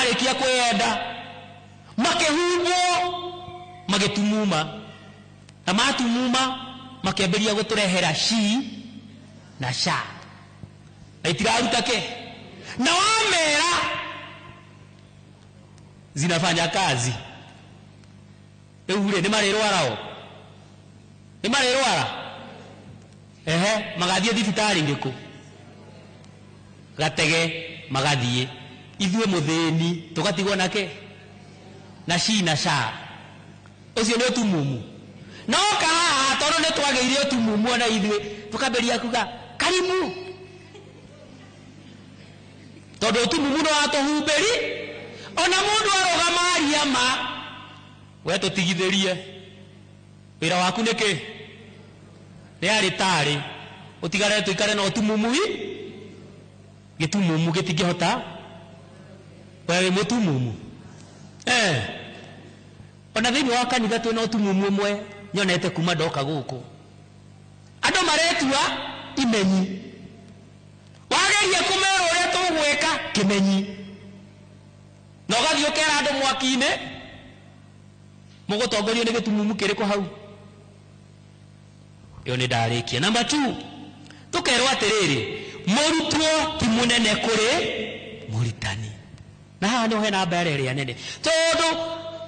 Marĩkia kwĩyenda makĩhumbwo, magĩtumuma, na matumuma makĩambĩrĩria gũtũrehera shi na sha, na itiraruta kĩ. Na wamera zinafanya kazi. Rĩu rĩ, nĩ marĩrwara o nĩ marĩrwara, ehe, magathiĩ thibitarĩ irĩkũ? Gatege magathiĩ, ithuĩ mũthĩni tũgatigwo nake na shi na sha. Ũcio nĩ ũtumumu. No kahaha tondũ nĩ twagĩire ũtumumu, ona ithuĩ tũkambĩrĩria kuga karibu, tondũ ũtumumu nĩ watũhumbĩri. Ona mũndũ arũgama aria ma, we tũtigithĩrie wĩra waku nĩkĩ nĩ arĩ tarĩ ũtigare tũikare na ũtumumu wi gĩtumumu gĩtingĩhota. We wĩ mũtumumu, eh. Ona thĩinĩ wa kanitha twĩna ũtumumu ũmwe nyonete kuma ndoka gũkũ. Andũ maretua imenyi, wageria kũmera ũrĩa tũgwĩka kĩmenyi, na ũgathiĩ ũkera andũ mwaki-inĩ mũgũtongorio nĩ gĩtumumu kĩrĩkũ hau. Ĩyo nĩ ndarĩkia. Number 2, tũkerwo atĩrĩrĩ, mũrutwo ti mũnene kũrĩ mũritani. Na haha nĩho hena mbara ĩrĩa nene, tondũ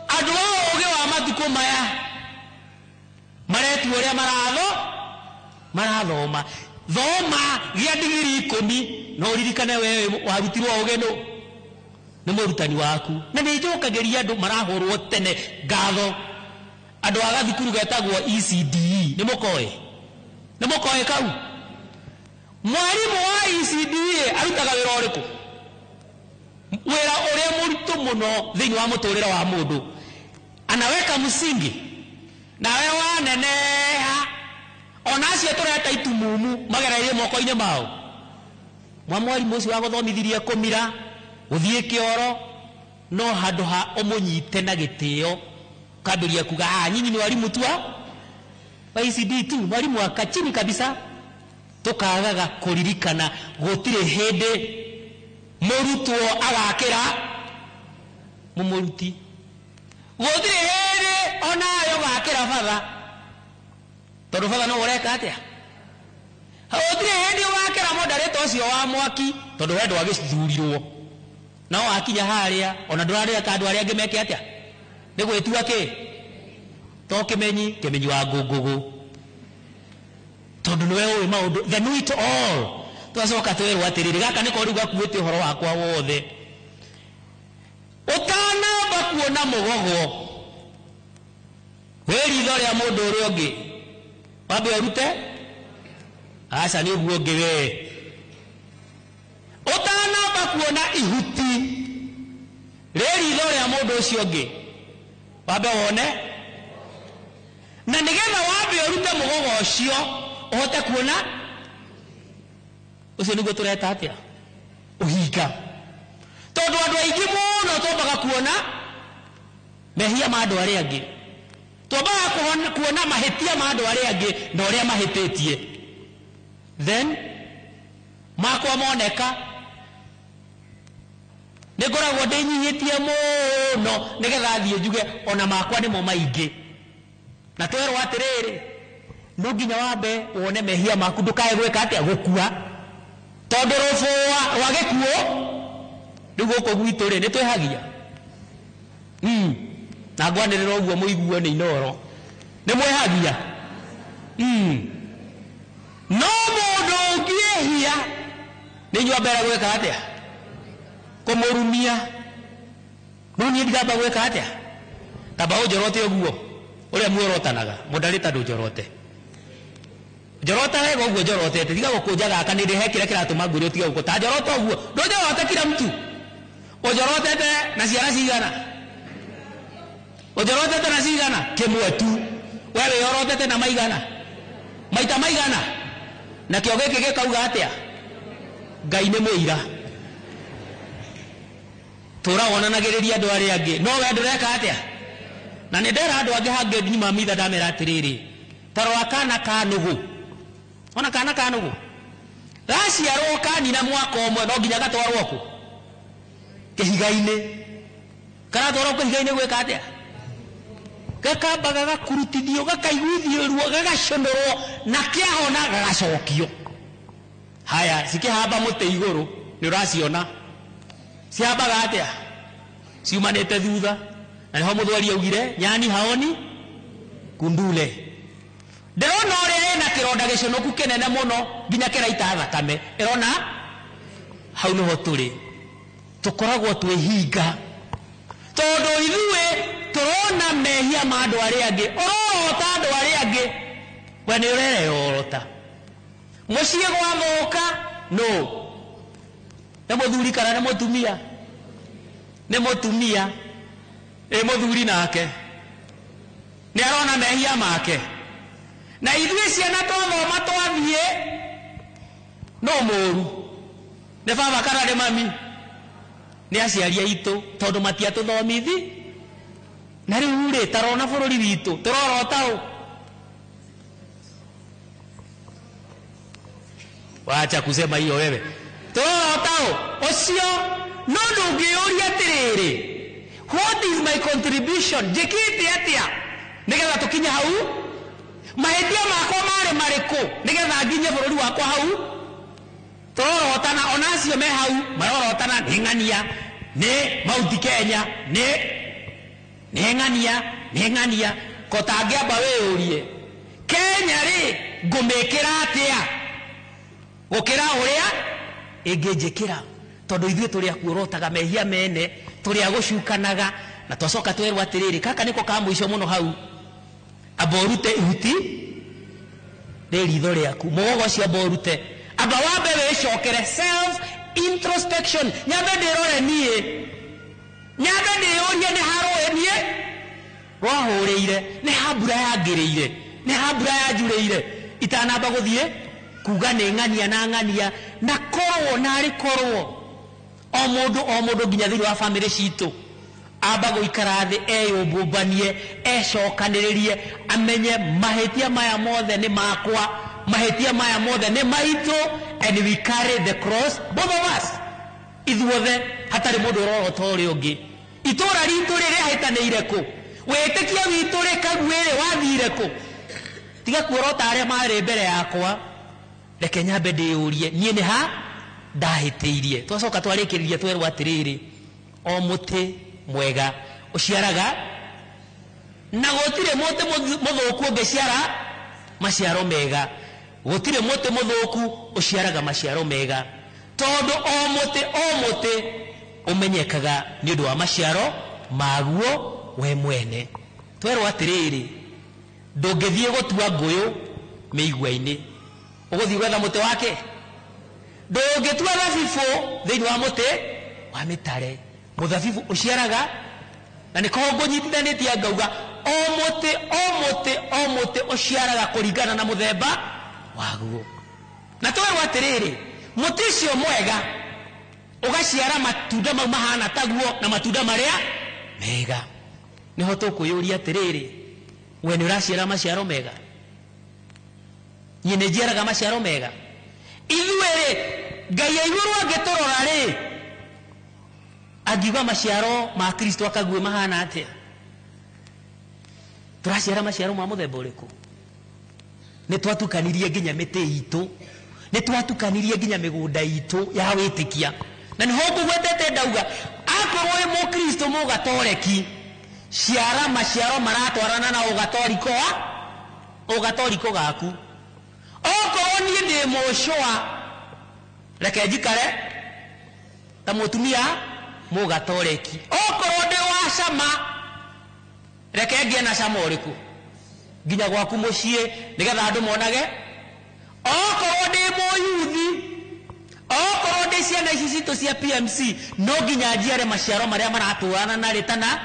andũ a ũgĩ wa matukũ maya maretua ũrĩa marathoma. Thoma gĩa digiri 10, no ũririkane we warutirwo ũgĩ nũ nĩ mũrutani waku. Na nĩ njũkagĩria andũ marahũrwo tene ngatho, andũ a gathukuru getagwo ECDE. Nĩ mũkoĩ? Nĩ mũkoĩ kau? Mwarimũ wa ECDE arutaga wĩra ũrĩkũ? Wĩra ũrĩa mũritũ mũno thĩinĩ wa mũtũrĩre wa mũndũ. Anaweka msingi nawe waneneha, ona acio tũreta itumumu magereire moko-inĩ mao. Mwa mwarimũ ũcio wagũthomithirie kũmira gũthiĩ kĩoro, no handũ ha ũmũnyite na gĩtĩo ukambĩrĩria kuga, ah, nyinyi ni walimu tu wa ECD tu, mwalimu wa kachini kabisa. Tukagaga kũririkana gũtirĩ hĩndĩ mũrutwo agakĩra mũmũruti, gũtirĩ hĩndĩ onayo gakĩra batha, tondũ batha no ũreka atĩa. Gũtirĩ hĩndĩ ũgakĩra moderator ũcio wa mwaki, tondũ we ndwagĩthurirwo. No wakinya harĩa ona ndũrarĩa ta andũ arĩa angĩ meke atĩa, nĩ gwĩtua kĩ to kĩmenyi kĩmenyi wa ngũngũgũ, tondũ nĩwe ũĩ maũndũ, the know it all. Twacoka twĩrwo atĩrĩrĩ, gaka nĩko rĩu gakuĩte ũhoro wakwa wothe. Ũtanamba kuona mũgogo wĩ ritho rĩa mũndũ ũrĩa ũngĩ, wambe ũrute aca nĩ ũguo ũngĩ. We ũtanamba kuona ihuti rĩ ritho rĩa mũndũ ũcio ũngĩ, wambe wone, na nĩgetha wambe ũrute mũgogo ũcio ũhote kuona ũcio. Nĩguo tũreta atĩa? Ũhinga. Tondũ andũ aingĩ mũno twambaga kuona mehia ma andũ arĩa angĩ, twambaga kuona mahĩtia ma andũ arĩa angĩ na ũrĩa mahĩtĩtie, then makwa moneka nĩ ngoragwo ndĩnyihĩtie mũno nĩgetha thiĩ njuge ona makwa nĩmo maingĩ. Na twerwo atĩrĩrĩ, no nginya wambe wone mehia maku ndũkae gwĩka atĩa? Gũkua. Tondũ rũbũa rwa gĩkuũ rĩu gũkũ gwitũ rĩ, nĩ twĩhagia na ngwanĩrĩra ũguo mũiguo nĩ inoro, nĩ mwĩhagia. No mũndũ ũngĩĩhia nĩ inyuĩ mbere gwĩka atĩa? Kũmũrumia. No niĩ ndigamba gwĩka atĩa? Tamba ũnjorote ũguo ũrĩa muorotanaga mũndarĩta, ndũnjorote, njorota wega ũguo njorotete. Tiga gũkũnja gaka nĩ ndĩhe kĩrĩa kĩratũma ngwĩre ũtige gũkũ ta njorota ũguo. Ndũnjorote kila mtu. Ũnjorotete na ciana cigana? Ũnjorotete na cigana? Kĩmwe tu. We wĩyorotete na maigana, maita maigana? Nakĩo gĩkĩ gĩkauga atĩa? Ngai nĩ mũira. Tũra wonanagĩrĩria andũ arĩa angĩ, no we ndũreka atĩa? Na nĩ ndera andũ angĩ hangĩ nyuma mitha, ndamera atĩrĩrĩ, tarora kana ka nũgũ. Ona kana ka nũgũ gaciarwo kanina mwaka ũmwe, no nginya gatwarwo kũ? Kĩhiga-inĩ. Karatwarwo kĩhiga-inĩ gwĩka atĩa? Gakamba gagakurutithio, gakaiguithio ruo, gagacũnũrwo, na kĩahona gagacokio. Haya, cikĩhamba mũtĩ igũrũ, nĩ ũraciona. Cihambaga atĩa? Ciumanĩte thutha. Na nĩho mũthweri augire, nyani haoni kundule. Ndĩrona ũrĩa ĩna kĩronda gĩcũnũku kĩnene mũno nginya kĩraita thakame. Ĩrona hau nĩho tũrĩ. Tũkoragwo twĩhinga. Tondũ ithuĩ tũrona mehia ma andũ arĩa angĩ. Ũrorota andũ arĩa angĩ. We nĩ ũreyorota. Mũciĩ gwathũka nũ? Nĩ mũthuri kana nĩ mũtumia? Nĩ mũtumia. Ĩ mũthuri nake. Nĩ arona mehia make. Na ithuĩ ciana twathoma twathiĩ no mũru. Nĩ baba kana nĩ mami? Nĩ aciari aitũ tondũ matiatũthomithi. Na rĩu rĩ tarona bũrũri witũ tũrorota ũ? Wacha kusema hiyo wewe. Tũrorota ũ? Ũcio no ndũngĩũria atĩrĩrĩ, what is my contribution? Njĩkĩte atĩa nĩgetha tũkinye hau? Mahĩtia makwa marĩ marĩkũ nĩgetha nginye bũrũri wakwa hau? Tũrorotana ona acio me hau marorotana nĩ ng'ania, nĩ Mount Kenya, nĩ ng'ania, nĩ ng'ania. Ko tangĩamba wĩyũrie, Kenya rĩ ngũmĩkĩra atĩa gũkĩra ũrĩa ĩngĩnjĩkĩra? Tondũ ithuĩ tũrĩ a kuorotaga mehia mene, tũrĩ a gũcukanaga, na twacoka twerwo atĩrĩrĩ, gaka nĩko ka mũico mũno hau. Amba ũrute ihuti rĩ ritho rĩaku, mũgogo ũcio amba ũrute. Amba wambe wĩcokere self introspection, nyambe ndĩrore niĩ, nyambe ndĩyũrie nĩ harũĩ niĩ rwahũrĩire, nĩ ha mbura yangĩrĩire, nĩ ha mbura yanjurĩire, itanamba gũthiĩ kuga nĩ ng'ania na ng'ania, na korwo narĩ korwo o mũndũ nginya thĩinĩ wa bamĩrĩ citũ amba gũikara thĩ eyũmbũmbanie, ecokanĩrĩrie, amenye mahĩtia maya mothe nĩ makwa, mahĩtia maya mothe nĩ maitũ, and we carry the cross both of us, ithuothe, hatarĩ mũndũ ũrorota ũrĩa ũngĩ. Itũra ritũ rĩ rĩahĩtanĩire kũ? Wĩtĩkia witũ rĩ kaguĩ rĩ wathire kũ? Tiga kuorota arĩa marĩ mbere yakwa, reke nyambe ndĩyũrie niĩ nĩ ha ndahĩtĩirie. Twacoka twarĩkĩrĩria twerwo atĩrĩrĩ, o mũtĩ mwega ũciaraga, na gũtirĩ mũtĩ mũthũku ũngĩciara maciaro mega. Gũtirĩ mũtĩ mũthũku ũciaraga maciaro mega, tondũ o mũtĩ ũmenyekaga nĩ ũndũ wa maciaro maguo we mwene. Twerwo atĩrĩrĩ, ndũngĩthiĩ gũtua ngũyũ mĩigua-inĩ, ũgũthiĩ gwetha mũtĩ wake. Ndũngĩtua thabibũ thĩinĩ wa mũtĩ wa mĩtare. Mũthabibũ ũciaraga, na nĩko ngũnyitithanĩtie ngauga o mũtĩ o mũtĩ o mũtĩ ũciaraga kũringana na mũthemba waguo. Na twerwo atĩrĩrĩ, mũtĩ ũcio mwega ũgaciara matunda mau mahana taguo na matunda marĩa mega. Nĩho tũkwĩyũria atĩrĩrĩ, we nĩ ũraciara maciaro mega? Niĩ nĩ njiaraga maciaro mega? Ithuĩ rĩ, Ngai aigũrũ angĩtũrora rĩ, angiuga maciaro ma Kristo akague mahana atĩa? Tũraciara maciaro ma mũthemba ũrĩkũ? Nĩ twatukanirie nginya mĩtĩ itũ, nĩ twatukanirie nginya mĩgũnda itũ ya wĩtĩkia. Na nĩho ngũgwetete ndauga, akorwo wĩ mũkristo mũgatoreki, ciara maciaro maratwarana na ũgatoriko gaku. Okorwo niĩ ndĩ mũcũa, reke njikare ta mũtumia mũgatoreki. Okorwo ndĩ wa cama, reke ngĩe na cama ũrĩkũ nginya gwaku mũciĩ, nĩgetha andũ monage. Okorwo ndĩ mũyuthi, okorwo ndĩ ciana ici citũ cia PMC, no nginya njiare maciaro marĩa maratwarana na rĩtana.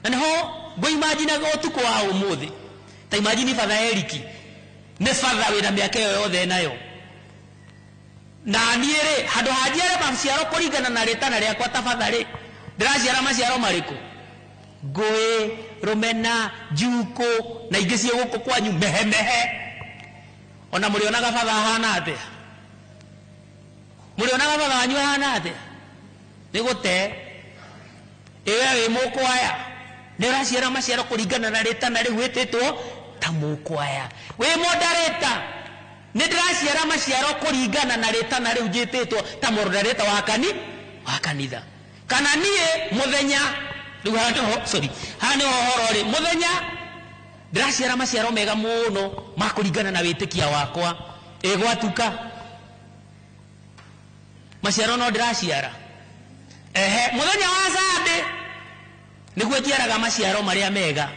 Na nĩho ngũimaginaga ũtukũ wa ũmũthĩ. Ta imagine Father Eric, nĩ father wĩna mĩaka ĩyo yothe nayo. Na niĩ rĩ, handũ ha njiare maciaro kũringana na rĩtana rĩakwa ta father rĩ, ndĩraciara maciaro marĩkũ? Ngũĩ, rũmena, njukũ, na ingĩ ciĩ gũkũ kwanyu mehemehe. Ona mũrĩonaga father ahana atĩa? Mũrĩonaga father wanyu ahana atĩa? Nĩ gũte. Ĩwe wĩ mũkwaya, nĩ ũraciara maciaro kũringana na rĩtana rĩu wĩtĩtwo ta mũkwaya. Wĩ mondarĩta, nĩ ndĩraciara maciaro kũringana na rĩtana rĩu njĩtĩtwo ta mondarĩta wa kani wa kanitha. Kana niĩ mũthenya rĩu haha nĩho, sorry, haha nĩho ũhoro rĩ, mũthenya ndĩraciara maciaro mega mũno ma kũringana na wĩtĩkia wakwa. Ĩ gwatuka maciaro no ndĩraciara. Ehe, mũthenya wa Sunday nĩguo njiaraga maciaro marĩa mega.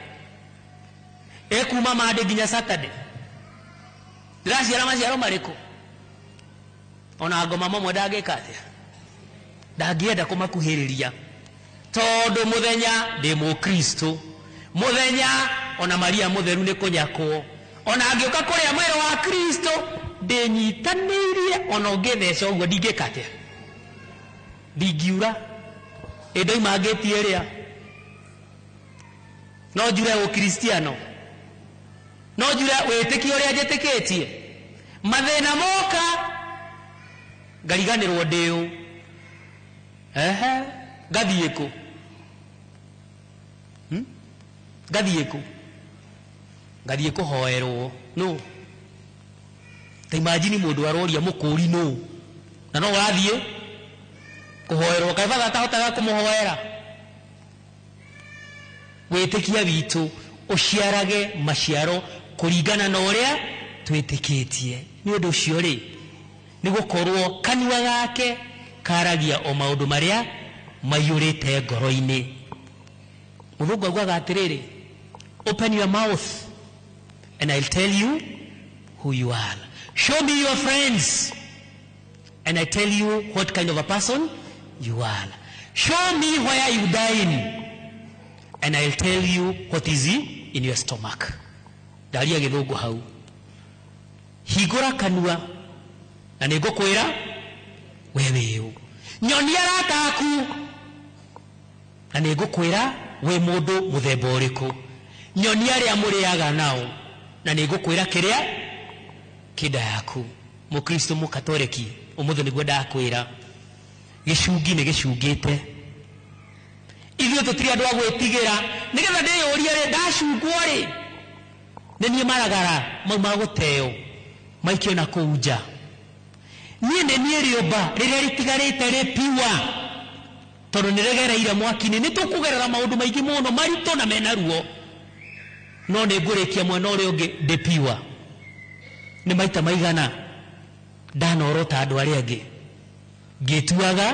Ĩ kuma Monday nginya Saturday ndĩraciara maciaro marĩkũ? Ona ngoma mamwe ndangĩka atĩa, ndangĩenda kũmakuhĩrĩria, tondũ mũthenya ndĩ mũkristo. Mũthenya ona Maria mũtheru nĩ kũnyakwo, ona angĩũka kũrĩa mwĩrĩ wa Kristo ndĩnyitanĩirie, ona ũngĩtheca ũguo ndingĩka atĩa, ndingiura. Ĩ ndoima ngĩti ĩrĩa no njure ũkristiano, no njure wĩtĩkio ũrĩa njĩtĩkĩtie. Mathĩna moka ngariganĩrwo ndĩũ. Ehe, ngathiĩ kũ? Ngathiĩ kũ? Ngathiĩ kũhoerwo nũ? Ta imagine mũndũ aroria mũkũri nũ, na no ũrathiĩ kũhoerwo. Kaĩ batha atahotaga kũmũhoera? Wĩtĩkia witũ ũciarage maciaro kũringana na ũrĩa twĩtĩkĩtie. Nĩ ũndũ ũcio rĩ, nĩ gũkorwo kanua gake karagia o maũndũ marĩa maiyũrĩte ngoro-inĩ. Mũthũngũ augaga atĩrĩrĩ, open your mouth and I'll tell you who you are. Show me your friends and I tell you what kind of a person you are. Show me where you dine and I'll tell you what is in your stomach. Ndaria gĩthũngũ hau. Hingũra kanua na nĩ ngũkwĩra we wĩũ. Nyonia arata aku na nĩ ngũkwĩra wĩ mũndũ mũthemba ũrĩkũ. Nyonia arĩa mũrĩaga nao na nĩ ngũkwĩra kĩrĩa kĩnda yaku. Mũkristo mũkatoreki ũmũthĩ nĩguo ndakwĩra, gĩcungi nĩ gĩcungĩte. Ithuĩ tũtirĩ andũ a gwĩtigĩra, nĩgetha ndĩyũrie rĩ, ndacungwo rĩ, nĩ niĩ maragara mau ma gũteo maikio na kũu nja. Niĩ nĩ niĩ rĩũmba rĩrĩa rĩtigarĩte rĩpiwa, tondũ nĩ rĩgereire mwaki-inĩ. Nĩ tũkũgerera maũndũ maingĩ mũno maritũ na mena ruo, no nĩ ngũrĩkia mwena ũrĩa ũngĩ ndĩpiwa. Nĩ maita maigana ndanorota andũ arĩa angĩ, ngĩtuaga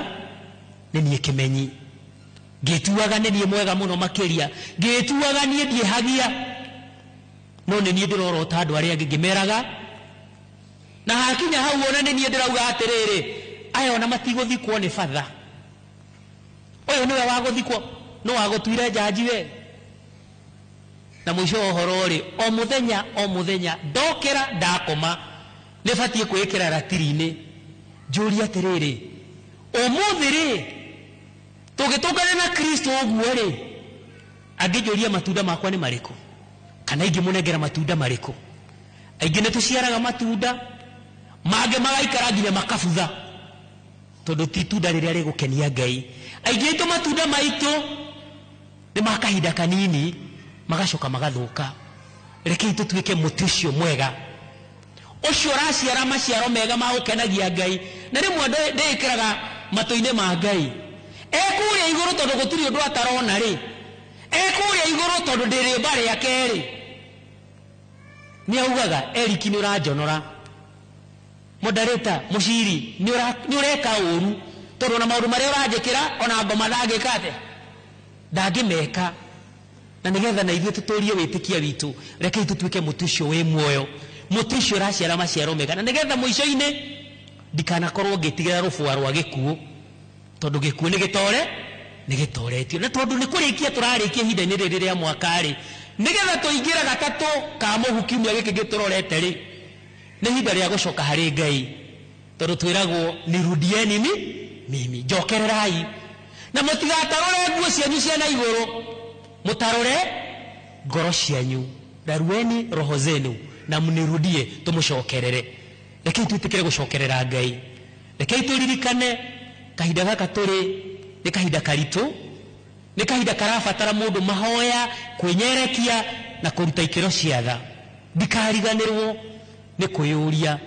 nĩ niĩ kĩmenyi, ngĩtuaga nĩ niĩ mwega mũno makĩria, ngĩtuaga niĩ ndiĩhagia, no nĩ niĩ ndĩrorota andũ arĩa angĩ ngĩmeraga. Na hakinya hau ona nĩ niĩ ndĩrauga atĩrĩrĩ, aya ona matigũthikwo nĩ batha. Ũyũ nĩwe wa gũthikwo, no wagũtuire njanji we. Na mũico wa ũhoro rĩ, o mũthenya o mũthenya ndokĩra ndakoma nĩ batiĩ kwĩĩkĩra ratiri-inĩ, njũrie atĩrĩrĩ, ũmũthĩ rĩ tũngĩtũngana na Kristo ũguo rĩ, angĩnjũria matunda makwa nĩ marĩkũ, kana ingĩmũnengera matunda marĩkũ? Aingĩ nĩ tũciaraga matunda mangĩ magaikara nginya makabutha, tondũ ti itunda rĩrĩa rĩgũkenia Ngai. Aingĩ aitũ matunda maitũ nĩ ma kahinda kanini, magacoka magathũka. Rekei tũtuĩke mũtĩ ũcio mwega, ũcio ũraciara maciaro mega ma gũkenagia Ngai. Na rĩmwe ndĩĩkĩraga matũ-inĩ ma Ngai, ekũrĩa igũrũ tondũ gũtirĩ ũndũ atarona rĩ, ekũrĩa igũrũ tondũ ndĩ rĩũmba rĩake rĩ, nĩ augaga, Eric nĩ ũranjonora, Moderator mũciri nĩ ũreka ũru, tondũ ona maũndũ marĩa ũranjĩkĩra ona ngoma ndangĩka atĩa, ndangĩmeka. Na nĩgetha na ithuĩ tũtũrie wĩtĩkia witũ, rekei tũtuĩke mũtĩ ũcio wĩ muoyo, mũtĩ ũcio ũraciara maciaro mega, na nĩgetha mũico-inĩ ndikanakorwo ngĩtigĩra rũbua rwa gĩkuũ, tondũ gĩkuũ nĩ gĩtore, nĩ gĩtoretio. Na tondũ nĩ kũrĩkia tũrarĩkia ihinda-inĩ rĩrĩ rĩa mwaka rĩ, nĩgetha tũingĩre gatatũ ka mũhu kiumia gĩkĩ gĩtũrorete rĩ, nĩ ihinda rĩa gũcoka harĩ Ngai, tondũ twĩragwo nirudieni ni mimi, njokererai na mũtigatarũre nguo cianyu cia na igũrũ, mũtarũre ngoro cianyu, rarueni roho zenu na mnirudie, tũmũcokerere. Rekei twĩtĩkĩre gũcokerera Ngai. Rekei tũririkane kahinda gaka tũrĩ Nĩ kahinda karitũ, nĩ kahinda karabatara mũndũ mahoya, kwĩnyerekia na kũruta ikĩro cia tha. Ndikariganĩrwo nĩ kwĩyũria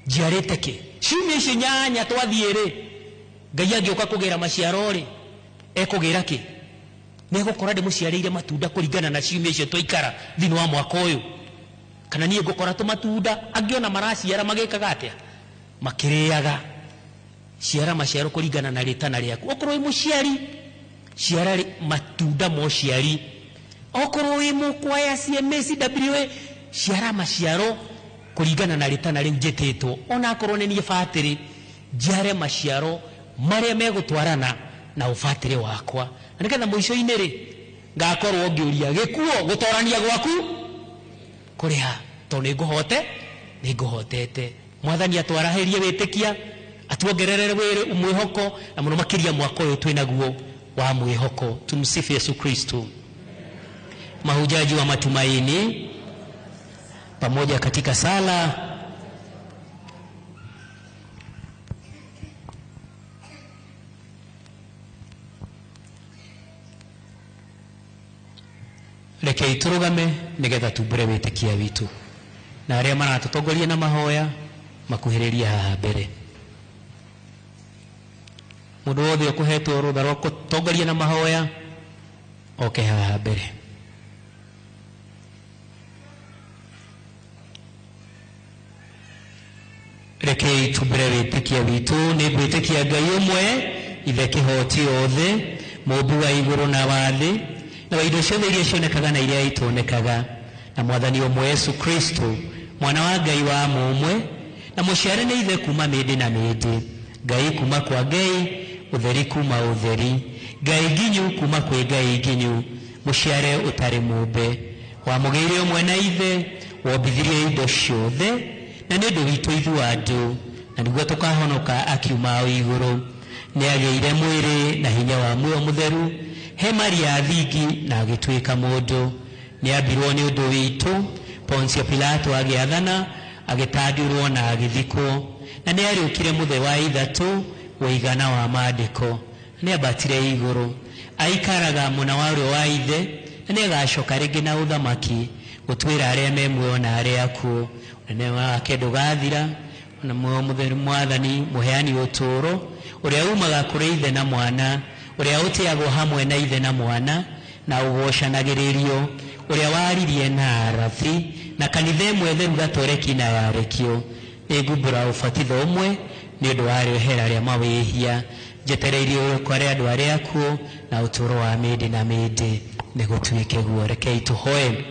njiarĩte kĩ. Ciumia icio 8 twathiĩ rĩ, Ngai angĩũka kũgĩra maciaro rĩ, ekũgĩra kĩ? Nĩ egũkora ndĩmũciarĩire matunda kũringana na ciumia icio twaikara thĩinĩ wa mwaka ũyũ. Kana niĩ ngũkora tũmatunda, angĩ ona maraciara magĩkaga atĩa? Makĩrĩaga. Ciara maciaro kũringana na rĩtana rĩaku. Okorwo wĩ mũciari, ciara matunda ma ũciari. Okorwo wĩ mũkwaya CMA, CWA, ciara maciaro kũringana na rĩtana rĩu njĩtĩtwo. Ona akorwo nĩ niĩ batĩrĩ, njiare maciaro marĩa megũtwarana na ũbatĩrĩ wakwa. Na nĩgetha mũico-inĩ rĩ, ngakorwo ngĩũria gĩkuo gũtorania gwaku kũrĩ ha, tondũ nĩ ngũhotete. Mwathani atwarahĩrie wĩtĩkia, atuongerere mwĩhoko, na mũno makĩria mwaka ũyũ twĩnaguo wa mwĩhoko. Tumsifu Yesu Kristo. Mahujaji wa matumaini pamoja katika sala. Rekei tũrũgame nĩgetha tumbũre wĩtĩkia witũ, na arĩa maratũtongoria na mahoya makuhĩrĩrie haha mbere. Mũndũ wothe ũkũhetwo rũtha rwa gũtongoria na mahoya oke haha mbere. Rekei tumbũre wĩtĩkia witũ. Nĩ ngwĩtĩkia Ngai ũmwe, Ithe kĩhoti othe, mũmbi wa igũrũ na wa thĩ, na wa indo ciothe iria cionekaga na iria itonekaga, na Mwathani ũmwe Yesu Kristo, mwana wa Ngai wa mũmwe, na mũciare nĩ Ithe kuma mĩndĩ na mĩndĩ, Ngai kuma kwa Ngai, ũtheri kuma ũtheri, Ngai nginyu kuma kwĩ Ngai nginyu, mũciare ũtarĩ mũmbe, wamũgĩire ũmwe na Ithe, wombithirie indo ciothe, na nĩ ũndũ witũ ithuĩ andũ, na nĩguo tũkahonoka akiuma o igũrũ. Nĩ agĩire mwĩrĩ na hinya wa muoyo mũtheru, he Maria thingi na agĩtuĩka mũndũ. Nĩ ambirwo nĩ ũndũ witũ, Pontio Pilato agĩathana, agĩtandiũrwo na agĩthikwo, na nĩ ariũkire mũthenya wa ithatũ ũigana wa maandĩko. Nĩ ambatire igũrũ, aikaraga mwena wa ũrĩo wa Ithe, na nĩ agacoka rĩngĩ na ũthamaki gũtuĩra arĩa me muoyo na arĩa akuũ. Ũnene wake ndũgathira, na muoyo mũtheru Mwathani mũheani ũtũũro, ũrĩa umaga kũrĩ Ithe na Mwana, ũrĩa ũtĩagwo hamwe na Ithe na Mwana, na ũgocanagĩrĩrio, ũrĩa waririe na arathi, na kanitha ĩmwe theru gatoreki na yarekio. Nĩngumbũra ũbatitho ũmwe nĩ ũndũ wa rĩohera rĩa mawĩhia, njetereirie ũrĩko rĩa andũ arĩa akuũ na ũtũũro wa mĩndĩ na mĩndĩ. Nĩ gũtuĩke guo. Rekei tũhoe.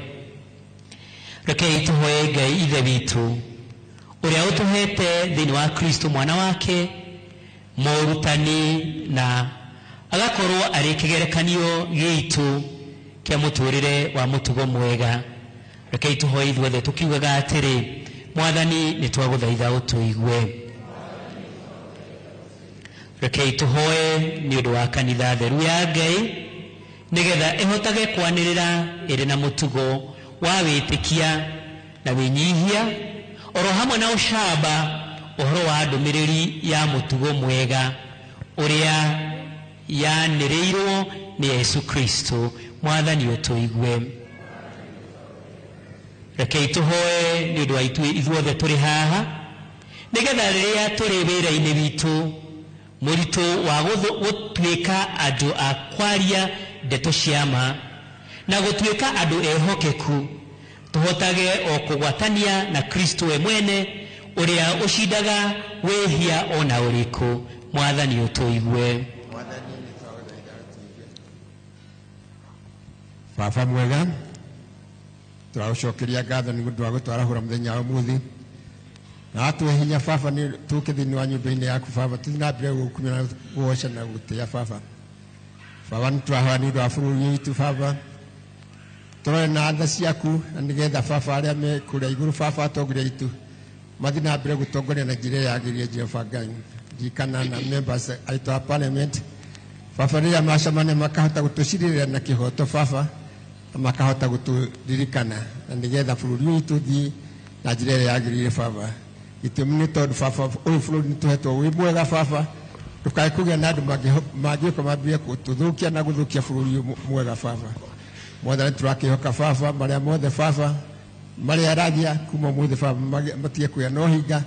Rekei tũhoe Ngai Ithe witũ, ũrĩa ũtũhete thĩinĩ wa Kristo mwana wake, morutani na agakorwo arĩ kĩgerekanio gĩitũ kĩa mũtũũrĩre wa mũtugo mwega. Rekei tũhoe ithuothe tũkiugaga atĩrĩ, Mwathani nĩ twagũthaitha ũtũigue. Rekei tũhoe nĩ ũndũ wa kanitha theru ya Ngai, nĩgetha ĩhotage kwanĩrĩra ĩrĩ na mũtugo wa wĩtĩkia na wĩnyihia, oro hamwe na ũcamba ũhoro wa ndũmĩrĩri ya mũtugo mwega ũrĩa yanĩrĩirwo nĩ Yesu Kristo. Mwathani ũtũigue. Rekei tũhoe nĩ ũndũ wa ithuothe tũrĩ haha, nĩgetha rĩrĩa tũrĩ wĩra-inĩ witũ mũritũ wa gũtuĩka andũ a kwaria ndeto cia ma na gũtuĩka andũ ehokeku, tũhotage o kũgwatania na Kristo we mwene, ũrĩa ũcindaga wĩhia ona ũrĩkũ. Mwathani ũtũigue. Baba mwega, tũragũcokeria ngatho nĩ ũndũ wa gũtwarahũra mũthenya wa ũmũthĩ, na atũhe hinya Baba nĩ tũke thĩinĩ wa nyũmba-inĩ yaku Baba, tũthiĩ na mbere gũkumia na kũgoca na gũtĩĩa Baba. Baba nĩ tũrahoya nĩ ũndũ wa bũrũri witũ Baba, tũrore na tha ciaku, na nĩgetha Baba arĩa me kũrĩa igũrũ Baba atongoria aitũ mathiĩ na mbere gũtongoria na njĩra ĩrĩa yagĩrĩire. Jehova Ngai, ririkana na members aitũ a parliament Baba, rĩrĩa macemania makahota gũtũcirĩrĩra na kĩhoto Baba, na makahota gũtũririkana, na nĩgetha bũrũri witũ ũthiĩ na njĩra ĩrĩa yagĩrĩire Baba. Gĩtũmi nĩ tondũ Baba ũyũ bũrũri nĩ tũhetwo wĩ mwega Baba, Ndukae kũgĩa na andũ mangĩũka mambie gũtũthũkia na gũthũkia bũrũri ũyũ mwega baba. Mwathani tũrakĩhoka baba marĩa mothe baba marĩa aragia kuma ũmũthĩ baba matige kũgĩa na ũhinga,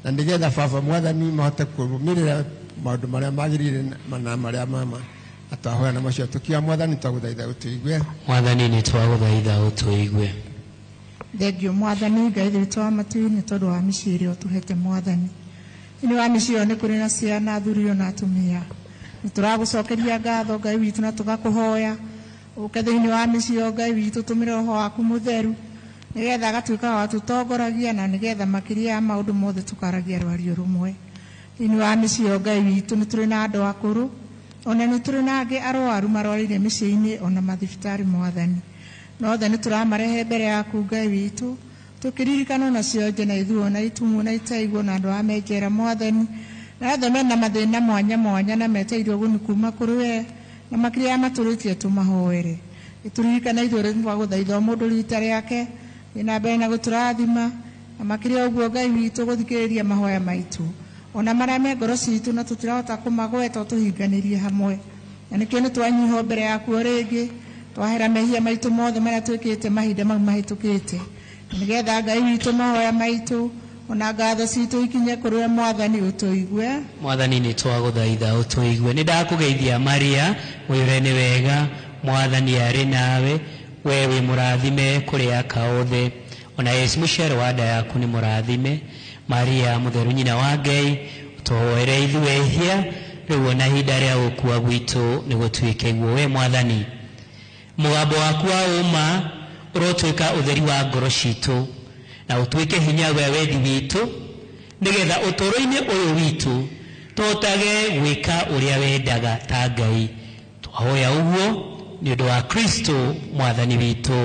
na nĩgetha baba mwathani mahote kũrũmĩrĩra maũndũ marĩa magĩrĩire na marĩa mama. Na twahoya na macio tũkiuga mwathani twagũthaitha ũtũigue. Mwathani nĩ twagũthaitha ũtũigue. Thengio mwathani Ngai witũ wa matu-inĩ tondũ wa mĩciĩ ĩrĩa ũtũhete mwathani. Thĩinĩ wa mĩciĩ ĩyo nĩ kũrĩ na ciana, athuri ona atumia. Nĩ tũragũcokeria ngatho Ngai witũ na tũgakũhoya ũke thĩinĩ wa mĩciĩ ĩyo Ngai witũ, tũmĩre roho waku mũtheru nĩgetha agatuĩka wa tũtongoragia na nĩgetha makĩria ya maũndũ mothe tũkaragia rwario rũmwe. Thĩinĩ wa mĩciĩ ĩyo Ngai witũ nĩ tũrĩ na andũ akũrũ, ona nĩ tũrĩ na angĩ arwaru marwarĩire mĩciĩ-inĩ ona mathibitarĩ mwathani. Nothe nĩ tũramarehe mbere yaku Ngai witũ, tũkĩririkana ona cionje na ithuo na itumu na itaiguo na andũ a menjera mwathani, na othe mena mathĩna mwanya mwanya na meteirwo ũguni kuma kũrĩ we, na makĩria ya matũrĩtie tũmahoere. Tũririkane ithuĩ rĩu twagũthaitha o mũndũ rita rĩake, thiĩ na mbere na gũtũrathima, na makĩria ũguo Ngai witũ gũthikĩrĩria mahoya maitũ ona marĩa me ngoro citũ na tũtirahota kũmagweta ũtũhinganĩrie hamwe. Na nĩkĩo nĩ twanyiha mbere yaku o rĩngĩ, twahera mehia maitũ mothe marĩa twĩkĩte mahinda mau mahĩtũkĩte, nĩgetha Ngai witũ mahoya maitũ ona ngatho citũ ikinye kũrĩ we mwathani ũtũigue. Mwathani nĩ twagũthaitha ũtũigue. Nĩ ndakũgeithia Maria, ũiyũre nĩ wega, mwathani arĩ nawe, we wĩ mũrathime kũrĩ aka othe, ona Yesu mũciaro wa nda yaku nĩ mũrathime. Maria mũtheru nyina wa Ngai, ũtũhoere ithuĩ ehia rĩu ona ihinda rĩa gũkua gwitũ nĩ gũtuĩke guo. We mwathani, mũgambo waku wa ũma ũrotuĩka ũtheri wa ngoro citũ na ũtuĩke hinya wa wendi witũ, nĩgetha ũtũũro-inĩ ũyũ witũ tũhotage gwĩka ũrĩa wendaga ta Ngai. Twahoya ũguo nĩ ũndũ wa Kristo mwathani witũ.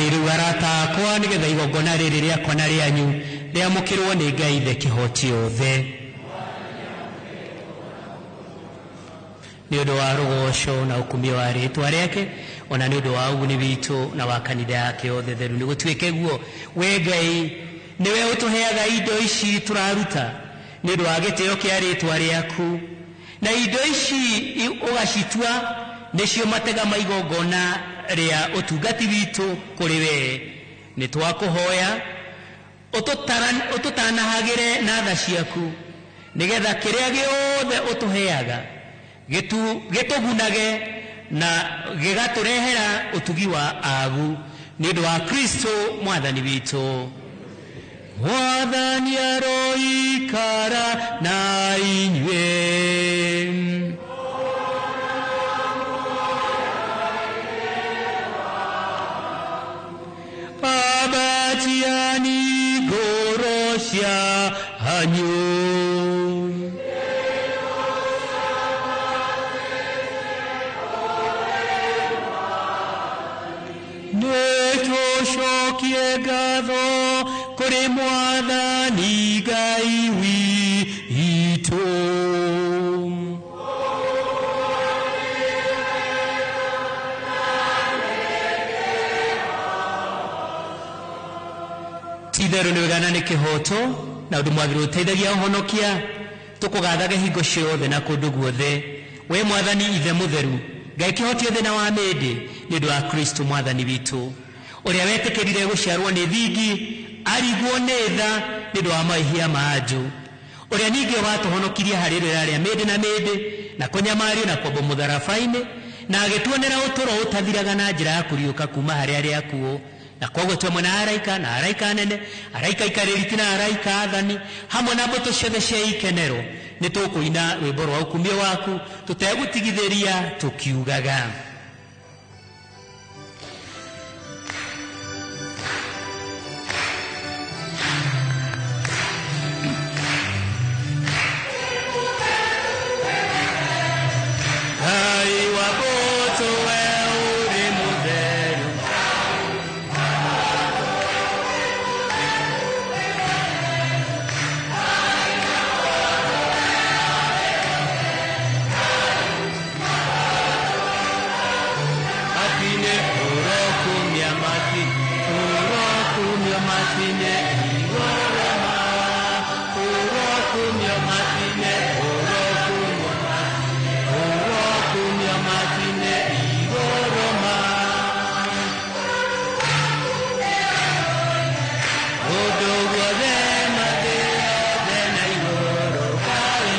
Hoyai rĩu arata akwa nĩgetha igongona rĩrĩ rĩakwa na rĩanyu rĩamũkĩrwo nĩ Ngai Ithe kĩhoti othe. Nĩ ũndũ wa rũgoco na ũkumio wa rĩtwa rĩake, ona nĩ ũndũ wa ũguni witũ na wa kanitha yake yothe theru. Nĩ gũtuĩke guo, we Ngai nĩwe ũtũheaga indo ici tũraruta nĩ ũndũ wa gĩtĩo kĩa rĩtwa rĩaku, na indo ici ũgacitua nĩcio matega ma igongona rĩa ũtungati witũ kũrĩ we. Nĩ twakũhoya ũtũtanahagĩre na tha ciaku, nĩgetha kĩrĩa gĩothe ũtũheaga gĩtũgunage na gĩgatũrehera ũtugi wa agu nĩ ũndũ wa Kristo mwathani witũ. Mwathani aroikara na inyuĩ. Abatiani ngoro cianyu. Nĩtũcokie ngatho kũrĩ Mwathani Ngai witũ. Ti-itherũ nĩ wega na nĩ kĩhooto na ũndũ mwagĩrĩru ũteithagia ũhonokia tũkũgathage hingo ciothe na kũndũ guothe, we Mwathani Ithe mũtheru, Ngai kĩhoti othe na wa mĩndĩ, nĩ ũndũ wa Kristo Mwathani witũ, ũrĩa wetĩkĩrire gũciarwo nĩ thingi arigwo nĩ tha nĩ ũndũ wa mahia ma andũ, ũrĩa ningĩ watũhonokirie harĩ rĩera rĩa mĩndĩ na mĩndĩ na kũnyamario na kwambwo mũtharaba-inĩ, na agĩtuonera ũtũũro ũtathiraga na njĩra ya kũriũka kuma harĩ arĩa akuũ. Na koguo twĩ hamwe na araika na araika anene, araika aikarĩri na araika athani, hamwe na mbũtũ ciothe cia ikenero, nĩ tũkũina rwĩmbo rwa ũkumio waku tũtegũtigithĩria tũkiugaga. Ngai wa mbũtũ we ũrĩ mũtheru, matine ũrokumia mati, ũrokumia matine igũrũ ma, ũrokumia matine, ũrokumia matine, ũrokumia matine igũrũ ma. Ũndũ guothe mathĩ yothe na igũrũ Ngai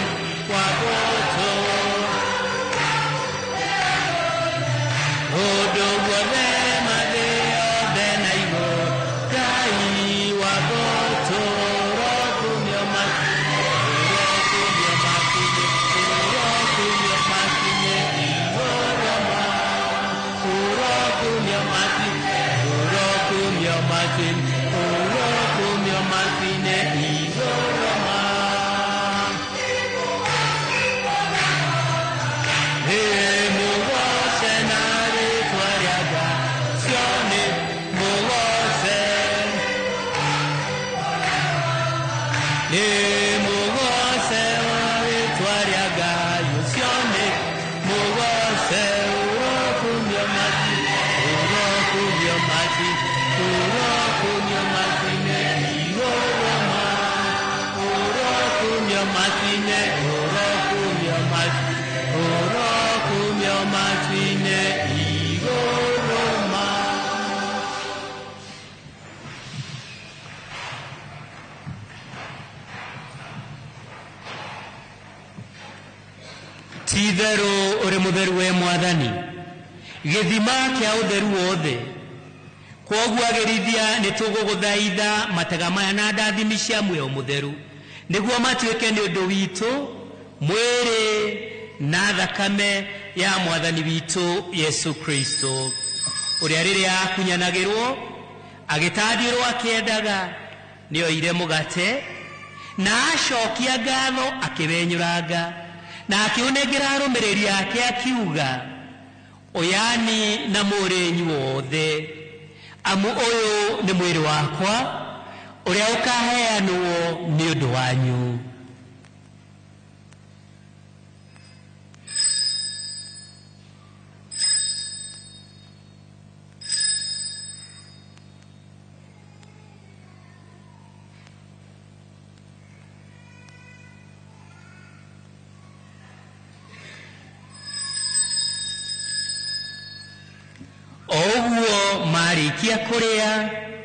wa mbũtũ. Ũndũ guothe mathĩ yothe na igũrũ Ngai wa mbũtũ. Ũrokumio matine, ũrokumio matine, ũrokumio matine igũrũ ma. Ũrokumio matine, ũrokumio matine, ũrokumio matine igũrũ ma. Mũgoce na rĩtwa rĩa Ngai, cione mũgoce. Mũgoce rĩtwa rĩa Ngai, cione mũgoce. Ũrokumio matine, ũrokumio matine, ũrokumio matine igũrũ ma. Ũrokumio matine, ũrokumio matine, ũrokumio matine igũrũ ma. Ti-itherũ ũrĩ mũtheru we Mwathani, gĩthima kĩa ũtheru wothe. Kwoguo agĩrithia nĩ tũgũgũthaitha matega maya na ndathimi cia muoyo mũtheru, nĩguo matuĩke nĩ ũndũ witũ mwĩrĩ na thakame ya Mwathani witũ Yesu Kristo, ũrĩa rĩrĩa akunyanagĩrwo agĩtandirwo akĩendaga, nĩoire mũgate na acokia ngatho akĩwenyũranga na akĩũnengera arũmĩrĩri ake akiuga, oyani na mũrĩ inyuothe, Amu ũyũ nĩ mwĩrĩ wakwa ũrĩa ũkaheanwo nĩ ũndũ wanyu. O ũguo marĩkia kũrĩa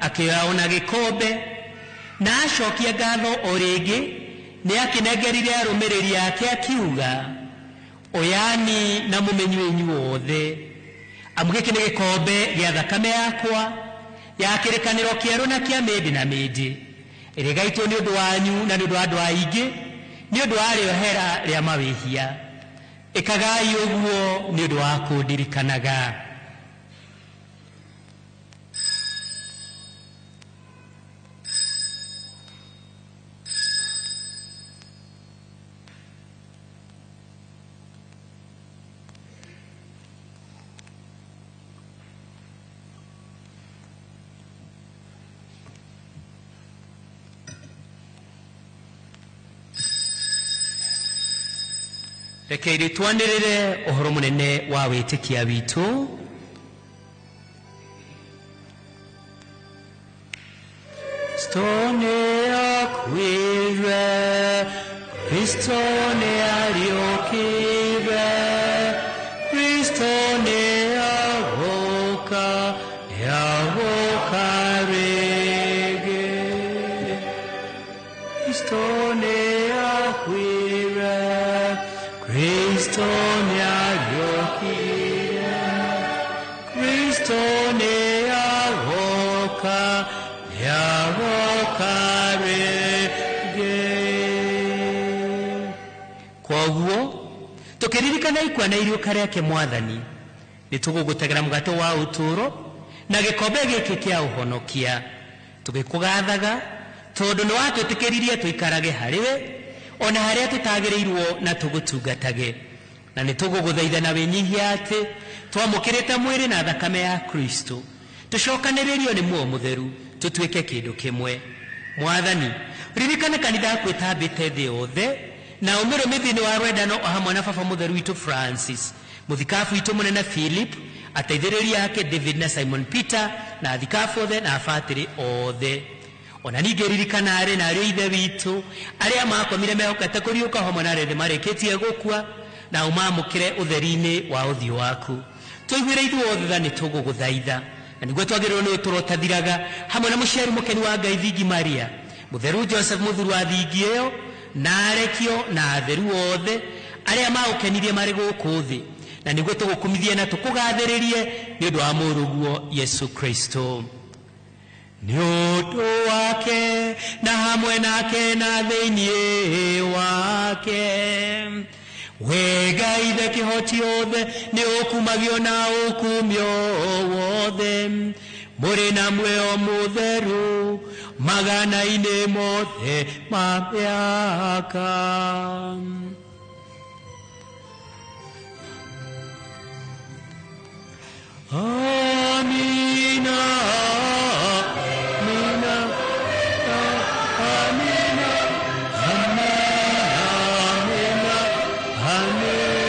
akĩoya ona gĩkombe na acokia ngatho o rĩngĩ nĩ akĩnengerire arũmĩrĩri ake akiuga, oyani na mũmenyue inyuothe, amu gĩkĩ nĩ gĩkombe gĩa thakame yakwa ya kĩrĩkanĩro kĩerũ na kĩa mĩndĩ na mĩndĩ, ĩrĩgaitwo nĩ ũndũ wanyu na nĩ ũndũ wa andũ aingĩ nĩ ũndũ wa rĩohera rĩa mawĩhia. Ĩkagai ũguo nĩ ũndũ wa kũndirikanaga. Reke twanĩrĩre ũhoro mũnene wa wĩtĩkia witũ. Kristo nĩakuire, Kristo nĩariũkire, Kristo nĩagũka, nĩagũka rĩngĩ. Kristo nĩakuire, Kristo nĩariũkire, Kristo nĩagũka, nĩagũka rĩngĩ. Kwoguo tũkĩririkana ikua na iriũka rĩake Mwathani, nĩtũgũgũtegera mũgate wa ũtũũro na gĩkombe gĩkĩ kĩa ũhonokia, tũgĩkũgathaga tondũ nĩwatwĩtĩkĩririe tũikarage harĩwe ona harĩa tũtagĩrĩirwo na tũgũtungatage. Na nĩtũgũgũthaitha na wĩnyihia atĩ twamũkĩrĩte mwĩrĩ na thakame ya Kristo, tũcokanĩrĩrio nĩ muoyo mũtheru tũtuĩke kĩndũ kĩmwe. Mwathani, ririkana kanitha yaku ĩtambĩte thĩ yothe na ũmĩrũmie thĩinĩ wa rwendano o hamwe na baba mũtheru witũ Francis, mũthikabu witũ mũnene Philip, ateithĩrĩria ake David na Simon Peter, na athikabu othe na abatĩrĩ othe. Ona ningĩ ririkana arĩ na ariũ ithe witũ arĩa makomire mehokete kũriũka hamwe na arĩa othe marĩkĩtie gũkua, na ũmamũkĩre ũtheri-inĩ wa ũthiũ waku. Tũiguĩre ithuĩ othe tha, nĩtũgũgũthaitha, na nĩguo twagĩrĩirwo nĩ ũtũũro ũtathiraga hamwe na mũciari mũkeni wa Ngai Thingi Maria, mũtheru Joseph mũthuri wa thingi ĩyo, na arekio na atheru othe arĩa maũkenirie marĩ gũkũ thĩ, na nĩguo tũgũkumithie na tũkũgathĩrĩrie nĩ ũndũ wa mũrũguo Yesu Kristo. Nĩ ũndũ wake na hamwe nake na thĩinĩ wake, we Ngai Ithe kĩhoti othe nĩ ũkumagio na ũkumio wothe, mũrĩ na muoyo mũtheru magana-inĩ mothe ma mĩaka. Amina, amina, amina, amina, amina, amina,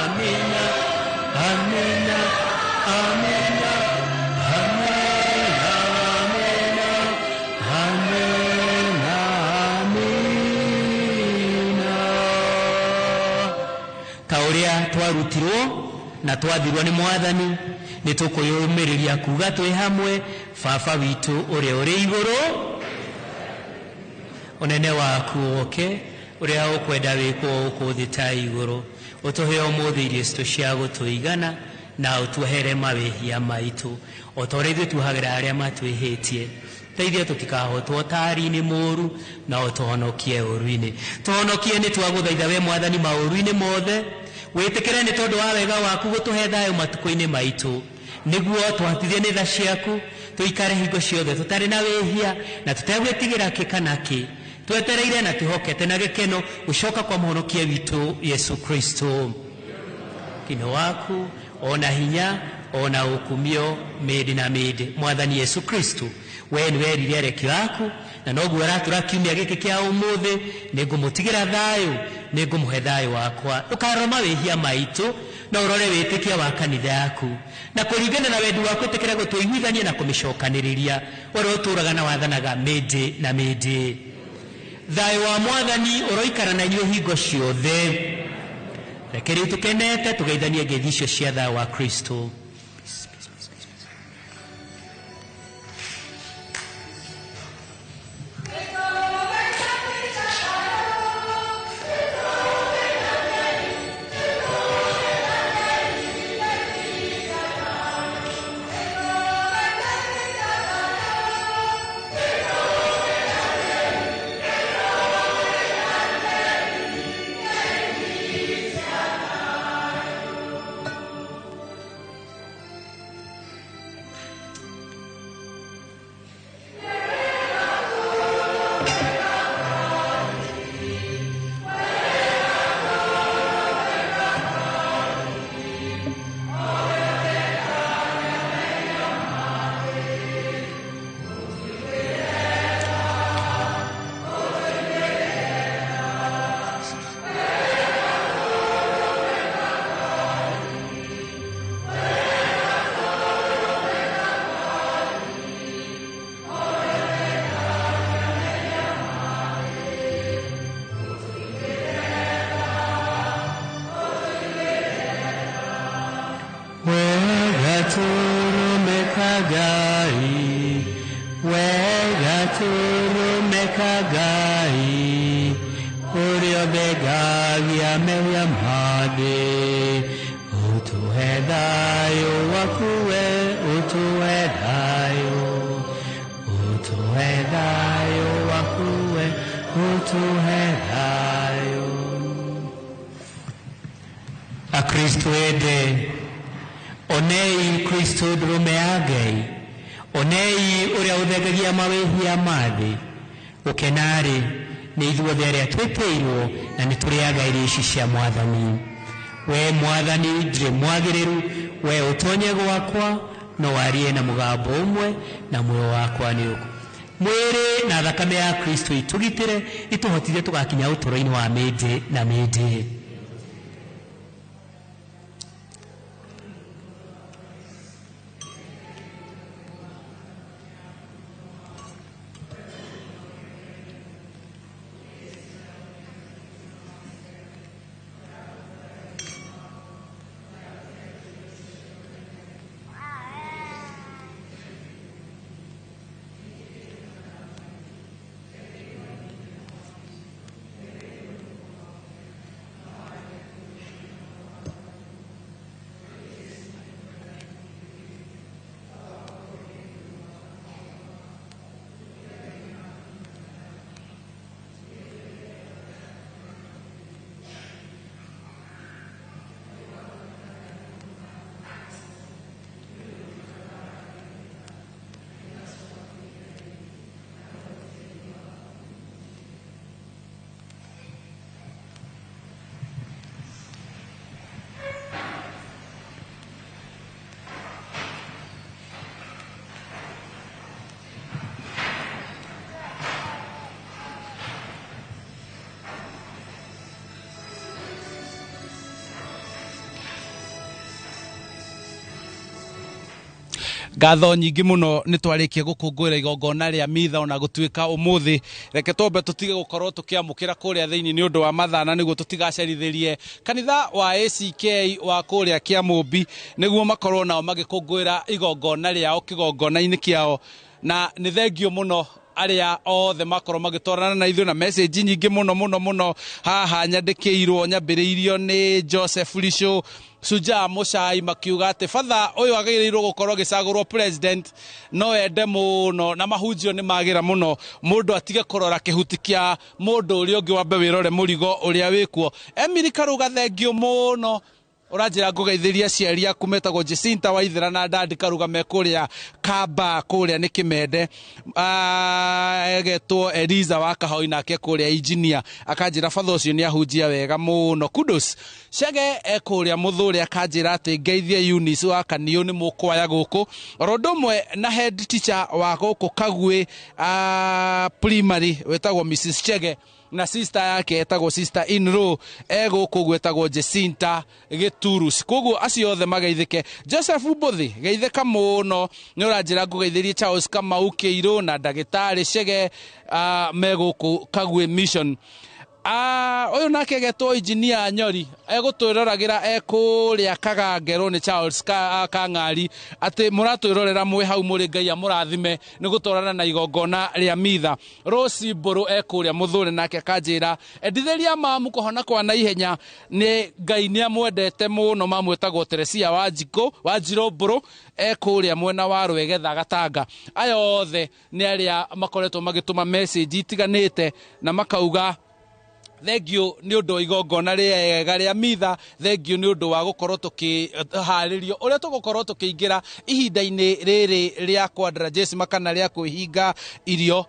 amina, amina, amina, amina, amina, amina, amina. Ta ũrĩa twarutirwo na twathirwo nĩ Mwathani, nĩtũkwĩyũmĩrĩria kuga twĩ hamwe, Baba witũ ũrĩa ũrĩ igũrũ, ũnene waku ũke, ũrĩa ũkwenda wĩkwo gũkũ thĩ ta igũrũ. Ũtũhe ũmũthĩ irio citũ cia gũtũigana, na ũtuohere mawĩhia maitũ o ta ũrĩa ithuĩ tuohagĩra arĩa matwĩhĩtie. Teithia tũtikahotwo tari-inĩ mũũru, na ũtũhonokie ũũru-inĩ. Tũhonokie nĩ twagũthaitha we Mwathani maũũru-inĩ mothe, wĩtĩkĩre nĩ tondũ wa wega waku gũtũhe thayũ matukũ-inĩ maitũ, nĩguo tũhatithie nĩ tha ciaku tũikare hingo ciothe tũtarĩ na wĩhia na tũtegwĩtigĩra kĩ kana kĩ, Twetereire na twĩhokete na gĩkeno gũcoka kwa mũhonokia witũ Yesu Kristo. Kino waku ona hinya ona ũkumio mĩndĩ na mĩndĩ. Mwathani Yesu Kristo, we nĩ werire arekio aku na noguo aratũra kiumia gĩkĩ kĩa ũmũthĩ, nĩngũmũtigĩra thayũ, nĩngũmũhe thayũ wakwa. Ndũkarore mawĩhia maitũ, no ũrore wĩtĩkia wa kanitha yaku, na kũringana na wendi waku ĩtĩkĩra gũtũiguithania na kũmĩcokanĩrĩria, ũrĩa ũtũũraga na wathanaga mĩndĩ na mĩndĩ. Thayũ wa Mwathani ũroikara na inyuĩ hingo ciothe. Reke rĩu tũkenete tũgeithanie ngeithi icio cia thayũ wa Kristo. Akristo ende, onei Kristo ndũrũme ya Ngai, onei ũrĩa ũthengagia mawĩhia ma thĩ. Gũkena-rĩ nĩ ithuothe arĩa twĩtĩirwo na nĩ tũrĩaga irio ici cia Mwathani. We Mwathani, ndirĩ mwagĩrĩru, we ũtonye gwakwa, no warie na mũgambo ũmwe na muoyo wakwa nĩ ũkũ. Mwĩrĩ na thakame ya Kristo itũgitĩre, itũhotithie tũgakinya ũtũũro-inĩ wa mĩndĩ na mĩndĩ. Ngatho nyingĩ mũno nĩ twarĩkia gũkũngũĩra igongona rĩa mitha ona gũtuĩka ũmũthĩ. Reke twambe tũtige gũkorwo tũkĩamũkĩra kũrĩa thĩinĩ nĩ ũndũ wa mathana nĩguo tũtigacerithĩrie kanitha wa ACK wa kũrĩa Kĩamũmbi nĩguo makorwo nao magĩkũngũĩra igongona rĩao kĩgongona-inĩ kĩao. Na nĩ thengio mũno arĩa othe makorwo magĩtwarana na ithuĩ na message nyingĩ mũno mũno mũno haha nyandĩkĩirwo nyambĩrĩirio nĩ Joseph Lisho Shujaa Muchai makiuga atĩ batha ũyũ agĩrĩirwo gũkorwo agĩcagũrwo president no ende mũno na mahunjio nĩ magĩra mũno mũndũ atige kũrora kĩhuti kĩa mũndũ ũrĩa ũngĩ wambe wĩrore mũrigo ũrĩa wĩkuo. Emily Karuga thengio mũno. Ũranjĩra ngũgeithĩria aciari aku metagwo Jacinta Waithera na Dadi Karuga me kũrĩa Kamba kũrĩa nĩ Kĩmende. Egetwo Eliza wa Kahoi nake kũrĩa engineer akanjĩra batha ũcio nĩ ahunjia wega mũno. Kudos. Chege e kũrĩa Mũthũrĩ akanjĩra atĩ ngeithie Eunice wa Kaniũ nĩ mũkwaya gũkũ. Oro ũndũ ũmwe na head teacher wa gũkũ Kagwĩ primary wĩtagwo Mrs Chege na sister yake etagwo sister in law e gũkũ gwĩtagwo Jacinta Gĩturu. Koguo acio othe mageithĩke. Joseph Mbuthi geithĩka mũno, nĩ ũranjĩra ngũgeithĩrie Charles Kamau Kĩirũ na ndagĩtarĩ Chege me gũkũ Kagwĩ Mission. Ũyũ nake egetwo engineer Nyori egũtwĩroragĩra e kũrĩa Kagangerwo nĩ Charles Kang'ari atĩ mũratwĩrorera mwĩ hau mũrĩ, Ngai amũrathime nĩ gũtwarana na igongona rĩa mitha. Rose Mbũrũ e kũrĩa Mũthũrĩ nake akanjĩra endithĩria mamu kũhona kwa naihenya, nĩ Ngai nĩ amwendete mũno. Mamu etagwo Teresia Wanjikũ Wanjirũ Mbũrũ e kũrĩa mwena wa Rwegetha Gatanga. Aya othe nĩ arĩa makoretwo magĩtũma message itiganĩte na makauga thengio nĩ ũndũ wa igongona rĩega rĩa mitha, thengio nĩ ũndũ wa gũkorwo tũkĩharĩrio ũrĩa tũgũkorwo tũkĩingĩra ihinda-inĩ rĩrĩ rĩa Quadragesima kana rĩa kwĩhinga irio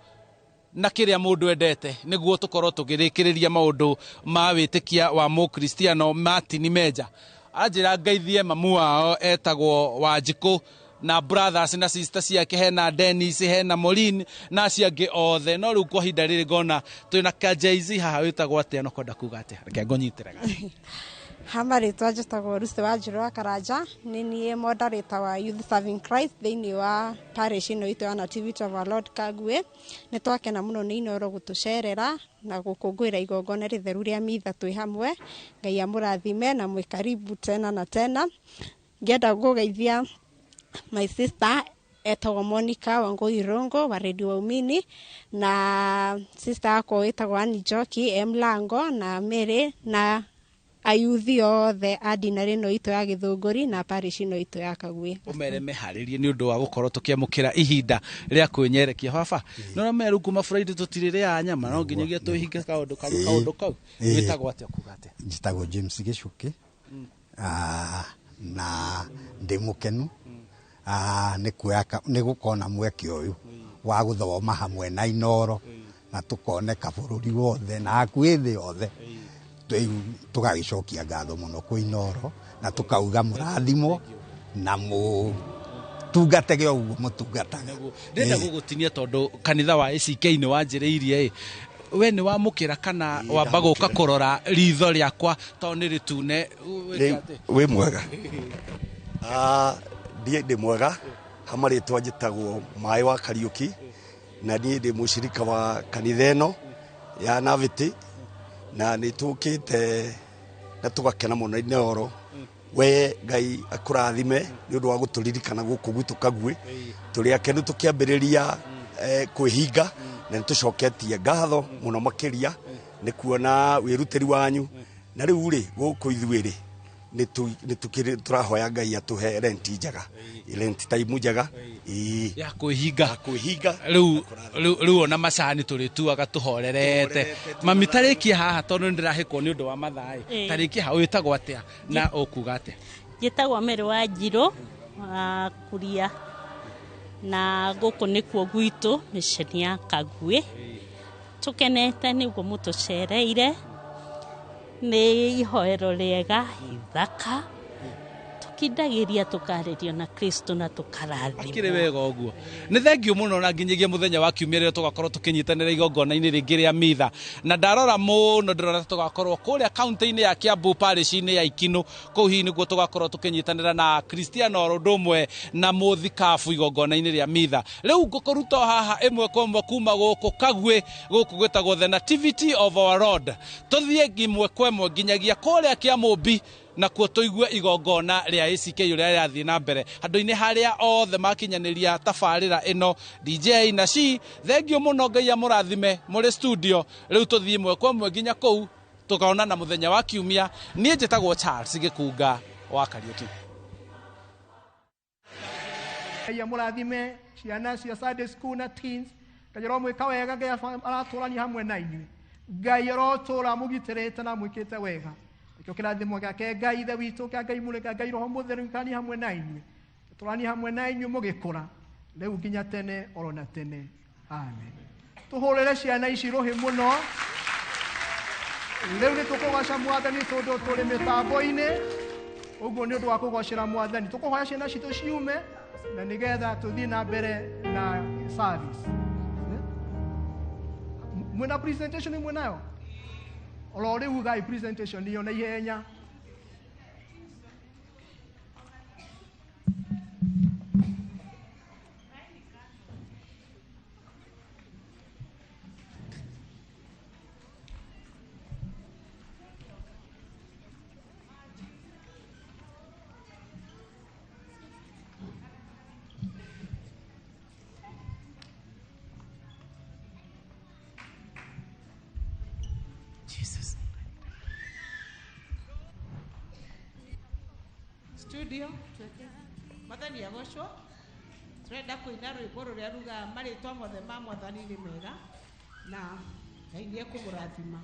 na kĩrĩa mũndũ endete, nĩguo tũkorwo tũkĩrĩkĩrĩria maũndũ ma wĩtĩkia wa mũkristiano. Martin Menja anjĩra ngeithie mamu wao etagwo Wanjikũ na brothers na sister ciake, hena Dennis, hena Maureen na acio angĩ othe. No rĩu kwa ihinda rĩrĩ ngona twĩna ka Jay-Z haha wĩtagwo atĩa no kwenda kuga atĩa? Reke ngũnyitĩre. Hama rĩtwa njĩtagwo Ruth Wanjirũ wa Karanja, nĩ niĩ moderator wa Youth Serving Christ thĩinĩ wa parish ĩno itũ ya Nativity of Our Lord Kagwe. Nĩ twakena mũno nĩ Inooro gũtũcerera na gũkũngũĩra igongona rĩtheru rĩa mitha twĩ hamwe. Ngai amũrathime na mwĩ karibu tena na tena. Ngĩenda gũgeithia my sister etagwo Monica Wangui Irungu wa Radio Waumini na sister yakwa wĩtagwo Annie Njoki e Mlango na Mary na ayuthi othe a dinarĩ ĩno itũ ya Gĩthũngũri na parish ĩno itũ ya Kagwĩ. Ũmere meharĩrie nĩ ũndũ wa gũkorwo tũkĩamũkĩra ihinda rĩa kwĩnyerekia. Baba, nĩ ũramenya rĩu kuma Friday tũtirĩrĩaga nyama, no nginyagia twĩhinge kaũndũ kau. Kaũndũ kau wĩtagwo atĩa, kuga atĩa? Njĩtagwo James Gĩcũkĩ, na ndĩ mũkenu nĩ kuoya nĩ gũkorwo na mweke ũyũ wa gũthoma hamwe na Inooro na tũkoneka bũrũri wothe na hakuhĩ thĩ yothe. Rĩu tũgagĩcokia ngatho mũno kwĩ Inooro na tũkauga mũrathimwo na mũtungatage o ũguo mũtungataga. Ndĩrenda gũgũtinia tondũ kanitha wa ACK nĩ wanjĩrĩirie ĩ we nĩ wamũkĩra kana wamba gũka kũrora ritho rĩakwa tondũ nĩ rĩtune? Rĩu wĩ mwega? Ndiĩ ndĩ mwega. Hama rĩtwa njĩtagwo Maĩ wa Kariũki na niĩ ndĩ mũcirika wa kanitha ĩno ya Navĩtĩ na nĩ tũkĩte na tũgakena mũno. Inooro we Ngai akũrathime nĩ ũndũ wa gũtũririkana gũkũ gwitũ Kagwĩ. Tũrĩ akenu tũkĩambĩrĩria kwĩhinga na nĩ tũcoketie ngatho mũno makĩria nĩ kuona wĩrutĩri wanyu. Na rĩu rĩ gũkũ ithuĩ rĩ nĩ tũrahoya Ngai atũhe renti njega, renti time njega, ĩĩ. Ya kwĩhinga. Kwĩhinga. Rĩu ona macani tũrĩtuaga tũhorerete. Mami, tarĩkia haha tondũ nĩ ndĩrahĩkwo nĩ ũndũ wa mathaa ĩ. Tarĩkia haha, wĩtagwo atĩa na ũkuga atĩa? Njĩtagwo Mary Wanjirũ wa Kuria na gũkũ nĩkuo gwitũ mĩceni ya Kagwĩ. Tũkenete nĩguo mũtũcereire, nĩ ihoero rĩega ithaka, tũkindagĩria tũkarĩrio na Kristo na tũkarathimwo. Akĩrĩ wega ũguo, nĩ thengio mũno na nginyagia mũthenya wa kiumia rĩrĩa tũgakorwo tũkĩnyitanĩra igongona-inĩ rĩngĩ rĩa mitha. Na ndarora mũno ndĩrona tũgakorwo kũrĩa kaunti-inĩ ya Kiambu parish-inĩ ya Ikinũ, kũu hihi nĩkuo tũgakorwo tũkĩnyitanĩra na Kristiano oro ũndũ ũmwe na mũthikabu igongona-inĩ rĩa mitha. Rĩu ngũkũruta o haha ĩmwe kwa ĩmwe kuma gũkũ Kagwĩ, gũkũ gwĩtagwo The Nativity of Our Lord, tũthiĩ ĩmwe kwa ĩmwe nginyagia kũrĩa Kĩamũmbi nakuo tũigue igongona rĩa ACK ũrĩa rĩrathiĩ na mbere handũ-inĩ harĩa othe makinyanĩria tabarĩra ĩno. DJ na ci thengio mũno, Ngai amũrathime mũrĩ studio. Rĩu tũthiĩ ĩmwe kwa ĩmwe nginya kũu, tũkaonana mũthenya wa kiumia. Niĩ njĩtagwo Charles Gĩkunga wa Kariũki. Ngai amũrathime ciana cia Sunday school na teens. Ngai aromwĩka wega, Ngai aratũrania hamwe na inyuĩ. Ngai arotũra mũgitĩrĩte na mwĩkĩte wega. Nĩkĩo kĩrathimo gĩake Ngai Ithe witũ, kĩa Ngai Mũrũ, kĩa Ngai Roho Mũtheru gĩikanie hamwe na inyuĩ. Tũranie hamwe na inyuĩ mũgĩkũra rĩu nginya tene oro na tene. Amen. Tũhũrĩre ciana ici rũhĩ mũno. Rĩu nĩ tũkũgoca Mwathani tondũ tũrĩ mĩtambo-inĩ. Ũguo nĩ ũndũ wa kũgocera Mwathani. Tũkũhoya ciana citũ ciume na nĩgetha tũthiĩ na mbere na service. Mwĩna presentation mwĩ nayo? Oro rĩu ugai presentation iyo na ihenya. Jesus. Studio Mwathani agocwo. Turenda kuina rwimbo ruria rugaga marĩtwa mothe ma Mwathani nĩ mega na Ngai nĩ ekũmũrathima.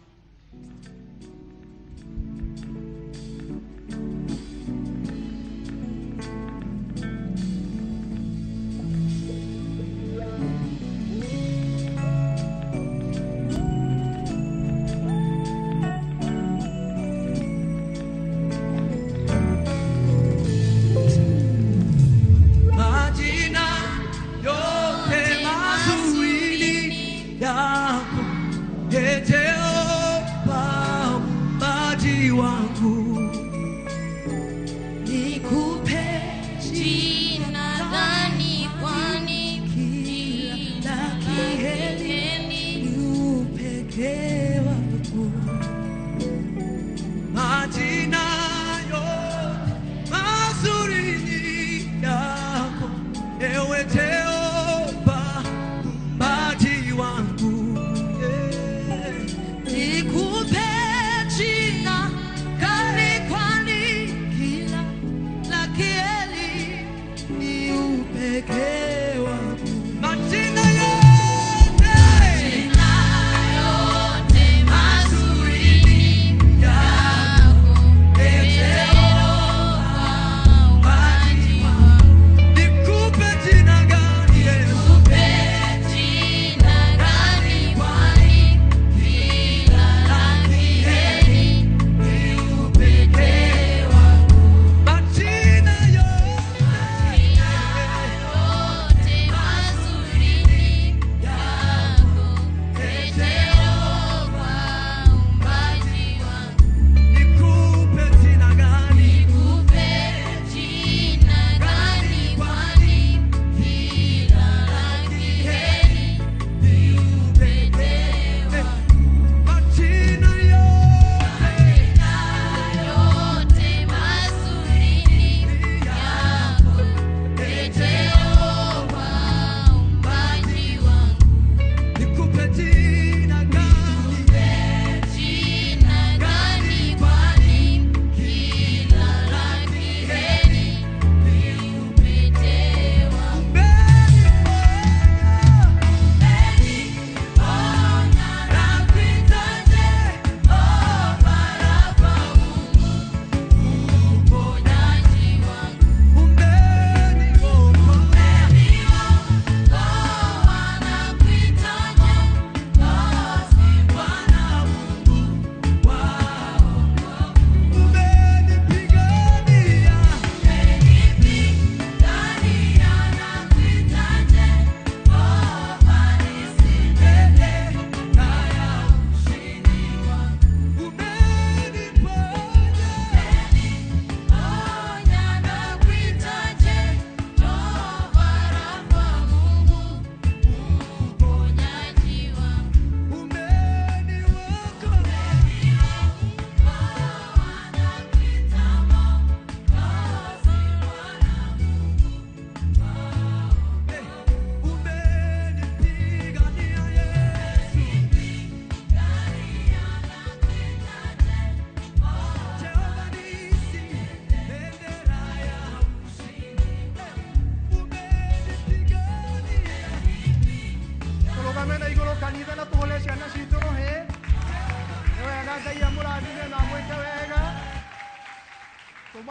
Majina yote mazuri yako, Ee Jehova muumbaji wangu. Nikupe jina gani kwani kila heri ni upekee wako. Majina yote mazuri ni yako, ewe Jehova muumbaji wangu. Yeah. Nikupe jina gani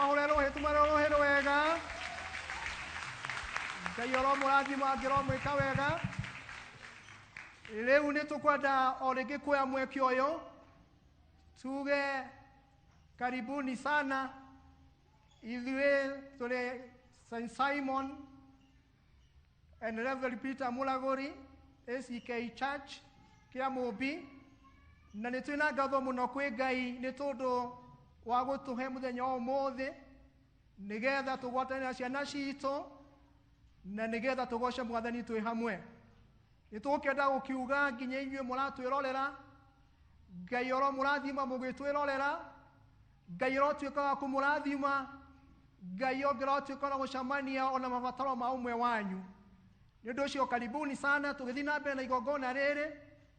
Tumahũre rũhĩ, tumahũre rũhĩ rwega. Ngai oromũrathima, angĩromwĩka wega. Rĩu nĩ tũkwenda o rĩngĩ kuoya mweke ũyũ tuge karibuni sana. Ithuĩ tũrĩ St. Simon and Reverend Peter Muraguri ACK Church kĩa Mũmbi, na nĩ twĩna ngatho mũno kwĩ Ngai nĩ tondũ wa gũtũhe mũthenya wa ũmũthĩ nĩgetha tũgwatane na ciana citũ na nĩgetha tũgoce Mwathani twĩ hamwe. Nĩ tũkĩenda gũkiuga nginya inyuĩ mũratwĩrorera, Ngai oromũrathima mũgĩtwĩrorera, Ngai ũrotuĩka wa kũmũrathima, Ngai ũngĩrotuĩka wa gũcemania ona mabataro ma ũmwe wanyu. Nĩ ũndũ ũcio karibuni sana, tũgĩthiĩ na mbere na igongona rĩrĩ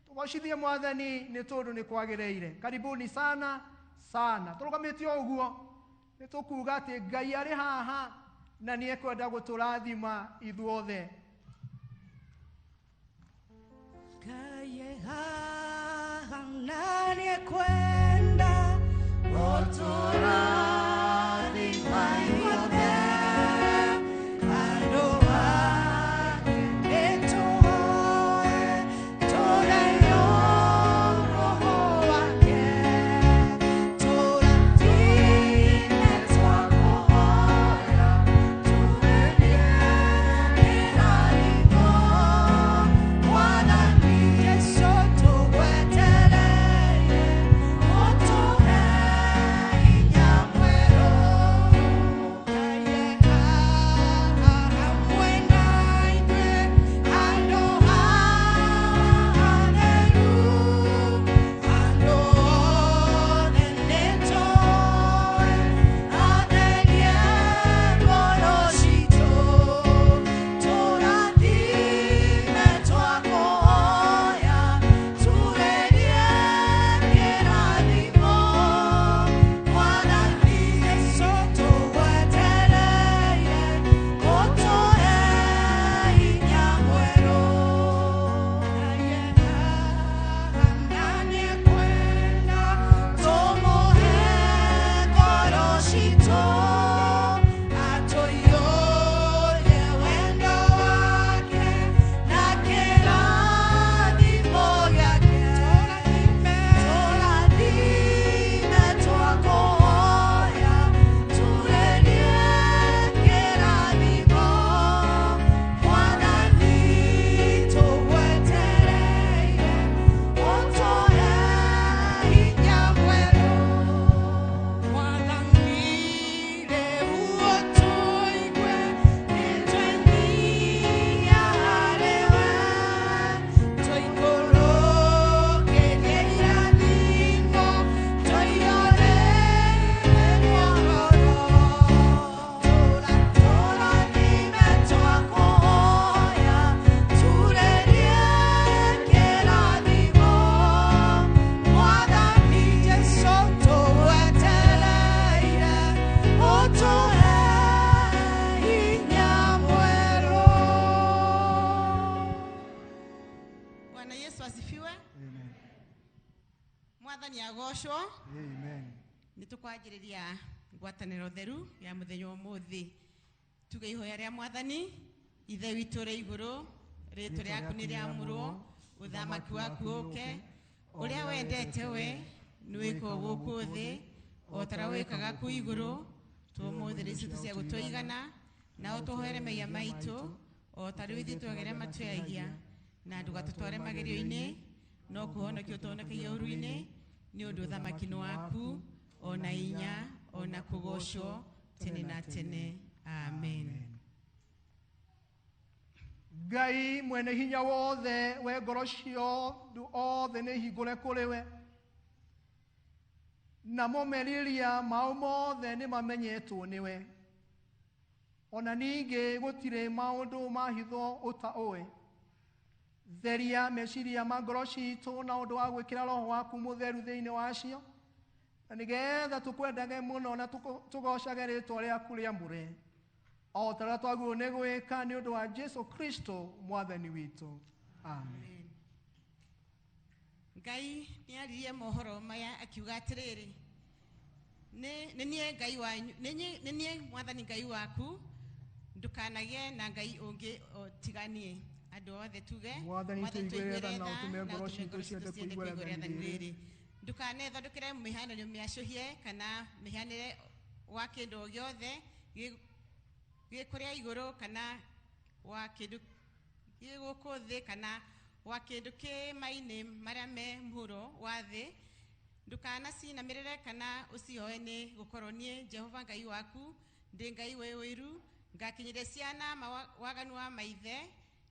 tũgocithie Mwathani nĩ tondũ nĩ kwagĩrĩire. Karibuni sana sana. Tũrũgamĩte o ũguo nĩ tũkuga atĩ Ngai arĩ haha na nĩ ekwenda gũtũrathima ithuothe. Ngai haha na nĩ ekwenda gũtũrathima ithuothe. Andũ ake nĩtũhoe tũrehwo Roho wake. Tũrathime twakũhoya, tũgerie kĩrathimo. Mwathani Jesũ tũgwetereire, ũtũhe hinya mwerũ. Ngai haha hamwe na ithuĩ, handũ haha hatheru. Andũ othe nĩtũĩ, atherie ngoro citũ. Tũrathime twakũhoya, tũgerie kĩrathimo. Mwathani Jesũ tũgwetereire, ũtũhe hinya mwerũ. Ngai haha na nĩekwenda tũmũhe ngoro citũ, atũiyũrie wendo wake na kĩrathimo gĩake. Tũrathime twakũhoya, tũgerie kĩrathimo. Mwathani tũgwetereire, ũtũhe hinya mwerũ. Mwathani rĩu ũtũigue, nĩtwenyiihia harĩ we. Tũikũrũkĩrie irathimo, tũiyũrĩre ngoro. Tũrathime twakũhoya, tũgerie kĩrathimo. Mwathani Jesũ tũgwetereire, ũtũhe hinya mwerũ. Bwana Yesu asifiwe. Mwathani agocwo. Amen. Nĩ tũkwanjĩrĩria ngwatanĩro theru ya mũthenya ũmũthĩ. Tuge ihoya rĩa Mwathani. Ithe witũ ũrĩ igũrũ, rĩtwa rĩaku nĩ rĩamũrwo, ũthamaki waku ũke, ũrĩa wendete we nĩ wĩkwo gũkũ thĩ o ta ũrĩa wĩkaga kũu igũrũ. Tũmũthĩ rĩu cia gũtũigana, na ũtũhoere mehia maitũ o ta rĩu ithuĩ twagĩrĩra matũyagia, na ndũgatũtware magerio-inĩ, no kũhonokia ũtũhonokagia ũũru-inĩ, nĩ ũndũ ũthamaki nĩ waku, ona inya, ona kũgocwo tene na tene. Amen. Ngai mwene hinya wothe, we ngoro cio andũ othe nĩ hingũre kũrĩ we, namo meriria mao mothe nĩ mamenyetwo nĩwe. Ona ningĩ gũtirĩ maũndũ ma hitho ũtaũĩ. Theria meciria ma ngoro citũ na ũndũ wa gwĩkĩra Roho waku mũtheru thĩinĩ wacio, na nĩgetha tũkwendage mũno na tũgocage rĩtwa rĩaku rĩamũre, o ta ũrĩa twagĩrĩirwo nĩ gwĩka nĩ ũndũ wa Jesu Kristo Mwathani witũ. Amen. Ngai nĩ aririe mohoro maya akiuga atĩrĩrĩ, Nĩ niĩ Ngai wanyu, nĩ niĩ Mwathani Ngai waku, ndũkanagĩe na Ngai ũngĩ tiga niĩ. Andũ othe tuge, Mwathani tũiguĩre tha na ũtũme ngoro citũ ciende kũigua rĩathani rĩrĩ. Ndũkanethondekere mĩhianano mĩacũhie kana mĩhianĩre wa kĩndũ o gĩothe gĩ kũrĩa igũrũ kana wa kĩndũ gĩ gũkũ thĩ kana wa kĩndũ kĩ maĩ-inĩ marĩa me mũhuro wa thĩ. Ndũkanacinamĩrĩre kana ũcihoe, nĩ gũkorwo niĩ Jehova Ngai waku ndĩ Ngai wĩ ũiru, ngakinyĩria ciana waganu wa maithe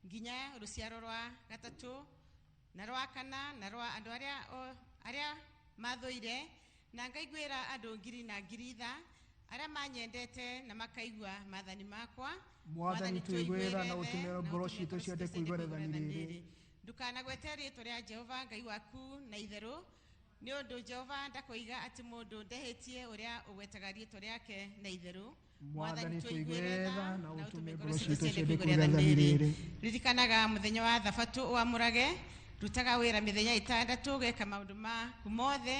nginya rũciaro rwa gatatũ na rwa kana na rwa andũ arĩa mathũire, na ngaiguĩra andũ ngiri na ngiri tha arĩa manyendete na makaigua maathani makwa. Mwathani tũiguĩre tha na ũtũme ngoro citũ ciende kũigua rĩathani rĩrĩ. Ndũkanagwete rĩĩtwa rĩa Jehova Ngai waku na itherũ, nĩ ũndũ Jehova ndakoiga atĩ mũndũ ndehĩtie ũrĩa ũgwetaga rĩĩtwa rĩake na itherũ. Mwathani tũiguĩre tha na ũtũme ngoro citũ ciende kũigua rĩathani rĩrĩ. Ririkanaga mũthenya wa Thabatũ ũamũrage, rutaga wĩra mĩthenya ĩtandatũ ũgeka maũndũ maku mothe,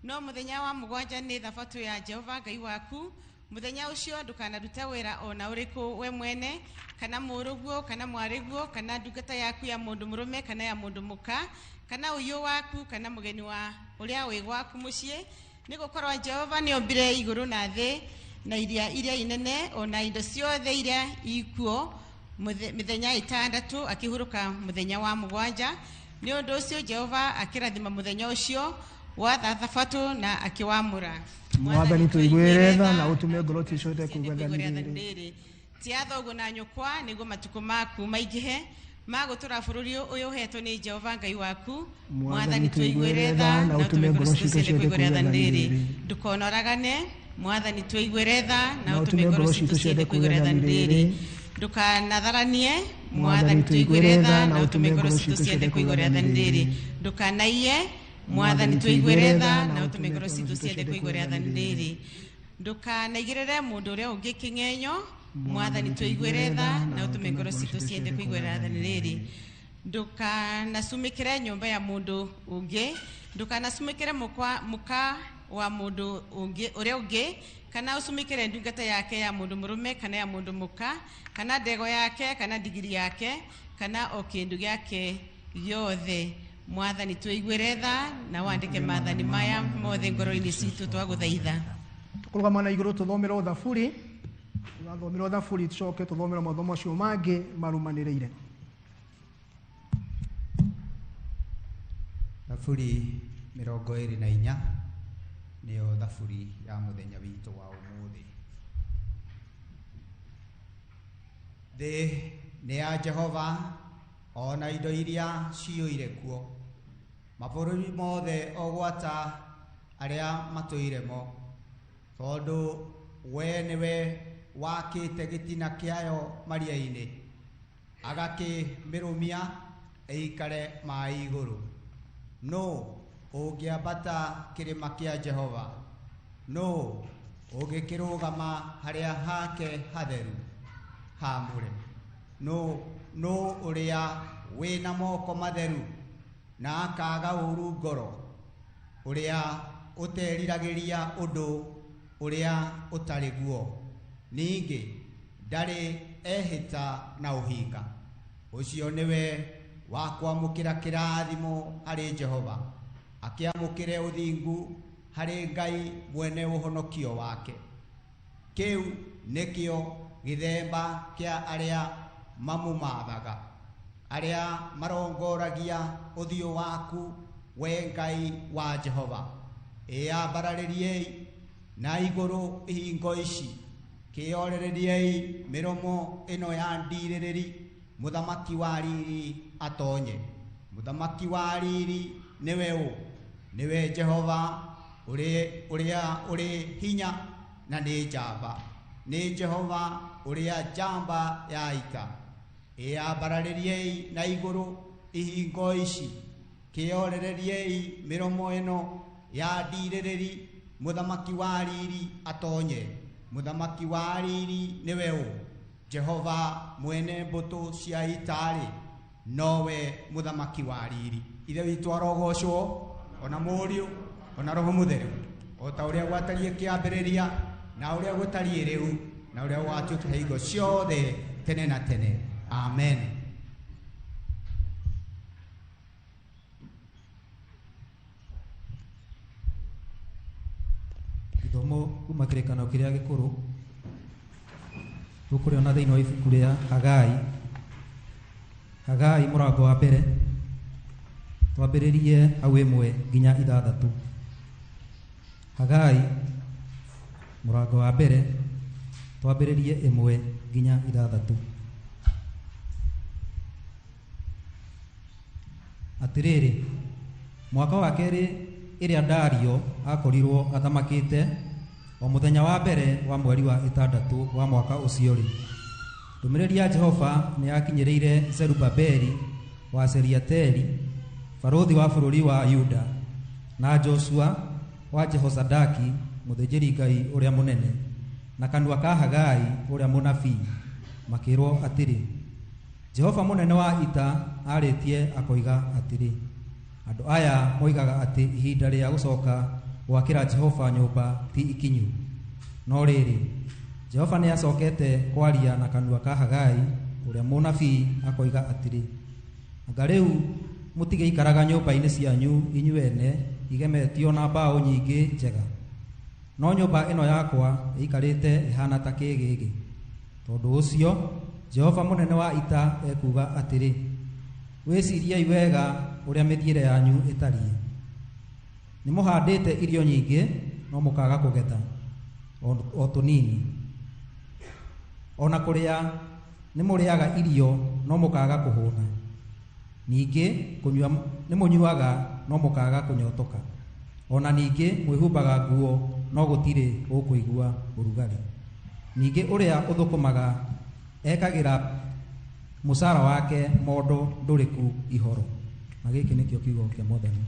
no mũthenya wa mũgwanja nĩ Thabatũ ya Jehova Ngai waku. Mũthenya ũcio ndũkanaruta wĩra ona ũrĩkũ we mwene, kana mũrũguo kana mwarĩguo, kana ndungata yaku ya mũndũ mũrũme kana ya mũndũ mũka, kana ũyũ waku kana mũgeni wa ũrĩa wĩ gwaku mũciĩ, nĩ gũkorwo Jehova nĩombire igũrũ na thĩ na iria iria inene ona indo ciothe iria ikuo mĩthenya ĩtandatũ, akĩhurũka mũthenya wa mũgwanja. Nĩ ũndũ ũcio Jehova akĩrathima mũthenya ũcio wa Thabatũ na akĩwamũra. Mwathani tũiguĩre tha na ũtũme ngoro citũ ciende kũigua rĩathani rĩrĩ. Tĩa thoguo na nyũkwa nĩguo matukũ maku maingĩhe ma gũtũũra bũrũri ũyũ ũheetwo nĩ Jehova Ngai waku. Mwathani tũiguĩre tha na ũtũme ngoro citũ ciende kũigua rĩathani rĩrĩ. Ndũkonoragane. Mwathani tũiguĩre tha na ũtũme ngoro citũ ciende kũigua rĩathani rĩrĩ. Ndũkanatharanie. Mwathani tũiguĩre tha na ũtũme ngoro citũ ciende kũigua rĩathani rĩrĩ. Ndũkanaiye. Mwathani tũiguĩre tha na ũtũme ngoro citũ ciende kũigua rĩathani rĩrĩ. Ndũkanaigĩrĩre mũndũ ũrĩa ũngĩ kĩng'enyo. Mwathani tũiguĩre tha na ũtũme ngoro citũ ciende kũigua rĩathani rĩrĩ. Ndũkanacumĩkĩre nyũmba ya mũndũ ũngĩ. Ndũkanacumĩkĩre mũka wa mũndũ ũngĩ ũrĩa ũngĩ, kana ũcumĩkĩre ndungata yake ya mũndũ mũrũme kana ya mũndũ mũka, kana ndego yake kana ndigiri yake, kana o kĩndũ gĩake gĩothe. Mwathani tũiguĩre tha na wandĩke maathani maya mothe ngoro-inĩ citũ, twagũthaitha. Tũkũrũgama na igũrũ tũthomerwo thaburi, twathomerwo thaburi tũcoke tũthomerwo mathomo macio mangĩ marũmanĩrĩire. Thaburi 24 nĩyo thaburi ya mũthenya witũ wa ũmũthĩ. Thĩ nĩ ya Jehova ona indo iria ciyũire kuo, mabũrũri mothe o gwata arĩa matũire mo, tondũ we nĩwe wakĩte gĩtina kĩayo maria-inĩ, agakĩmĩrũmia ĩikare maĩ igũrũ. Nũ ũngĩambata kĩrĩma kĩa Jehova? Nũ ũngĩkĩrũgama harĩa hake hatheru haamũre? Nũ ũrĩa wĩna moko matheru na akaaga ũũru ngoro, ũrĩa ũteriragĩria ũndũ ũrĩa ũtarĩ guo, ningĩ ndarĩ ehĩta na ũhinga? Ũcio nĩwe wa kwamũkĩra kĩrathimo harĩ Jehova, akĩamũkĩre ũthingu harĩ Ngai mwene ũhonokio wake. Kĩu nĩkĩo gĩthemba kĩa arĩa mamũmathaga, arĩa marongoragia ũthiũ waku, we Ngai wa Jehova. Ĩyambararĩriei na igũrũ ihingo ici, kĩorereriei mĩromo ĩno ya ndirĩrĩri, mũthamaki wa riri atonye. Mũthamaki wa riri nĩwe ũ? Nĩwe Jehova ũrĩa ũrĩ hinya na nĩ njamba, nĩ Jehova ũrĩa njamba ya ita. Ĩyambararĩriei na igũrũ ihingo ici, kĩorereriei mĩromo ĩno ya ndirĩrĩri, mũthamaki wa riri atonye. Mũthamaki wa riri nĩwe ũ? Jehova mwene mbũtũ cia ita-rĩ, nowe mũthamaki wa riri. Ithe witũ arogocwo, ona Mũriũ, ona Roho Mũtheru. O ta ũrĩa gwatariĩ kĩambĩrĩria, na ũrĩa gũtariĩ rĩu, na ũrĩa gũgatuĩka hingo ciothe tene na tene. Amen. Gĩthomo kuma kĩrĩkanĩro kĩrĩa gĩkũrũ tũkũrĩona thĩinĩ wa ibuku rĩa Hagai. Hagai mũrango wa mbere, twambĩrĩrie hau 1 nginya 6. Hagai mũrango wa mbere, twambĩrĩrie 1 nginya 6. Atĩrĩrĩ, mwaka wa kerĩ ĩrĩa Dario akorirwo athamakĩte, o mũthenya wa mbere wa mweri wa 6 wa mwaka ũcio-rĩ, ndũmĩrĩri ya Jehova nĩ yakinyĩrĩire Zerubabeli wa Seriateli, barũthi wa bũrũri wa Yuda, na Joshua wa Jehosadaki, mũthĩnjĩri-Ngai ũrĩa mũnene, na kanua ka Hagai ũrĩa mũnabii, makĩrwo atĩrĩ, Jehova mũnene wa ita arĩtie akoiga atĩrĩ, andũ aya moigaga atĩ ihinda rĩa gũcoka gwakĩra Jehova nyũmba ti ikinyu. No rĩrĩ, Jehova nĩ acokete kwaria na kanua ka Hagai ũrĩa mũnabii akoiga atĩrĩ, anga rĩu mũtigĩikaraga nyũmba-inĩ cianyu inyuĩ ene igemetio na mbaũ nyingĩ njega, no nyũmba ĩno yakwa ĩikarĩte ĩhana ta kĩgĩgĩ. Tondũ ũcio Jehova mũnene wa ita ekuuga atĩrĩ, wĩciriei wega ũrĩa mĩthiĩre yanyu ĩtariĩ. Nĩ mũhandĩte irio nyingĩ, no mũkaga kũgetha o tũnini. Ona kũrĩa nĩ mũrĩaga irio, no mũkaga kũhũna. Ningĩ kũnyua nĩ mũnyuaga, no mũkaga kũnyotoka. Ona ningĩ mwĩhumbaga nguo, no gũtirĩ ũkũigua ũrugarĩ. Ningĩ ũrĩa ũthũkũmaga ekagĩra mũcara wake mondo ndũrĩku ihoro. Na gĩkĩ nĩkĩo kiugo kĩa Mwathani.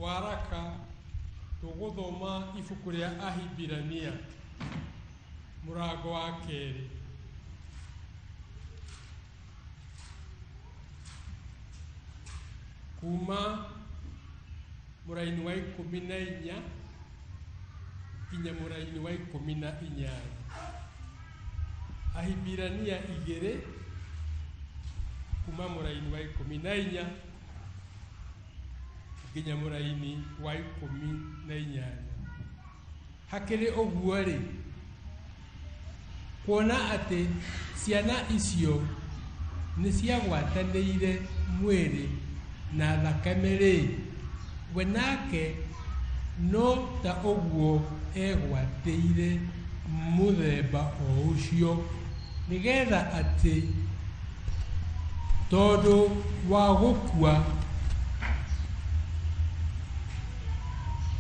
Waraka tũgũthoma ibuku rĩa Ahibirania mũrango wa 2. Kuma mũraini wa 14 nginya mũraini wa 18. Ahibirania 2 kuma mũraini wa 14 nginya mũraini wa 18. Hakĩrĩ ũguo-rĩ, kuona atĩ ciana icio nĩ ciagwatanĩire mwĩrĩ na thakame-rĩ, we nake no ta ũguo egwatĩire mũthemba o ũcio, nĩgetha atĩ tondũ wa gũkua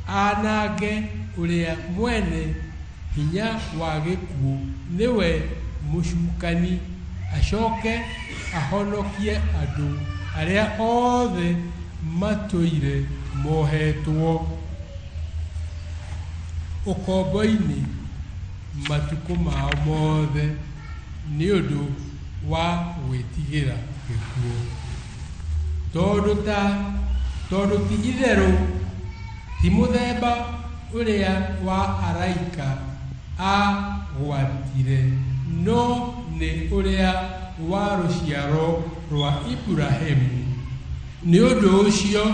anange ũrĩa mwene hinya wa gĩkuũ, nĩwe mũcukani, acoke ahonokie andũ arĩa othe matũire mohetwo ũkombo-inĩ matukũ mao mothe nĩ ũndũ wa gwĩtigĩra gĩkuũ. Tondũ ti itherũ ti mũthemba ũrĩa wa araika agwatire, no nĩ ũrĩa wa rũciaro rwa Iburahĩmu. Nĩ ũndũ ũcio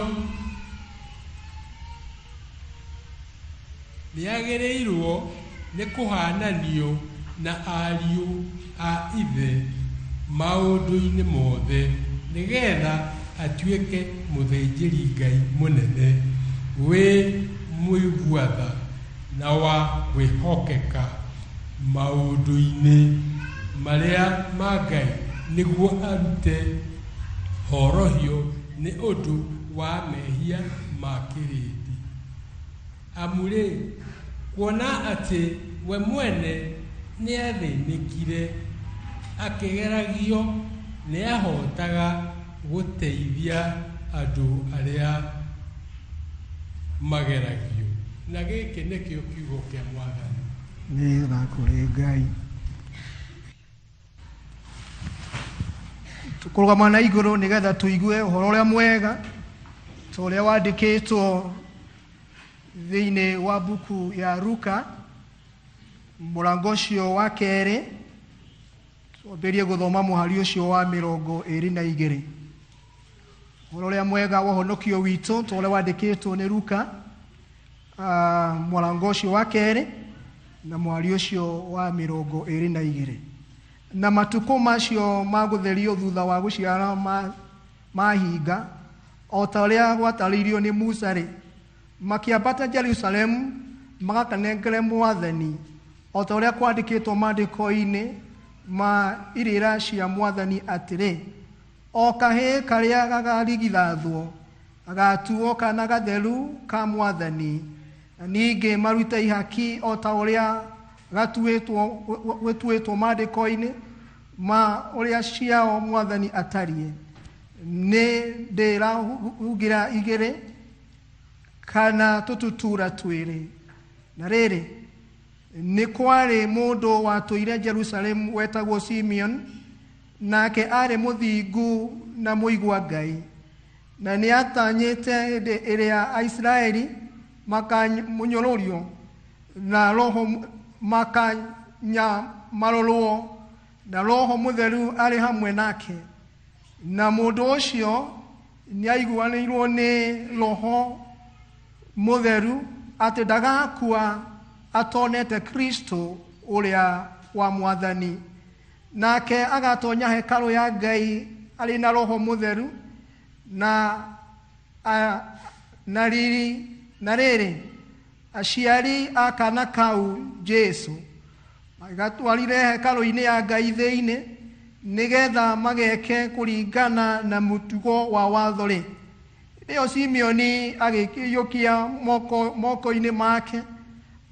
nĩagĩrĩirwo nĩ kũhananio na ariũ a ithe maũndũ-inĩ mothe, nĩgetha atuĩke mũthĩnjĩri-Ngai mũnene wĩ mũigua-tha na wa kwĩhokeka maũndũ-inĩ marĩa ma Ngai nĩguo arute horohio nĩ ũndũ wa mehia ma kĩrĩndĩ. Amu-rĩ, kuona atĩ we mwene nĩathĩnĩkire akĩgeragio, nĩahotaga gũteithia andũ arĩa mageragio. Na gĩkĩ nĩkĩo kiugo kĩa Mwathani. Nĩ kũrĩ Ngai. Tũkũrũgama na igũrũ nĩgetha tũigue ũhoro ũrĩa mwega ta ũrĩa wandĩkĩtwo thĩinĩ wa mbuku ya Luka mũrango ũcio wa kerĩ, twambĩrĩrie gũthoma mũhari ũcio wa 22. Ũhoro ũrĩa mwega wa ũhonokio witũ ta ũrĩa wandĩkĩtwo nĩ Luka, mũrango ũcio wa kerĩ na mũhari ũcio wa 22. Na matukũ macio ma gũtherio thutha wa gũciara mahinga, o ta ũrĩa gwatarĩirio nĩ Musa rĩ, makĩambata Jerusalemu magakanengere Mwathani o ta ũrĩa kwandĩkĩtwo maandĩko-inĩ ma irĩra cia Mwathani atĩrĩ, o kahĩĩ karĩa gakarigithathwo gagatuo kana gatheru ka Mwathani, na ningĩ marute ihaki o ta ũrĩa gũtuĩtwo maandĩko-inĩ ma ũrĩa ciao Mwathani atariĩ. Nĩ ndĩra hugira igĩrĩ kana tũtutura twĩrĩ. Na rĩrĩ, nĩ kwarĩ mũndũ watũire Jerusalemu wetagwo Simeon, nake arĩ mũthingu na mũigua Ngai, na nĩatanyĩte hĩndĩ ĩrĩa Aisiraeli makamũnyũrũrio na roho makanyamarũrwo na Roho Mũtheru arĩ hamwe nake. Na mũndũ ũcio nĩaiguanĩirwo nĩ Roho Mũtheru atĩ ndagakua atonete Kristo ũrĩa wa Mwathani. Nake agatonya hekarũ ya Ngai arĩ na Roho Mũtheru na na rĩrĩ, aciari a kana kau Jesu magatwarire hekarũ-inĩ ya Ngai thĩinĩ nĩgetha mageke kũringana na mũtugo wa watho rĩ. Hĩndĩ ĩyo Simeoni agĩkĩiyũkia moko-inĩ make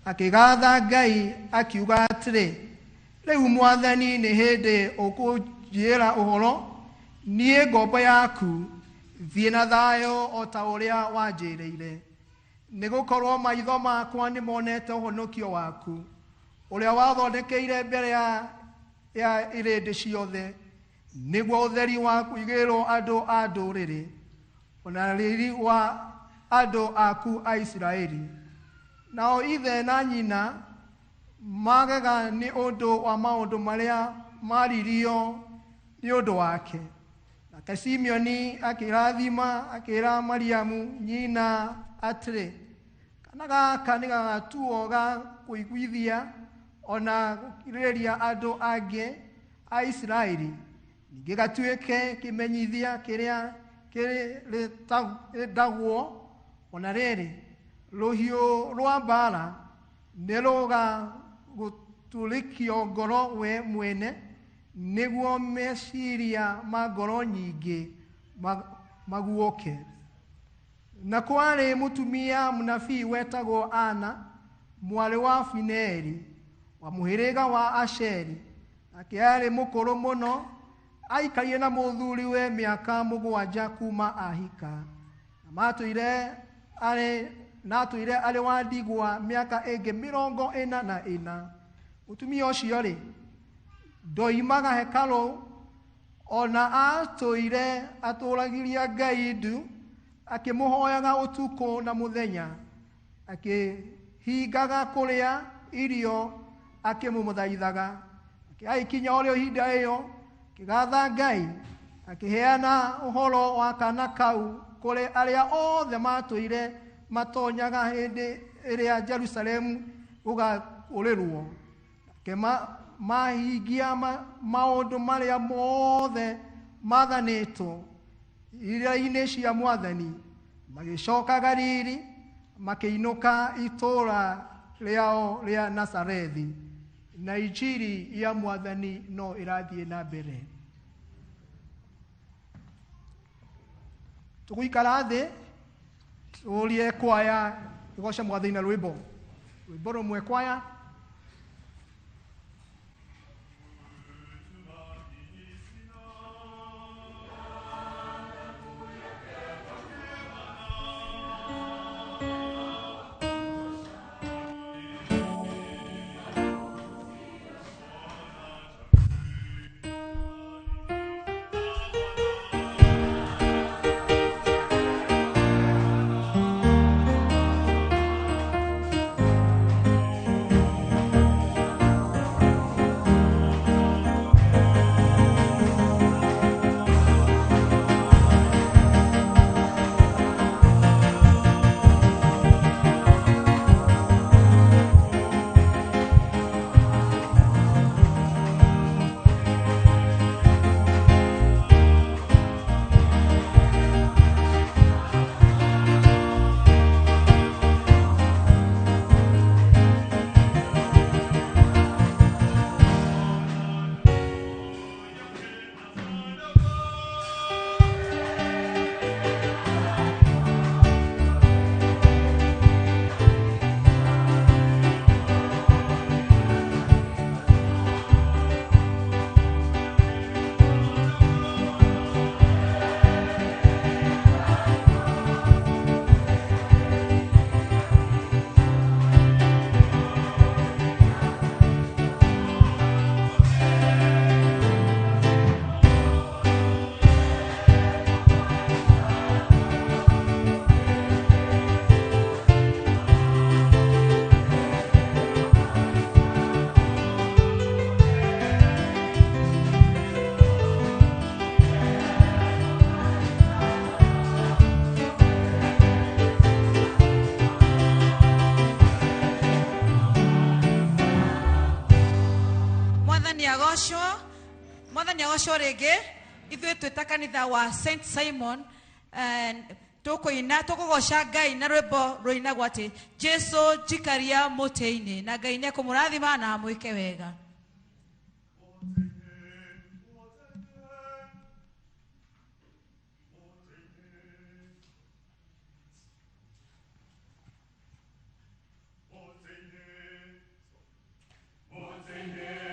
akĩgatha Ngai akiuga atĩrĩ, rĩu Mwathani nĩ hĩndĩ ũkũnjĩra ũhoro, niĩ ngombo yaku, thiĩ na thayũ o ta ũrĩa wanjĩrĩire, nĩgũkorwo maitho makwa nĩmonete ũhonokio waku ũrĩa wathondekeire mbere ya irĩndĩ ciothe, nĩguo ũtheri wa kũigĩrwo andũ a ndũrĩrĩ, ona riri wa andũ aku a Isiraeli. Nao ithe na nyina magega nĩ ũndũ wa maũndũ marĩa maririo nĩ ũndũ wake. Nake Simeoni akĩrathima akĩra Mariamu nyina atĩrĩ, kana gaka nĩ gagatuo ga kũiguithia ona gũkirĩrĩria andũ angĩ a Isiraeli, ningĩ gatuĩke kĩmenyithia kĩrĩa kĩrĩtagwo, ona rĩrĩ rũhiũ rwa mbaara nĩ rũgagũtũrĩkio ngoro we mwene, nĩguo meciria ma ngoro nyingĩ maguũke. Na kwarĩ mũtumia mũnabii wetagwo Ana, mwarĩ wa Fineri, wa mũhĩrĩga wa Asheri. Nake aarĩ mũkũrũ mũno, aikarire na mũthuriwe mĩaka 7 kuma ahika. Na atũire arĩ wa ndigwa mĩaka ĩngĩ 44. Mũtumia ũcio rĩ, ndoimaga hekarũ, ona atũire atũragiria Ngai ndu, akĩmũhoyaga ũtukũ na mũthenya, akĩhingaga kũrĩa irio, akĩmũmũthaithaga. Agĩkinya o rĩo ihinda ĩyo, akĩgatha Ngai, akĩheana ũhoro wa kana kau kũrĩ arĩa othe matũire matonyaga hĩndĩ ĩrĩa Jerusalemu gũgakũrĩrwo. Nake mahingia maũndũ marĩa mothe mathanĩtwo irĩra-inĩ cia Mwathani, magĩcoka Galili, makĩinũka itũũra rĩao rĩa Nazarethi. Na injiri ya Mwathani no ĩrathiĩ na mbere. Tũgũikara thĩ tũrie kwaya ĩgoce Mwathani na rwĩmbo. Rwĩmbo rũmwe kwaya. Mwathani agocwo rĩngĩ. Ithuĩ twĩ ta kanitha wa St Simon, tũkũina tũkũgoca Ngai na rwĩmbo rũinagwo atĩ Jesu njikaria mũtĩ-inĩ, na Ngai nĩ ekũmũrathima na amwĩke wega. Motene,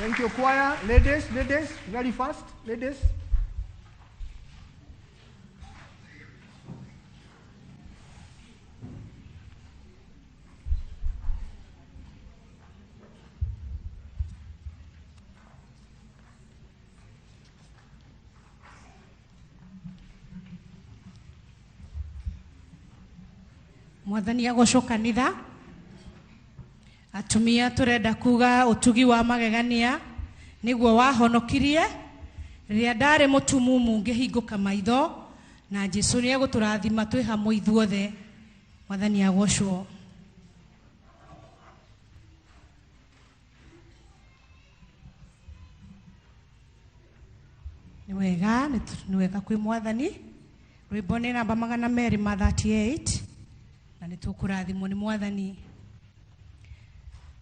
Thank you, choir. Ladies, ladies, very fast. Ladies. Mwathani agocwo kanitha. Atumia turenda kuga utugi wa magegania niguo wahonokirie riria ndari mutumumu ngihinguka maitho na Jesu ni eguturathima twi hamwe ithuothe. Mwathani agocwo. Ni wega, ni wega kwi Mwathani. Rwimbo ni namba 238 na nĩtũkũrathimwo nĩ Mwathani.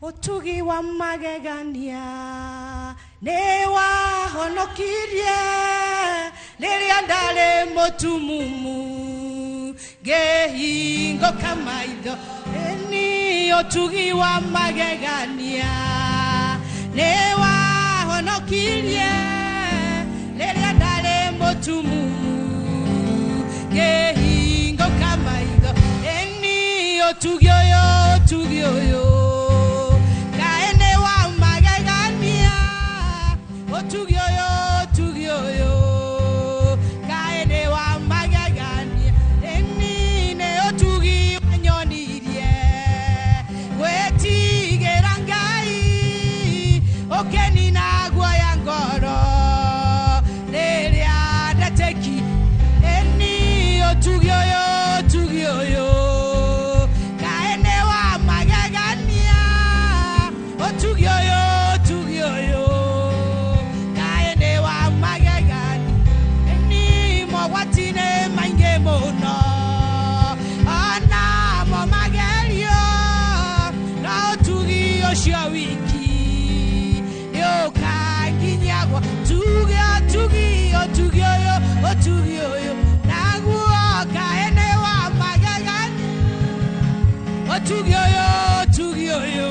Ũtugi wa magegania nĩ wahonokirie rĩrĩa ndarĩ mũtumumu ngĩhingũka maitho. Ĩni ũtugi wa magegania nĩ wahonokirie rĩrĩa ndarĩ mũtumumu ngĩhingũka maitho. Ĩni ũtugi ũyũ, ũtugi ũyũ kaĩ nĩ wa magegania. Ũtugi ũyũ, ũtugi ũyũ kaĩ nĩ wa magegania. Ĩni nĩ ũtugi wanyonirie gwĩtigĩra Ngai ũkĩnina guoya ngoro rĩrĩa ndetĩki. Ĩni ũtugi ũyũ, ũtugi ũyũ kaĩ nĩ wa magegania. Ũtugi ũyũ, ũtugi ũyũ kaĩ nĩ wa magegania. Ĩni mogwati nĩ maingĩ mũno ona mo magerio no ũtugi ũcio wiki nĩũkanginyagwo. Tuge ũtugi, ũtugi ũyũ, ũtugi ũyũ naguo kaĩ nĩ wa magegania. Ũtugi ũyũ, ũtugi ũyũ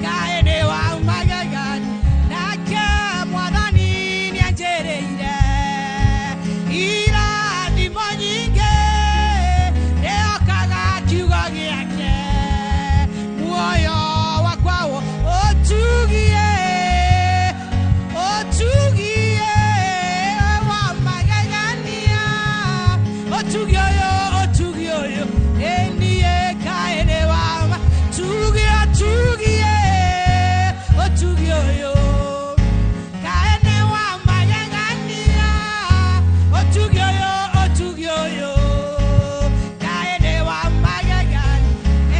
kaĩ nĩ wa magegania. Nake Mwathani nĩanjĩrĩire irathimo nyingĩ nĩokaga kiugo gĩake muoyo wakwa ũtugie, ũtugie wa magegania. Ũtugi ũyũ, ũtugi ũyũ ĩniĩ kaĩ nĩ wa tugie, ũtugie, ũtugi ũyũ kaĩ nĩ wa magegania. Ũtugi ũyũ, ũtugi ũyũ kaĩ nĩ wa magegania.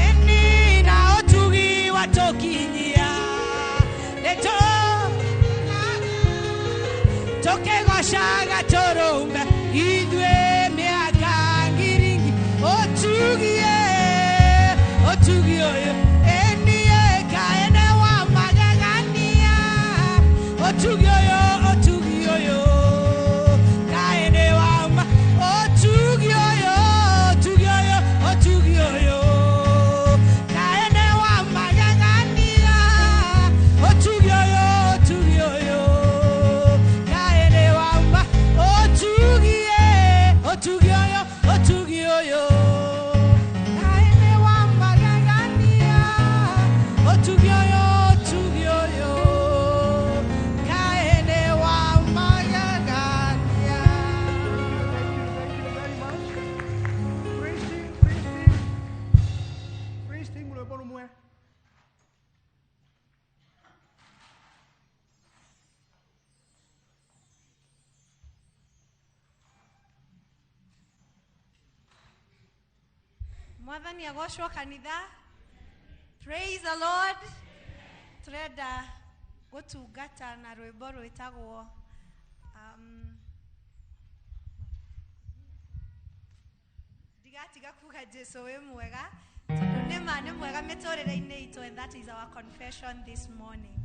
Ĩni na ũtugi watũkinyia nĩtũ tũkĩgocaga tũrũme ithuĩ mĩaka ngiringi. Ũtugie, ũtugi ũyũ ĩniĩ kaĩ nĩ wa magegania. Ũtugi ũyũ, ũtugi ũyũ kaĩ nĩ wa ũtugi ũyũ, ũtugi ũyũ, ũtugi ũyũ kaĩ nĩ wa magegania. Ũtugi ũyũ, ũtugi ũyũ kaĩ nĩ wa ũtugie, ũtugi ũyũ, ũtugi ũyũ kaĩ nĩ wa magegania. Ũtugi ũyũ, ũtugi ũyũ kaĩ nĩ wa magegania. Thank you very much. Praise team, praise team. Praise team, rwĩmbo rũmwe. Mwathani agocwo kanitha. Praise the Lord. Turenda gũtungata na rwĩmbo rwĩtagwo ndigatiga kuga Jesu wĩ mwega tondũ nĩ ma nĩ mwega mĩtũrĩre-inĩ itũ, and that is our confession this morning.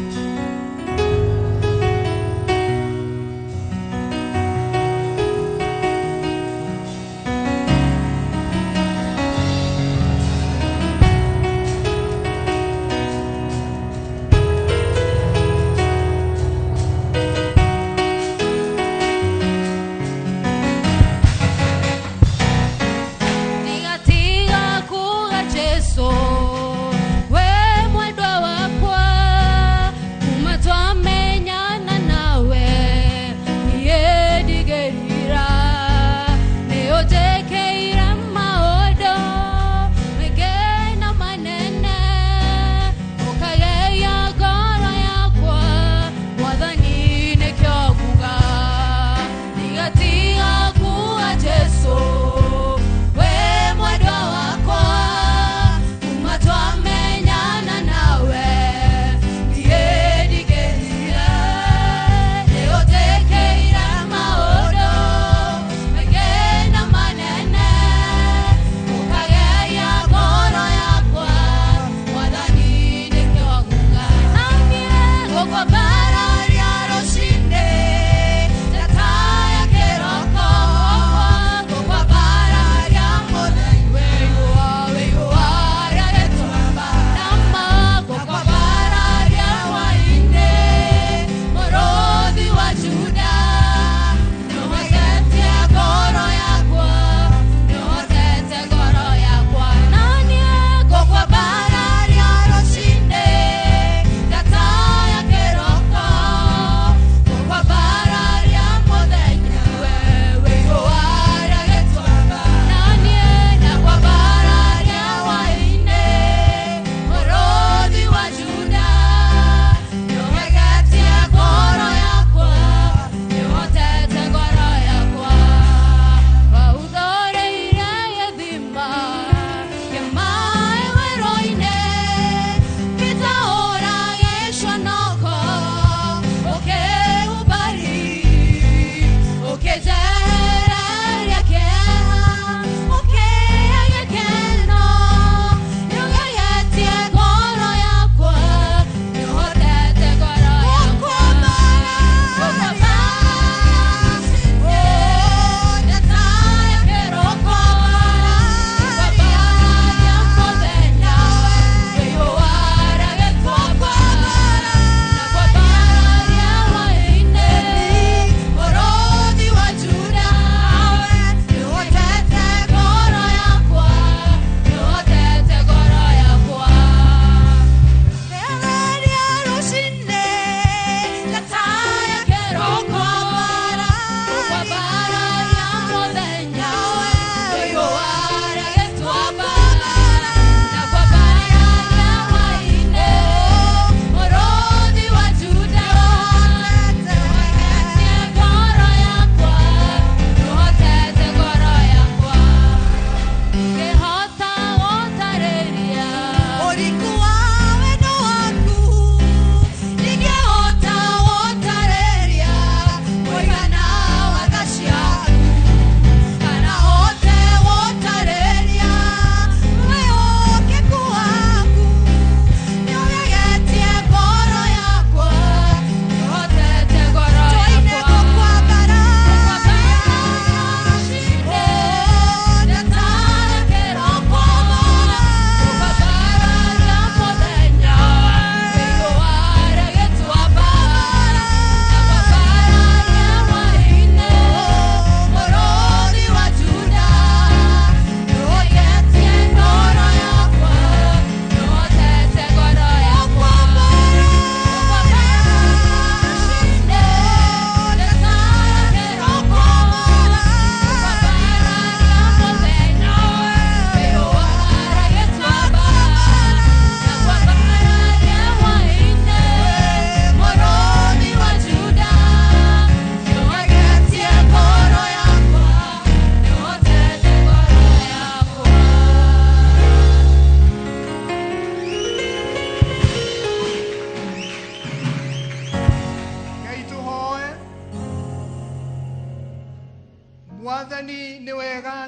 Thank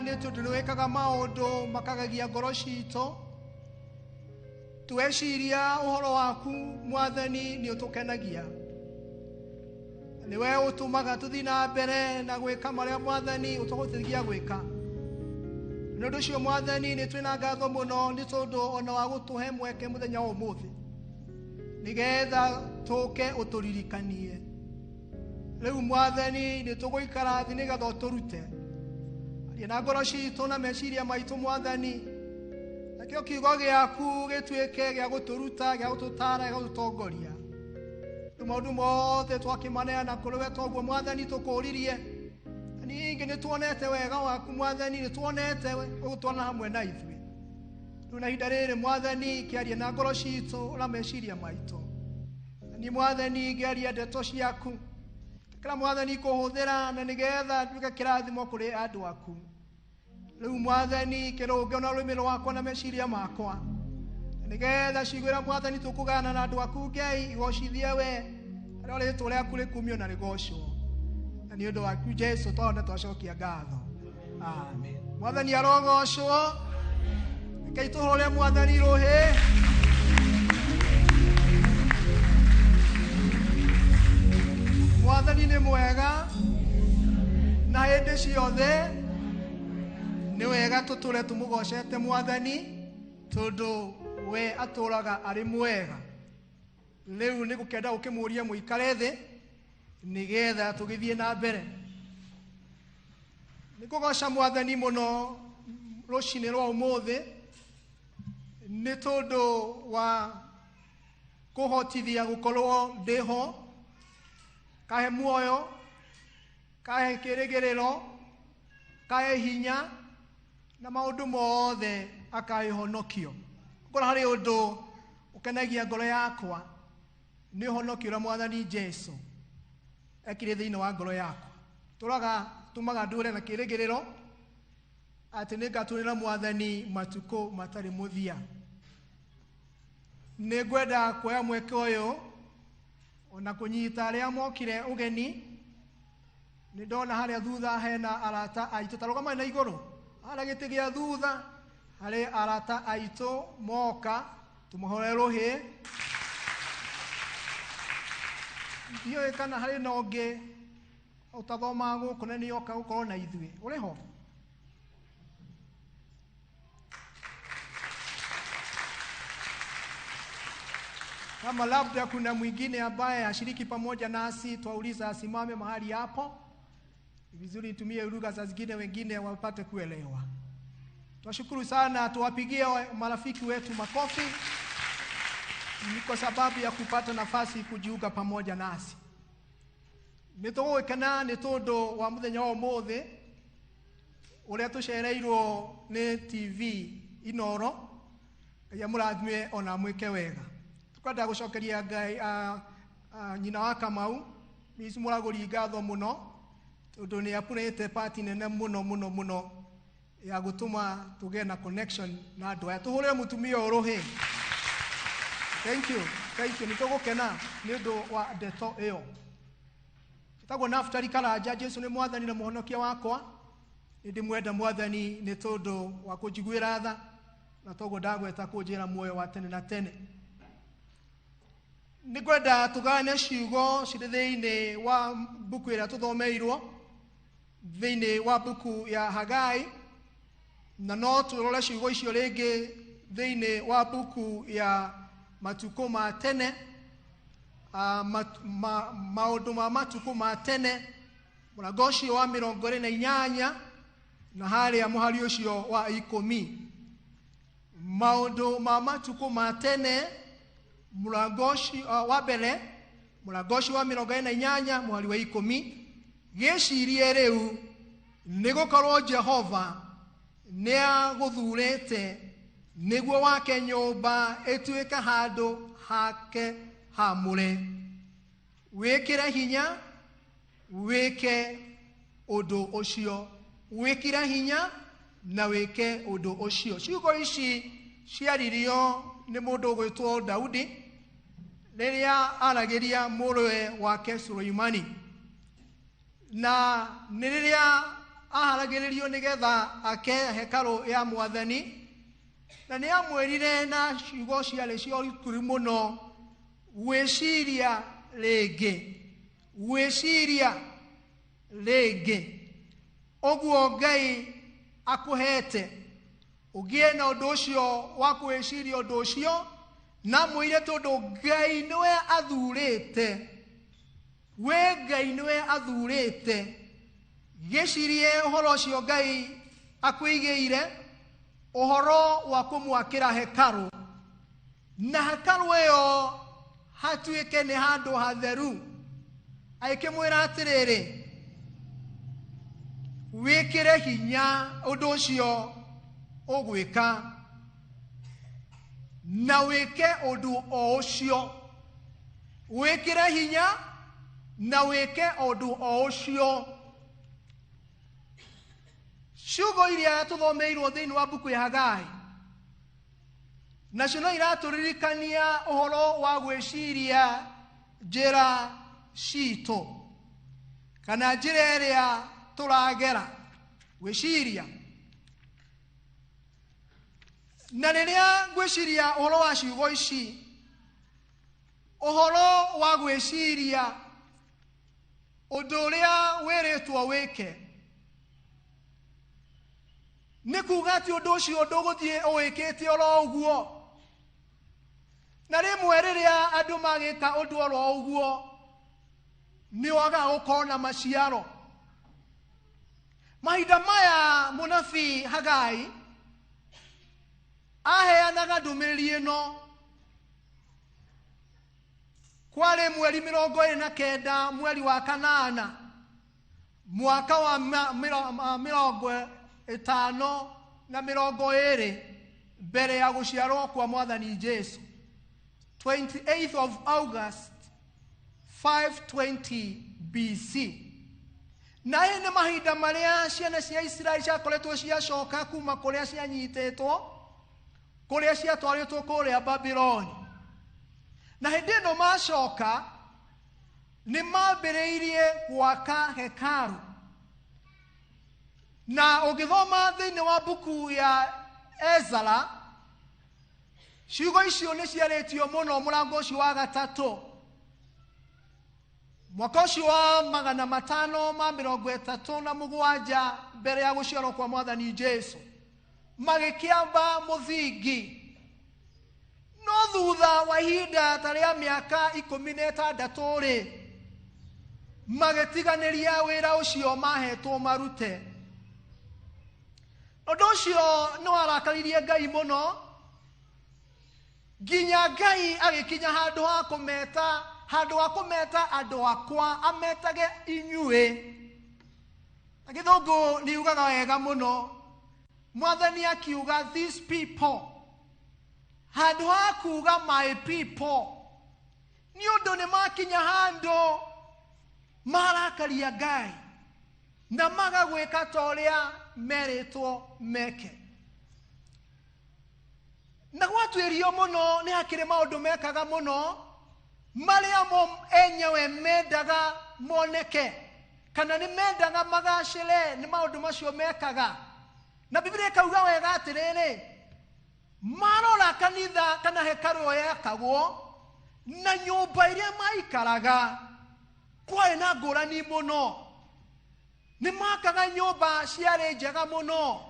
nĩ tondũ nĩ wĩkaga maũndũ makagagia ngoro citũ. Tweciria ũhoro waku Mwathani nĩ ũtũkenagia. Nĩwe ũtũmaga tũthiĩ na mbere na gwĩka marĩa Mwathani ũtũhotithagia gwĩka. Nĩ ũndũ ũcio Mwathani nĩ twĩna ngatho mũno nĩ tondũ ona wa gũtũhe mweke mũthenya wa ũmũthĩ nĩgetha tũke ũtũririkanie. Rĩu Mwathani nĩ tũgũikara thĩ nĩgetha ũtũrute. Aria na ngoro citũ na meciria maitũ Mwathani, nakĩo kiugo gĩaku gĩtuĩke gĩa gũtũruta, gĩa gũtũtara, gĩa gũtũtongoria. Rĩu maũndũ mothe twakĩmaneana kũrĩ we toguo Mwathani tũkũũririe. Na ningĩ nĩ tuonete wega waku Mwathani, nĩ tuonete ũgũtwana hamwe na ithuĩ. Rĩu na ihinda rĩrĩ Mwathani kĩarie na ngoro citũ na meciria maitũ. Na niĩ Mwathani ngĩaria ndeto ciaku, kĩra Mwathani kũhũthĩra na nĩgetha nduĩke kĩrathimo kũrĩ andũ aku. Rĩu Mwathani kĩrũnge na rũrĩmĩ rwakwa na meciria makwa, na nĩgetha ciugo iria Mwathani tũkũgayana na andũ aku Ngai igocithie we, harĩa rĩĩtwa rĩaku rĩkumio na rĩgocwo. Na nĩ ũndũ waku Jesũ twahona twacokia ngatho. Amen. Mwathani arogocwo. Rekei tũhũre Mwathani rũhĩ. Mwathani nĩ mwega na hĩndĩ ciothe. Nĩ wega tũtũre tũmũgocete Mwathani tondũ we atũraga arĩ mwega. Rĩu nĩ gũkenda gũkĩmũria mũikare thĩ nĩgetha tũgĩthiĩ na mbere. Nĩ kũgoca Mwathani mũno rũcinĩ rwa ũmũthĩ nĩ tondũ wa kũhotithia gũkorwo ndĩho, kahe muoyo, kahe kĩrĩgĩrĩro, kahe hinya na maũndũ mothe akahe honokio. Ngora harĩ ũndũ ũkenagia ngoro yakwa nĩ ũhonokio ũrĩa Mwathani Jesũ ekire thĩinĩ wa ngoro yakwa. Tũraga tũmaga ndũre na kĩrĩgĩrĩro atĩ nĩngatũrĩra Mwathani matukũ matarĩ mũthia. Nĩ ngwenda kuoya mweke ũyũ ona kũnyita arĩa mokire ũgeni. Nĩ ndona harĩa thutha hena arata aitũ, ta rũgamai na igũrũ harĩa gĩtĩ gĩa thutha harĩ arata aitũ moka, tũmahũre rũhĩ. Ndiũĩ kana harĩ na ũngĩ ũtathomaga gũkũ na nĩoka gũkorwo na ithuĩ, ũrĩ ho? Kama labda kuna mwingine ambaye hashiriki pamoja nasi, twauliza asimame mahali hapo. Ni vizuri nitumie lugha za zingine wengine wapate kuelewa. Twashukuru sana, tuwapigie marafiki wetu makofi. Ni kwa sababu ya kupata nafasi kujiunga pamoja nasi. Nĩ tũgũgĩkena nĩ tondũ wa mũthenya wa ũmũthĩ ũrĩa tũcereirwo nĩ TV Inoro. Ngai amũrathime ona amwĩke wega. Tukwenda gũcokeria Ngai nyina wa Kamau Miss Mũragũri ngatho mũno tondũ nĩ apurĩte party nene mũno mũno mũno ya gũtũma tũgĩe na connection na andũ aya. Tũhũrĩre mũtumia ũyũ rũhĩ. Thank you, thank you. Nĩ tũgũkena nĩ ũndũ wa ndeto ĩyo. Njĩtagwo Naftali Karanja. Jesũ nĩ Mwathani na Mũhonokia wakwa. Nĩ ndĩmwenda Mwathani nĩ tondũ wa kũnjiguĩra tha na toguo ndagweta kũnjĩra muoyo wa tene na tene. Nĩ ngwenda tũgayane ciugo cirĩ thĩinĩ wa mbuku ĩrĩa tũthomeirwo, thĩinĩ wa mbuku ya Hagai, na no tũrore ciugo icio rĩngĩ thĩinĩ wa mbuku ya matukũ ma tene, maũndũ ma matukũ ma tene, mũrango ũcio wa 28 na harĩa mũhari ũcio wa 10. Maũndũ ma matukũ ma tene, mũrango ũcio wa mbere, mũrango ũcio wa 28 mũhari wa 10. Gĩcirie rĩu nĩ gũkorwo Jehova nĩagũthurĩte nĩguo wake nyũmba ĩtuĩke handũ hake hamũre. Wĩkĩre hinya wĩke ũndũ ũcio, wĩkĩre hinya na wĩke ũndũ ũcio. Ciugo ici ciaririo nĩ mũndũ ũgwĩtwo Daudi rĩrĩa aragĩria mũrũwe wake Suleimani, na nĩ rĩrĩa Aharagĩrĩrio nĩgetha ake hekarũ ya mwathani, na nĩ amwĩrire na ciugo ciarĩ cia ũritũ mũno, gwĩciria rĩngĩ, gwĩciria rĩngĩ. Ũguo Ngai akũhete ũgĩe na ũndũ ũcio wa kwĩciria ũndũ ũcio, na mwĩre tondũ Ngai nĩwe athurĩte, we Ngai nĩwe athurĩte. Gĩcirie ũhoro ũcio Ngai akwĩigĩire, ũhoro wa kũmwakĩra hekarũ, na hekarũ ĩyo hatuĩke nĩ handũ hatheru. Agĩkĩmwĩra atĩrĩrĩ, wĩkĩre hinya ũndũ ũcio ũgwĩka, na wĩke ũndũ o ũcio. Wĩkĩre hinya na wĩke ũndũ o ũcio. Ciugo iria tũthomeirwo thĩinĩ wa mbuku ya Hagai nacio no iratũririkania ũhoro wa gwĩciria njĩra citũ, kana njĩra ĩrĩa tũragera gwĩciria. Na rĩrĩa ngwĩciria ũhoro wa ciugo ici, ũhoro wa gwĩciria ũndũ ũrĩa wĩrĩtwo wĩke, nĩ kuga atĩ ũndũ ũcio ndũgũthiĩ ũwĩkĩte oro ũguo. Na rĩmwe rĩrĩa andũ magĩka ũndũ oro ũguo, nĩ wagaga gũkorwo na maciaro. Mahinda maya mũnabii Hagai aheanaga ndũmĩrĩri ĩno, kwarĩ mweri 29 mweri wa kanana mwaka wa 520 mbere ya gũciarwo kwa mwathani Jesu, 28th of August 520 BC. Na ĩ nĩ mahinda marĩa ciana cia Isiraeli ciakoretwo ciacoka kuma kũrĩa cianyitĩtwo, kũrĩa ciatwarĩtwo kũrĩa Babiloni. Na hĩndĩ ĩno macoka nĩ mambĩrĩirie gwaka hekaru. Na ũngĩthoma thĩinĩ wa mbuku ya Ezara, ciugo icio nĩ ciarĩtio mũno mũrango ũcio wa gatatũ, mwaka ũcio wa 537 mbere ya gũciarwo kwa mwathani Jesu, magĩkĩamba mũthingi. No thutha wa ihinda ta rĩa mĩaka 16 rĩ, magĩtiganĩria wĩra ũcio mahetwo marute. Ũndũ ũcio nĩ warakaririe Ngai mũno, nginya Ngai agĩkinya handũ ha kũmeta, handũ ha kũmeta andũ akwa, ametage inyuĩ. Na gĩthũngũ nĩ yugaga wega mũno, mwathani akiuga these people, handũ ha kuga my people, nĩ ũndũ nĩ makinya handũ marakaria Ngai na magagwĩka ta ũrĩa merĩtwo meke. Na gwatuĩrio mũno nĩ hakĩrĩ maũndũ mekaga mũno marĩa mo enyewe mendaga moneke, kana nĩ mendaga magacĩre nĩ maũndũ macio mekaga. Na Biblia ĩkauga wega atĩrĩrĩ, marora kanitha kana hekarũ ĩyo yakagwo na nyũmba iria maikaraga kwarĩ na ngũrani mũno. Nĩ makaga nyũmba ciarĩ njega mũno,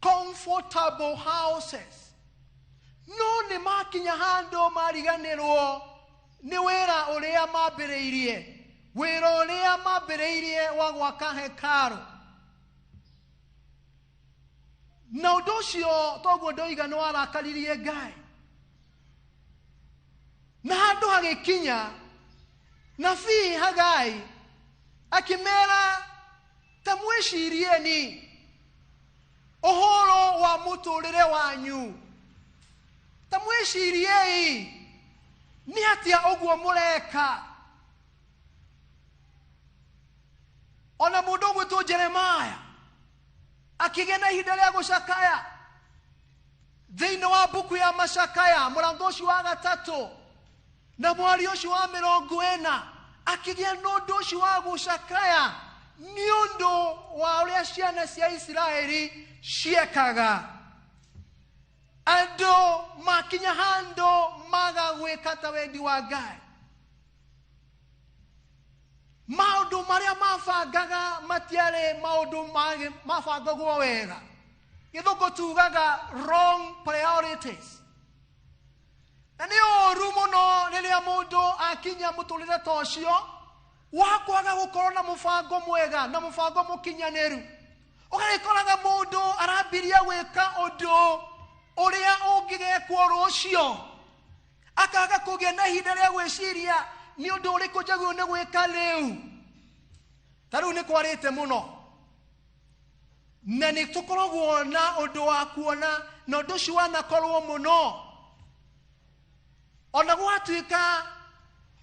comfortable houses, no nĩ makinya handũ mariganĩrwo nĩ wĩra ũrĩa mambĩrĩirie, wĩra ũrĩa mambĩrĩirie wa gwaka hekarũ. Na ũndũ ũcio toguo ndoiga nĩ warakaririe Ngai. Na handũ hagĩkinya nabii Hagai akĩmera, ta mwĩcirieni ũhoro wa mũtũrĩre wanyu, ta mwĩciriei nĩ atĩa ũguo mũreka. Ona mũndũ ũgwĩtwo Jeremiah akĩgĩa na ihinda rĩa gũcakaya thĩinĩ wa mbuku ya macakaya mũrango ũcio wa gatatũ na mwari ũcio wa 40, akĩgĩa na ũndũ ũcio wa gũcakaya Nĩ ũndũ wa ũrĩa ciana cia Isiraeli ciekaga. Andũ makinya handũ maga gwĩka ta wendi wa Ngai. Maũndũ marĩa mabangaga matiarĩ maũndũ mabangagwo wega. Gĩthũngũ tugaga wrong priorities. Na nĩ ũru mũno rĩrĩa mũndũ akinya mũtũrĩre ta ũcio wa kwaga gũkorwo na mũbango mwega na mũbango mũkinyanĩru. Ũgagĩkoraga mũndũ arambiria gwĩka ũndũ ũrĩa ũngĩgekwo rũciũ, akaga kũgĩa na ihinda rĩa gwĩciria nĩ ũndũ ũrĩkũ njagĩrĩirwo nĩ gwĩka rĩu. Ta rĩu nĩ kwarĩte mũno, na nĩ tũkoragwo na ũndũ wa kuona, na ũndũ ũcio wanakorwo mũno. Ona gwatuĩka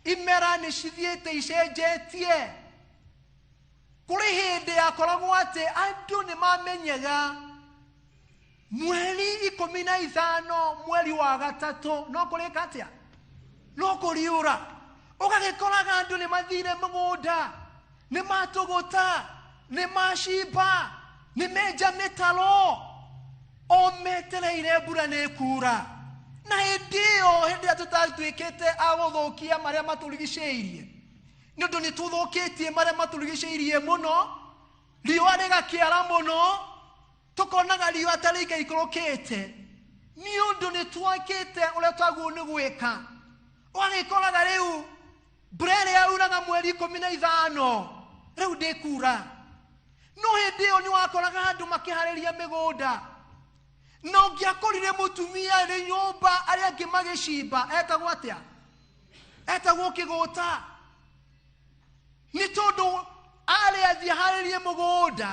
imera nĩ cithiĩte icenjetie, kũrĩ hĩndĩ yakoragwo atĩ andũ nĩ mamenyaga mweri 15 mweri wa gatatũ no kũrĩka atĩa, no kũriũra. Ũgagĩkoraga andũ nĩ mathire mũgũnda, nĩ matũgũta, nĩ macimba, nĩ menja mĩtaro, o metereire mbura nĩ ĩkura. Na hĩndĩ ĩyo, hĩndĩ ĩrĩa tũtatuĩkĩte a gũthũkia marĩa matũrigicĩirie, nĩ ũndũ nĩ tũthũkĩtie marĩa matũrigicĩirie mũno, riũa rĩgakĩara mũno, tũkonaga riũa ta rĩikaikũrũkĩte, nĩ ũndũ nĩ twakĩte ũrĩa twagĩrĩirwo nĩ gwĩka. Ũgagĩkoraga rĩu mbura ĩrĩa yauraga mweri 15 rĩu ndĩkura. No hĩndĩ ĩyo nĩ wakoraga andũ makĩharĩria mĩgũnda. Na ũngĩakorire mũtumia arĩ nyũmba arĩa angĩ magĩcimba, etagwo atĩa? Etagwo kĩgũta. Nĩ tondũ arĩ athiĩ aharĩrie mũgũnda,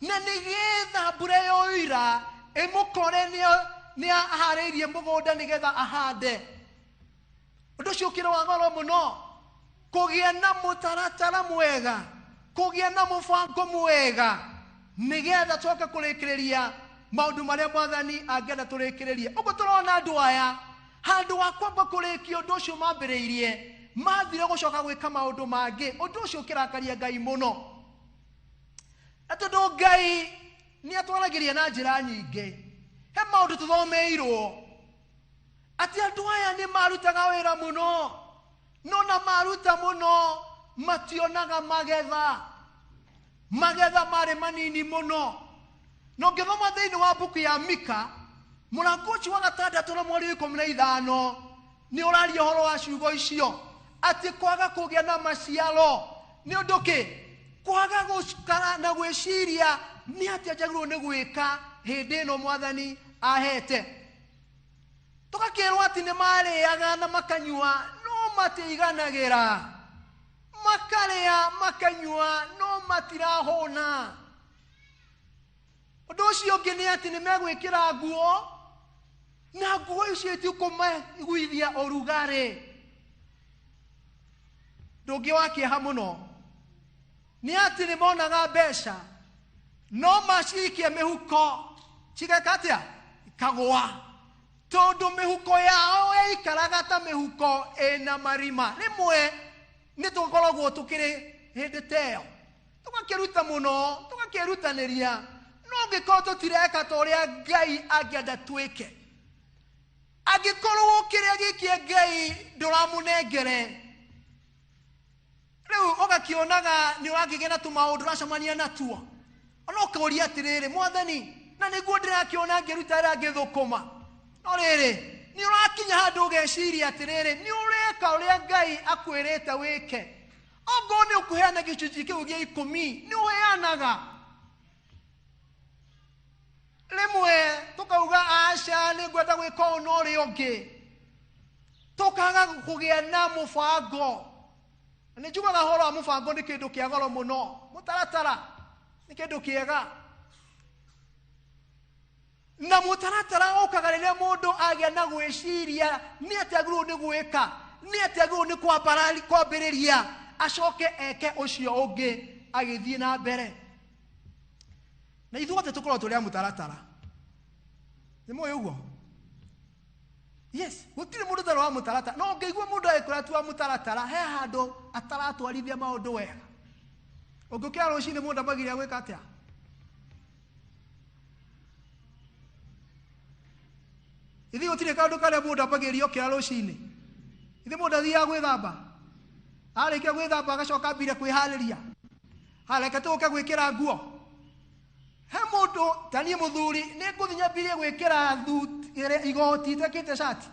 na nĩgetha mbura yoira ĩmũkore nĩ aharĩirie mũgũnda nĩgetha ahande. Ũndũ ũcio ũkĩrĩ wa goro mũno, kũgĩa na mũtaratara mwega, kũgĩa na mũbango mwega, nĩgetha tũhote kũrĩkĩrĩria maũndũ marĩa Mwathani angĩenda tũrĩkĩrĩrie. Ũguo tũrona andũ aya, handũ wa kwamba kũrĩkia ũndũ ũcio mambĩrĩirie, mathire gũcoka gwĩka maũndũ mangĩ. Ũndũ ũcio ũkĩrakaria Ngai mũno. Na tondũ Ngai nĩ atwaragĩria na njĩra nyingĩ, he maũndũ tũthomeirwo atĩ andũ aya nĩ marutaga wĩra mũno, no na maruta mũno mationaga magetha. Magetha marĩ manini mũno. Na ũngĩthoma thĩinĩ wa mbuku ya Mika, mũrango ũcio wa 6 na mweri 15, nĩ ũraria ũhoro wa ciugo icio atĩ kwaga kũgĩa na maciaro nĩ ũndũ kĩ? Kwaga gũikara na gwĩciria nĩ atĩa njagĩrĩirwo nĩ gwĩka hĩndĩ ĩno Mwathani ahete. Tũgakĩrwo atĩ nĩ marĩaga na makanyua no matiiganagĩra, makarĩa makanyua no matirahũna. Ũndũ ũcio ũngĩ nĩ atĩ nĩ megwĩkĩra nguo, na nguo icio itikũmaiguithia ũrugarĩ. Ũndũ ũngĩ wa kĩeha mũno nĩ atĩ nĩ monaga mbeca no macikia mĩhuko cigeka atĩa? Ikagũa, tondũ mĩhuko yao yaikaraga ta mĩhuko ĩna marima. Rĩmwe nĩ tũkoragwo tũkĩrĩ hĩndĩ ta ĩyo, tũgakĩruta mũno, tũgakĩrutanĩria, no angĩkorwo tũtireka ta ũrĩa Ngai angĩenda twĩke, angĩkorwo kĩrĩa gĩkĩ Ngai ndũramũnengere, rĩu ũgakĩonaga nĩ ũrakĩgĩa na tũmaũndũ ũracemania natuo, ona ũkoria atĩrĩrĩ, Mwathani, na nĩguo ndĩrakĩona ngĩruta ĩrĩa ngĩthũkũma, no rĩrĩ nĩ ũrakinya handũ ũgeciria atĩrĩrĩ, nĩ ũreka ũrĩa Ngai akwĩrĩte wĩke. Ongorwo nĩ ũkũheana gĩcunjĩ kĩu gĩa 10, nĩ ũheanaga. Rĩmwe tũkauga aca, nĩ ngwenda gwĩka ũũ na ũrĩa ũngĩ, tũkaga kũgĩa na mũbango. Na nĩ njugaga ũhoro wa mũbango nĩ kĩndũ kĩa goro mũno, mũtaratara nĩ kĩndũ kĩega. Na mũtaratara ũkaga rĩrĩa mũndũ agĩa na gwĩciria nĩ atĩa agĩrĩirwo nĩ gwĩka, nĩ atĩa agĩrĩirwo nĩ kwambĩrĩria, acoke eke ũcio ũngĩ agĩthiĩ na mbere. Na ithuothe tũkoragwo tũrĩ a mũtaratara. Nĩ mũĩ ũguo? Yes, gũtirĩ mũndũ ũtarĩ wa mũtaratara. No ũngĩigua mũndũ agĩkũra tu wa mũtaratara, he handũ ataratwarithia maũndũ wega. Ũngĩũkĩra rũcinĩ mũndũ ambagĩrĩria gwĩka atĩa? Ithuĩ gũtirĩ kaũndũ karĩa mũndũ ambagĩrĩria okĩra rũcinĩ. Ithuĩ mũndũ athiaga gwĩthamba, arĩkia gwĩthamba agacoka ambire kwĩharĩria, hareke tũke gwĩkĩra nguo. He mũndũ ta niĩ mũthuri nĩ ngũthiĩ nyambirie gwĩkĩra igoti itekĩrĩte cati,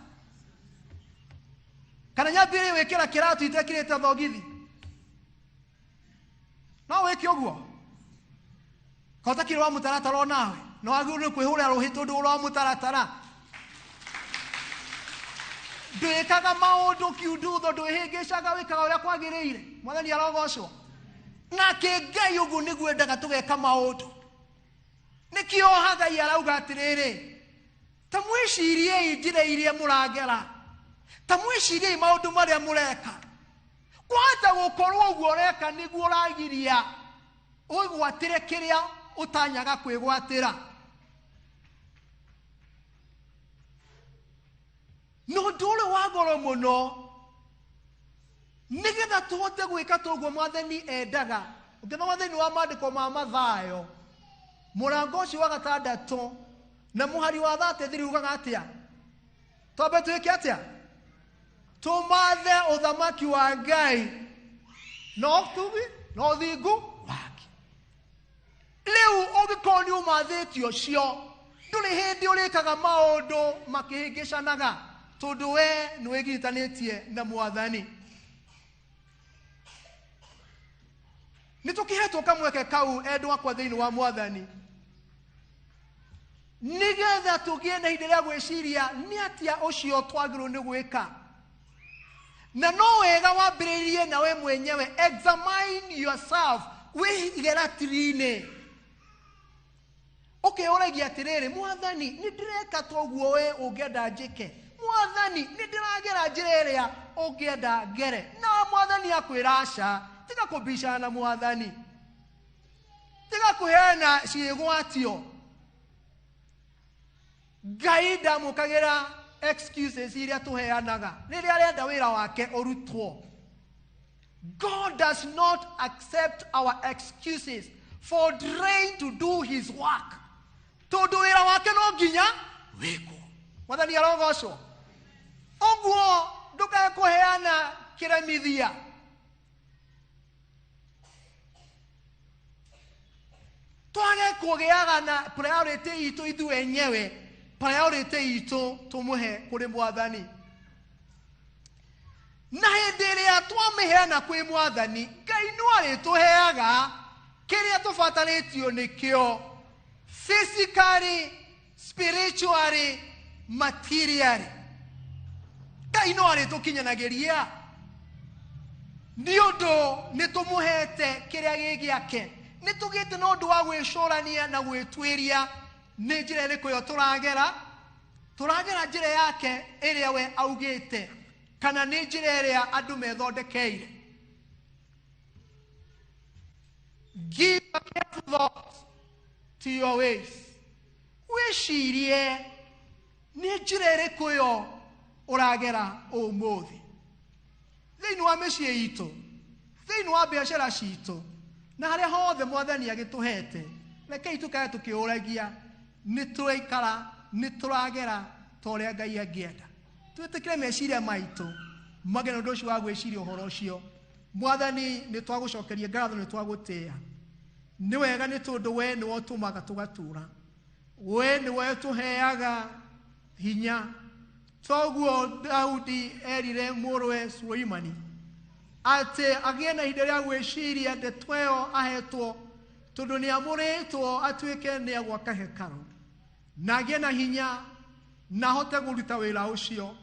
kana nyambirie gwĩkĩra kĩratũ itekĩrĩte thogithi. No wĩke ũguo ka ũtakĩrĩ wa mũtaratara onawe no wagĩrĩirwo nĩ kwĩhũrĩra rũhĩ tondũ ũrĩ wa mũtaratara. Ndwĩkaga maũndũ kiundutho, ndwĩhĩngĩcaga, wĩkaga ũrĩa kwagĩrĩire. Mwathani arogocwo. Nake Ngai ũguo nĩguo endaga tũgeka maũndũ. Nĩkĩo Hagai arauga atĩrĩrĩ, ta mwĩciriei njĩra iria mũragera, ta mwĩciriei maũndũ marĩa mũreka. Kwahota gũkorwo ũguo ũreka nĩguo ũragiria ũgwatĩre kĩrĩa ũtanyaga kwĩgwatĩra. Na ũndũ ũrĩ wa goro mũno, nĩgetha tũhote gwĩka toguo Mwathani endaga. Ũngĩthoma thĩinĩ wa maandĩko ma Mathayo mũrango ũcio wa 6 na mũhari wa 33 ugaga atĩa? Twambe twĩke atĩa? Tũmathe ũthamaki wa Ngai na ũtugi na ũthingu wake. Rĩu ũngĩkorwo nĩ ũmathĩte ũcio, ndũrĩ hĩndĩ ũrĩkaga maũndũ makĩhĩngĩcanaga, tondũ we nĩ wĩgirithanĩtie na Mwathani. Nĩ tũkĩhetwo kamweke kau, endwa akwa thĩinĩ wa Mwathani, nĩgetha tũgĩe na ihinda rĩa gwĩciria nĩ atĩa ũcio twagĩrĩirwo nĩ gwĩka. Na no wega wambĩrĩrie na we mwenyewe, examine yourself, wĩige ratiri-inĩ, ũkĩũragia atĩrĩrĩ, Mwathani, nĩ ndĩreka toguo we ũngĩenda njĩke? Mwathani, nĩ ndĩragera njĩra ĩrĩa ũngĩenda ngere? Na Mwathani akwĩra aca, tiga kũbicana na Mwathani, tiga kũheana ciĩgwatio. Ngai ndamũkagĩra excuses iria tũheanaga rĩrĩa arenda wĩra wake ũrutwo. God does not accept our excuses for trying to do his work, tondũ wĩra wake no nginya wĩkwo. Mwathani arogocwo. Ũguo ndũkae kũheana kĩremithia. Twage kũgĩaga na priority itũ ithuĩ enyewe, priority itũ tũmũhe kũrĩ Mwathani. Na hĩndĩ ĩrĩa twamĩheana kwĩ Mwathani, Ngai no arĩtũheaga kĩrĩa tũbatarĩtio nĩkĩo, physically, spiritually, materially. Ngai no arĩtũkinyanagĩria nĩ ũndũ nĩ tũmũhete kĩrĩa gĩ gĩake. Nĩ tũgĩte na ũndũ wa gwĩcũrania na gwĩtuĩria nĩ njĩra ĩrĩkũ ĩyo tũragera. Tũragera njĩra yake ĩrĩa we augĩte, kana nĩ njĩra ĩrĩa andũ methondekeire. Give a careful thought to your ways. Wĩcirie nĩ njĩra ĩrĩkũ ĩyo ũragera ũmũthĩ thĩinĩ wa mĩciĩ itũ, thĩinĩ wa biacara citũ, na harĩa hothe Mwathani agĩtũhete. Rekei tũkae tũkĩũragia nĩ tũraikara, nĩ tũragera ta ũrĩa Ngai angĩenda. Twĩtĩkĩre meciria maitũ magĩe na ũndũ ũcio wa gwĩciria ũhoro ũcio. Mwathani, nĩ twagũcokeria ngatho, nĩ twagũtĩĩa. Nĩ wega nĩ tondũ we nĩwe ũtũmaga tũgatũra, we nĩwe ũtũheaga hinya. Toguo Daudi erire mũrũwe Suleimani atĩ agĩe na ihinda rĩa gwĩciria ndeto ĩyo ahetwo, tondũ nĩ amũrĩtwo atuĩke nĩ agwaka hekarũ, na agĩe na hinya na ahote kũruta wĩra ũcio.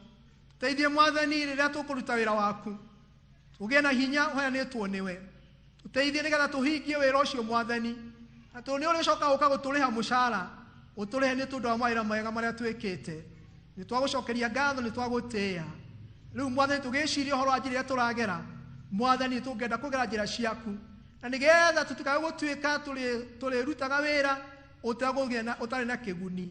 Teithie Mwathani rĩrĩa tũkũruta wĩra waku, tũgĩe na hinya ũheanĩtwo nĩwe. Tũteithie nĩgetha tũhingie wĩra ũcio Mwathani, na tondũ nĩ ũrĩcoka gũka gũtũrĩha mũcara, ũtũrĩhe nĩ tondũ wa mawĩra mega marĩa twĩkĩte. Nĩ twagũcokeria ngatho, nĩ twagũtĩĩa. Rĩu Mwathani, tũgĩciria ũhoro wa njĩra ĩrĩa tũragera, Mwathani, tũngĩenda kũgera njĩra ciaku, na nĩgetha tũtikae gũtuĩka tũrĩrutaga wĩra ũtarĩ na kĩguni,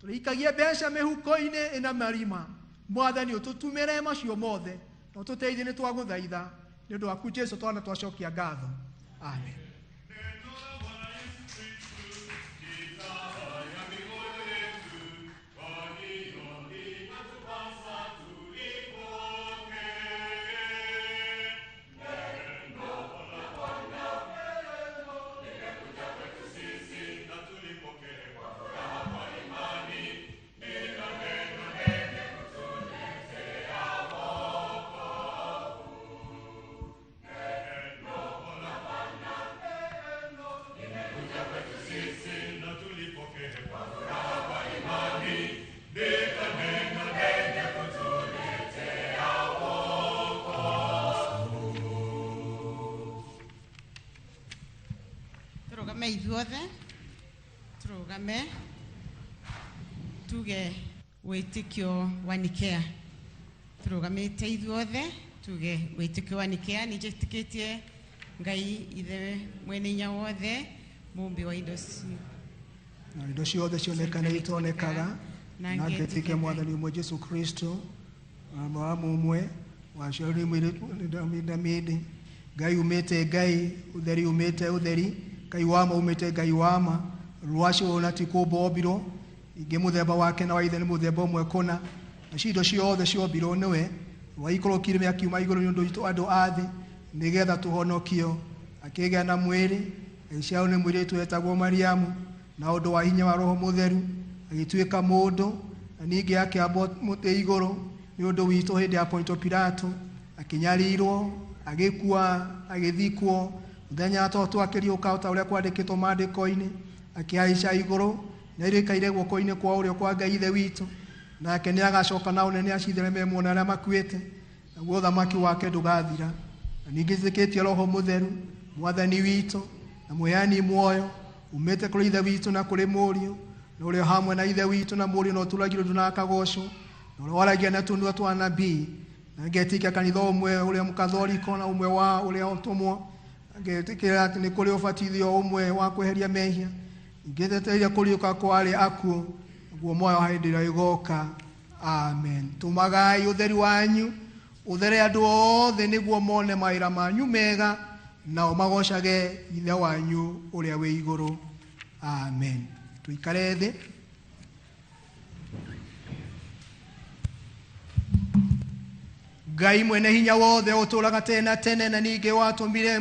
tũrĩikagie mbeca mĩhuko-inĩ ĩna marima. Mwathani, ũtũtumĩre macio mothe na ũtũteithie, nĩ twagũthaitha nĩ ũndũ waku Jesu, twana twacokia ngatho. Amen. Tũrũgame ithuothe, tũrũgame tuge wĩtĩkio wa Nikea. Tũrũgamĩte ithuothe tuge wĩtĩkio wa Nikea. Nĩ njĩtĩkĩtie Ngai Ithe mwene hinya wothe, mũmbi wa indo na indo ciothe cionekana itonekaga, na na ngetĩkia Mwathani ũmwe Jesu Kristo, wa mũmwe waciarirwo nĩ mĩndĩ, Ngai umĩte Ngai, ũtheri umĩte ũtheri, Ngai wa ma umĩte Ngai wa ma, rwacio na ti kũũmbwo ingĩ mũthemba wake na wa ithe nĩ mũthemba ũmwe kũna, nacio indo ciothe ciombirwo nĩwe, rwaikũrũkire akiuma igũrũ nĩ ũndũ witũ andũ a thĩ, nĩgetha tũhonokio, akĩgĩa na mwĩrĩ, agĩciarwo nĩ mũirĩtu wetagwo Mariamu, na ũndũ wa hinya wa Roho Mũtheru, agĩtuĩka mũndũ, na ningĩ akĩambwo mũtĩ igũrũ nĩ ũndũ witũ hĩndĩ ya Ponto Pilato, akĩnyarirwo, agĩkua, agĩthikwo, mũthenya wa gatatũ akĩriũka o ta ũrĩa kwandĩkĩtwo maandĩko-inĩ, akĩhaica igũrũ, na ĩrĩkaire guoko-inĩ kwa ũrĩo kwa Ngai Ithe witũ, nake nĩ agacoka na ũnene acithere me muoyo na arĩa makuĩte, naguo ũthamaki wake ndũgathira. Na ningĩ njĩtĩkĩtie Roho Mũtheru, Mwathani witũ, na mũheani muoyo, umĩte kũrĩ Ithe witũ na kũrĩ Mũriũ, na ũrĩa hamwe na Ithe witũ na Mũriũ na ũtũũragio ndũ na akagocwo, na ũrĩa waragia na tũnua twa anabii, na ngetĩkia kanitha ũmwe ũrĩa mũkatholiko na ũmwe wa ũrĩa ũtũmwo, na ngetĩkĩra atĩ nĩ kũrĩ ũbatithio ũmwe wa kweheria mehia, ngĩteteria kũriũka kwa arĩa akuũ, naguo muoyo wa hĩndĩ ĩrĩa ĩgooka. Amen. Tũmagai ũtheri wanyu ũthere andũ othe nĩguo mone mawĩra manyu mega, nao magocage Ithe wanyu ũrĩa wĩ igũrũ. Amen. Tũikare thĩ. Ngai mwene hinya wothe ũtũũraga tene na tene, na ningĩ watũmire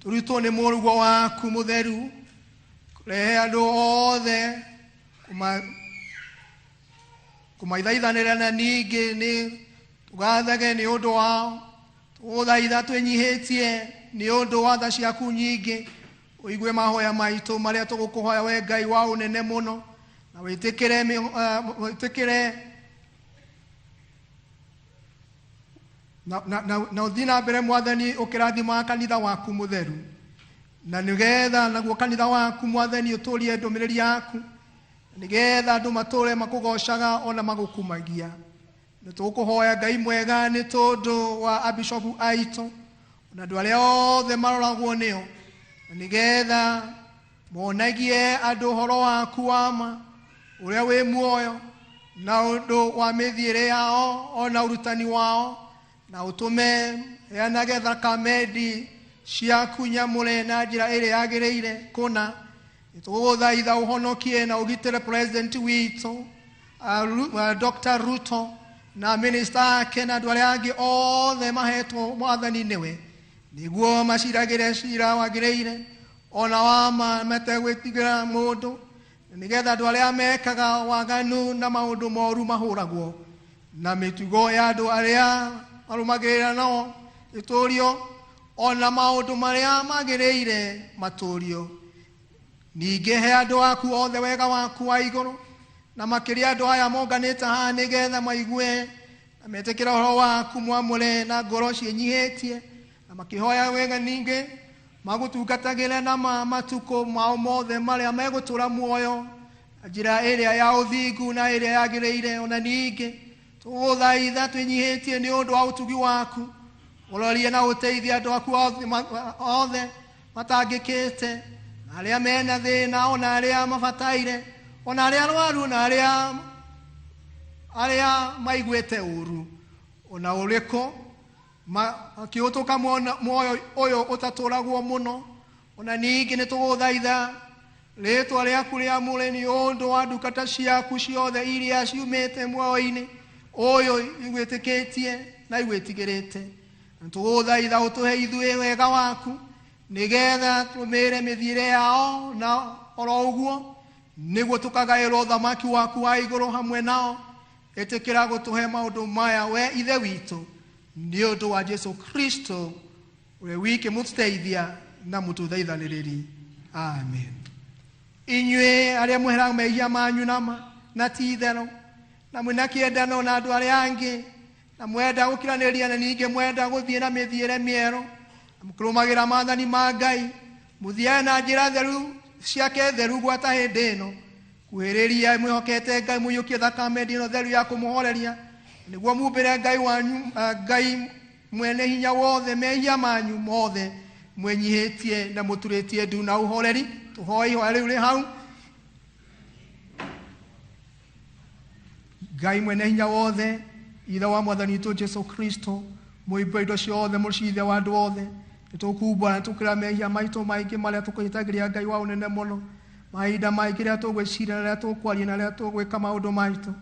tũrutwo nĩ mũrũguo waku mũtheru kũrehe andũ othe kũmaithaithanĩra, na ningĩ nĩ tũgathage nĩ ũndũ wao. Tũgũthaitha twĩnyihĩtie nĩ ũndũ wa tha ciaku nyingĩ, ũigue mahoya maitũ marĩa tũgũkũhoya we Ngai wa ũnene mũno, na wĩtĩkĩre na ũthiĩ na mbere Mwathani ũkĩrathimaga kanitha waku mũtheru, na nĩgetha naguo kanitha waku Mwathani ũtũũrie ndũmĩrĩri yaku, nĩgetha andũ matũũre makũgocaga ona magũkumagia. Nĩ tũgũkũhoya Ngai mwega nĩ tondũ wa abishopu aitũ na andũ arĩa othe maroragwo nĩo, na nĩgetha monagie andũ ũhoro waku wa ma ũrĩa wĩ muoyo, na ũndũ wa mĩthiĩre yao ona ũrutani wao, na ũtũme heanage thakamendi ciaku nyamũre na njĩra ĩrĩa yagĩrĩire kũna. Nĩtũgũgũthaitha ũhonokie na ũgitĩre president witũ Dr. Ruto na minista ake na andũ arĩa angĩ othe mahetwo mwathani nĩwe, nĩguo maciragĩre cira wagĩrĩire ona wa ma mategwĩtigĩra mũndũ, nĩgetha andũ arĩa mekaga waganu na maũndũ moru mahũragwo, na mĩtugo ya andũ arĩa marũmagĩrĩra nao ĩtũũrio, ona maũndũ marĩa magĩrĩire matũũrio. Ningĩ he andũ aku othe wega waku wa igũrũ, na makĩria andũ aya monganĩte haha nĩgetha maigue na metĩkĩre ũhoro waku mwamũre na ngoro ciĩnyihĩtie, na makĩhoya wega ningĩ magũtungatagĩre na matukũ mao mothe marĩa megũtũũra muoyo na njĩra ĩrĩa ya ũthingu na ĩrĩa yagĩrĩire. Ona ningĩ tũgũthaitha twĩnyihĩtie nĩ ũndũ wa ũtugi waku, ũrorie na ũteithie andũ aku othe matangĩkĩte, na arĩa mena thĩna, ona arĩa mabataire, ona arĩa arwaru, na arĩa maiguĩte ũru ona ũrĩkũ, makĩhũtũka muoyo ũyũ ũtatũũragwo mũno. Ona ningĩ nĩ tũgũthaitha rĩĩtwa rĩaku rĩamũre nĩ ũndũ wa ndungata ciaku ciothe iria ciumĩte muoyo-inĩ ũyũ igwĩtĩkĩtie na igwĩtigĩrĩte. Na tũgũthaitha ũtũhe ithuĩ wega waku, nĩgetha tũmĩre mĩthiĩre yao na oro ũguo, nĩguo tũkagaĩrwo ũthamaki waku wa igũrũ hamwe nao. Ĩtĩkĩra gũtũhe maũndũ maya we Ithe witũ, nĩ ũndũ wa Jesu Kristo ũrĩa wiki mũtũteithia na mũtũthaithanĩrĩri. Amen. Inyuĩ arĩa mweheraga mehia manyu nama na ti itherũ, na mwĩna kĩendano na andũ arĩa angĩ, na mwenda gũkiranĩria, na ningĩ mwenda gũthiĩ na mĩthiĩre mĩerũ, na mũkĩrũmagĩra maathani ma Ngai, Mũthiage na njĩra theru ciake theru gwata hĩndĩ ĩno. Kuhĩrĩria mwĩhokete Ngai mũiyũkie thakame ĩno theru ya kũmũhoreria nĩguo mumbĩre Ngai wanyu Ngai mwene hinya wothe mehia manyu mothe mwĩnyihĩtie na mũturĩtie ndu na ũhoreri. Tũhoe ihoya rĩu rĩ hau. Ngai mwene hinya wothe, Ithe wa Mwathani witũ Jesu Kristo, mũimbi wa indo ciothe, mũcithe wa andũ othe, nĩtũkumbũra na tũkĩra mehia maitũ maingĩ marĩa tũkũhĩtagĩria Ngai wa ũnene mũno. Mahinda maingĩ rĩrĩa tũgwĩciria na rĩrĩa tũkwaria na rĩrĩa tũgwĩka maũndũ maitũ,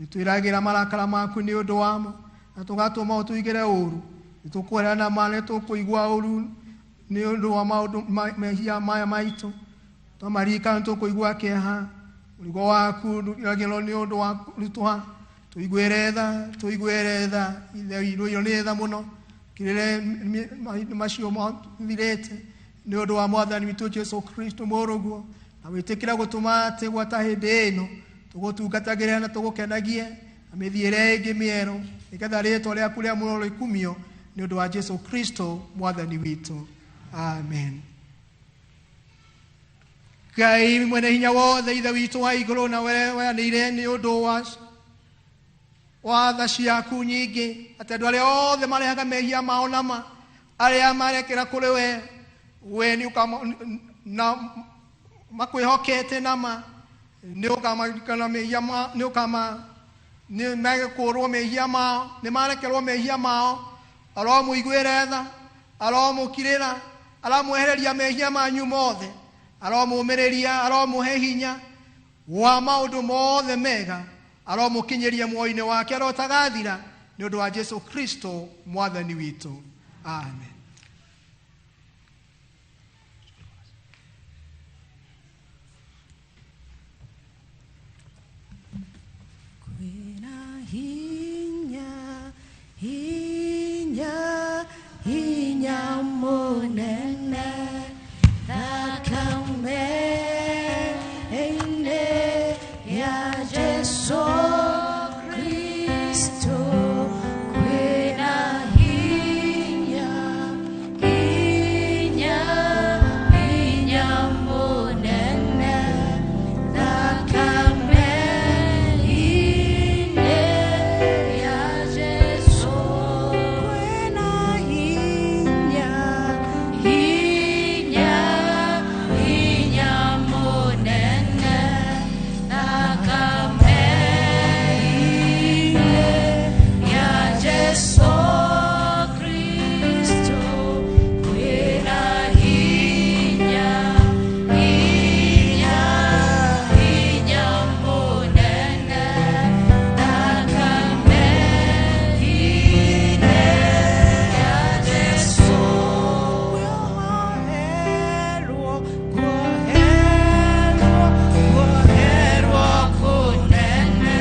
nĩtwĩragĩra marakara maku nĩ ũndũ wamo na tũgatũma ũtũigĩre ũru. Nĩtũkwĩra na ma nĩtũkũigua ũru nĩ ũndũ wa maũndũ mehia maya maitũ. Twamarika nĩtũkũigua kĩeha. Mũrigo waku ndũiragĩrwo nĩ ũndũ wa kũritũha. Tũiguĩre tha, tũiguĩre tha, Ithe witũ nĩ tha mũno. Kĩrĩre mahinda macio mathirĩte nĩ ũndũ wa Mwathani witũ Jesu Kristo mũrũguo, na wĩtĩkĩre gũtũma atĩ gwata hĩndĩ ĩno tũgũtungatagĩre na tũgũkenagie na mĩthiĩre ĩngĩ mĩerũ, nĩgetha rĩĩtwa rĩaku rĩa mũno rĩkumio nĩ ũndũ wa Jesu Kristo Mwathani witũ. Amen. Ngai mwene hinya wothe, Ithe witũ wa igũrũ, na weanĩire nĩ ũndũ wa tha ciaku nyingĩ, atĩ andũ arĩa othe marehaga mehia mao na ma, arĩa marekera kũrĩ we, we nĩ na makwĩhokete na ma, nĩ ũkamaririkana mehia ma, nĩ ũkama, nĩ megũkũũrwo mehia mao, nĩ marekerwo mehia mao. Aromũiguĩre tha, aromũkirĩra, aramwehereria mehia manyu mothe, aromũmĩrĩria, aromũhe hinya wa maũndũ mothe mega, aromũkinyĩria muoyo-inĩ wake arotagathira nĩ ũndũ wa Jesu Kristo Mwathani witũ. Amen. Kwĩna hinya, hinya, hinya mũnene thakame-inĩ ya Jesu Kristo. Kwĩna hinya, hinya, hinya mũnene thakame-inĩ ya Jesu. Kwĩna hinya, hinya, hinya mũnene thakame-inĩ ya Jesu Kristo. Kwĩna hinya, hinya, hinya mũnene thakame-inĩ ya Jesu. Kuoherwo, kuoherwo, kuoherwo kũnene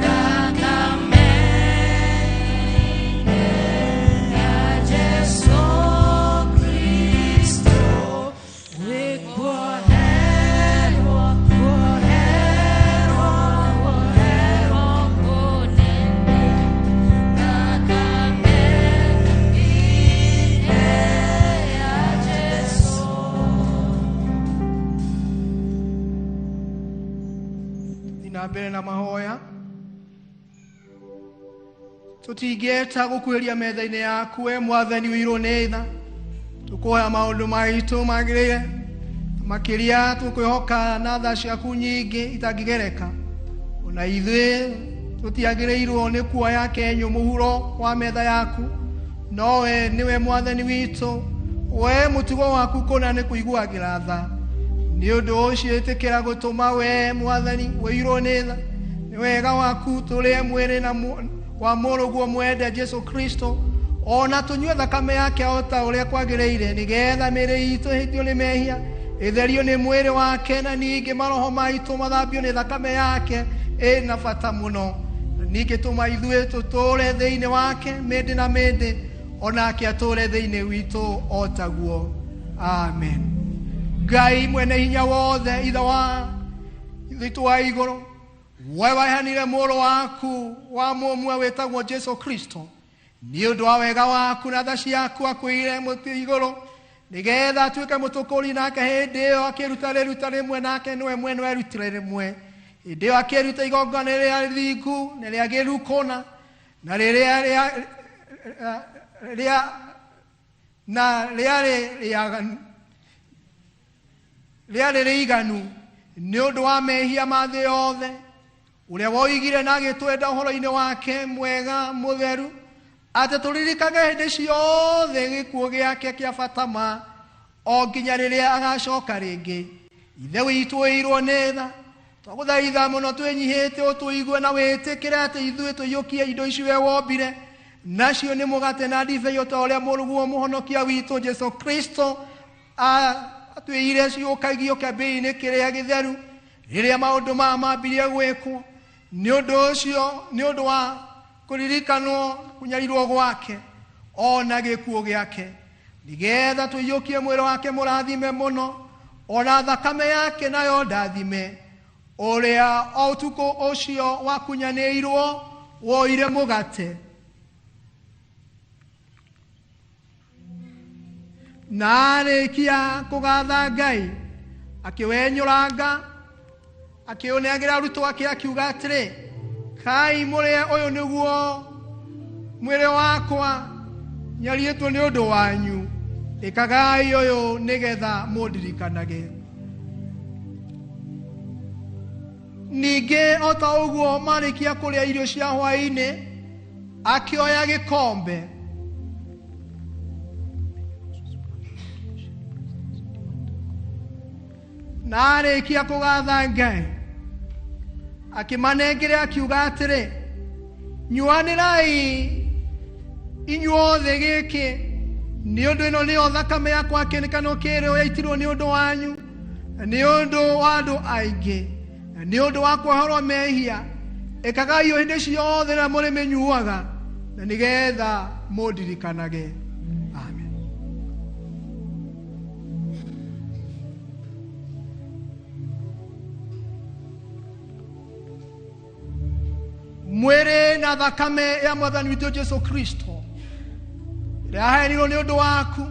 thakame-inĩ ya Jesu Kristo. Wĩkuoherwo, kuoherwo, kuoherwo kũnene thakame-inĩ ya Jesu. Thiĩ na mbere na mahoya. Tũtingĩeta gũkuhĩria metha-inĩ yaku, we Mwathani ũirwo nĩ tha. Tũkũhoya maũndũ maitũ magĩrĩire, makĩria tũkwĩhoka na tha ciaku nyingĩ itangĩgereka. Ona ithuĩ tũtiagĩrĩirwo nĩ kuoya kenyũ mũhuro wa metha yaku, no we nĩwe Mwathani witũ. We mũtugo waku kũna nĩ kũiguagĩra tha. Nĩ ũndũ ũcio ĩtĩkĩra gũtũma we Mwathani ũirwo nĩ tha. Nĩ wega waku tũrĩe mwĩrĩ na wa mũrũguo mwende Jesu Kristo, ona tũnyue thakame yake o ta ũrĩa kwagĩrĩire, nĩgetha mĩĩrĩ itũ ĩhĩtio nĩ mehia ĩtherio nĩ mwĩrĩ wake, na ningĩ maroho maitũ mathambio nĩ thakame yake ĩna bata mũno. Na ningĩ tũma ithuĩ tũtũũre thĩinĩ wake mĩndĩ na mĩndĩ, onake atũũre thĩinĩ witũ o taguo. Amen. Ngai mwene hinya wothe, Ithe wa witũ wa igũrũ, we waheanire mũrũ waku wa mũmwe wĩtagwo Jesu Kristo nĩ ũndũ wa wega waku na tha ciaku akwĩire mũtĩ igũrũ Nĩgetha atuĩke mũtũkũri nake hĩndĩ ĩyo akĩruta rĩruta rĩmwe nake nĩwe mwene werutire rĩmwe. Hĩndĩ ĩyo akĩruta igongona rĩrĩa rĩthingu na rĩagĩrĩru kũna na rĩrĩa rĩa na rĩarĩ rĩarĩ rĩiganu nĩ ũndũ wa mehia ma thĩ yothe ũrĩa woigire na agĩtwenda ũhoro-inĩ wake mwega mũtheru atĩ tũririkage hĩndĩ ciothe gĩkuũ gĩake kĩa bata ma o nginya rĩrĩa agacoka rĩngĩ. Ithe witũ ũirwo nĩ tha, twagũthaitha mũno twĩnyihĩte ũtũigue na wĩtĩkĩre atĩ ithuĩ tũiyũkie indo ici we wombire nacio nĩ mũgate na ndibei o ta ũrĩa mũrũguo mũhonokia witũ Jesũ Kristo atwĩire ciũkagio kĩambĩrĩria-inĩ kĩrĩa gĩtheru rĩrĩa maũndũ maya mambirie gwĩkwo. Nĩ ũndũ ũcio nĩ ũndũ wa kũririkanwo kũnyarirwo gwake ona gĩkuũ gĩake nĩgetha tũiyũkie mwĩrĩ wake mũrathime mũno ona thakame yake nayo ndathime ũrĩa o ũtukũ ũcio wakunyanĩirwo woire mũgate na arĩkia kũgatha Ngai akĩwenyũranga akĩũnengera arutwo ake akiuga atĩrĩ, kai mũrĩe ũyũ nĩguo mwĩrĩ wakwa nyariĩtwo nĩ ũndũ wanyu, ĩkagai ũyũ nĩgetha mũndirikanage. Ningĩ o ta ũguo marĩkia kũrĩa irio cia hwaĩ-inĩ akĩoya gĩkombe na arĩkia kũgatha Ngai akĩmanengere akiuga atĩrĩ, nyuanĩrai inyuothe gĩkĩ nĩ ũndũ ĩno nĩyo thakame yakwa kĩrĩkanĩro kĩrĩa yaitirwo nĩ ũndũ wanyu nĩ ũndũ wa andũ aingĩ nĩ ũndũ wa kuoherwo mehia. Ĩkagai ũũ hĩndĩ ciothe rĩrĩa mũrĩmĩnyuaga na nĩgetha mũndirikanage. Amen. Mwĩrĩ na thakame ya mwathani witũ Jesũ Kristo ĩrĩa yaheanirwo nĩ ũndũ waku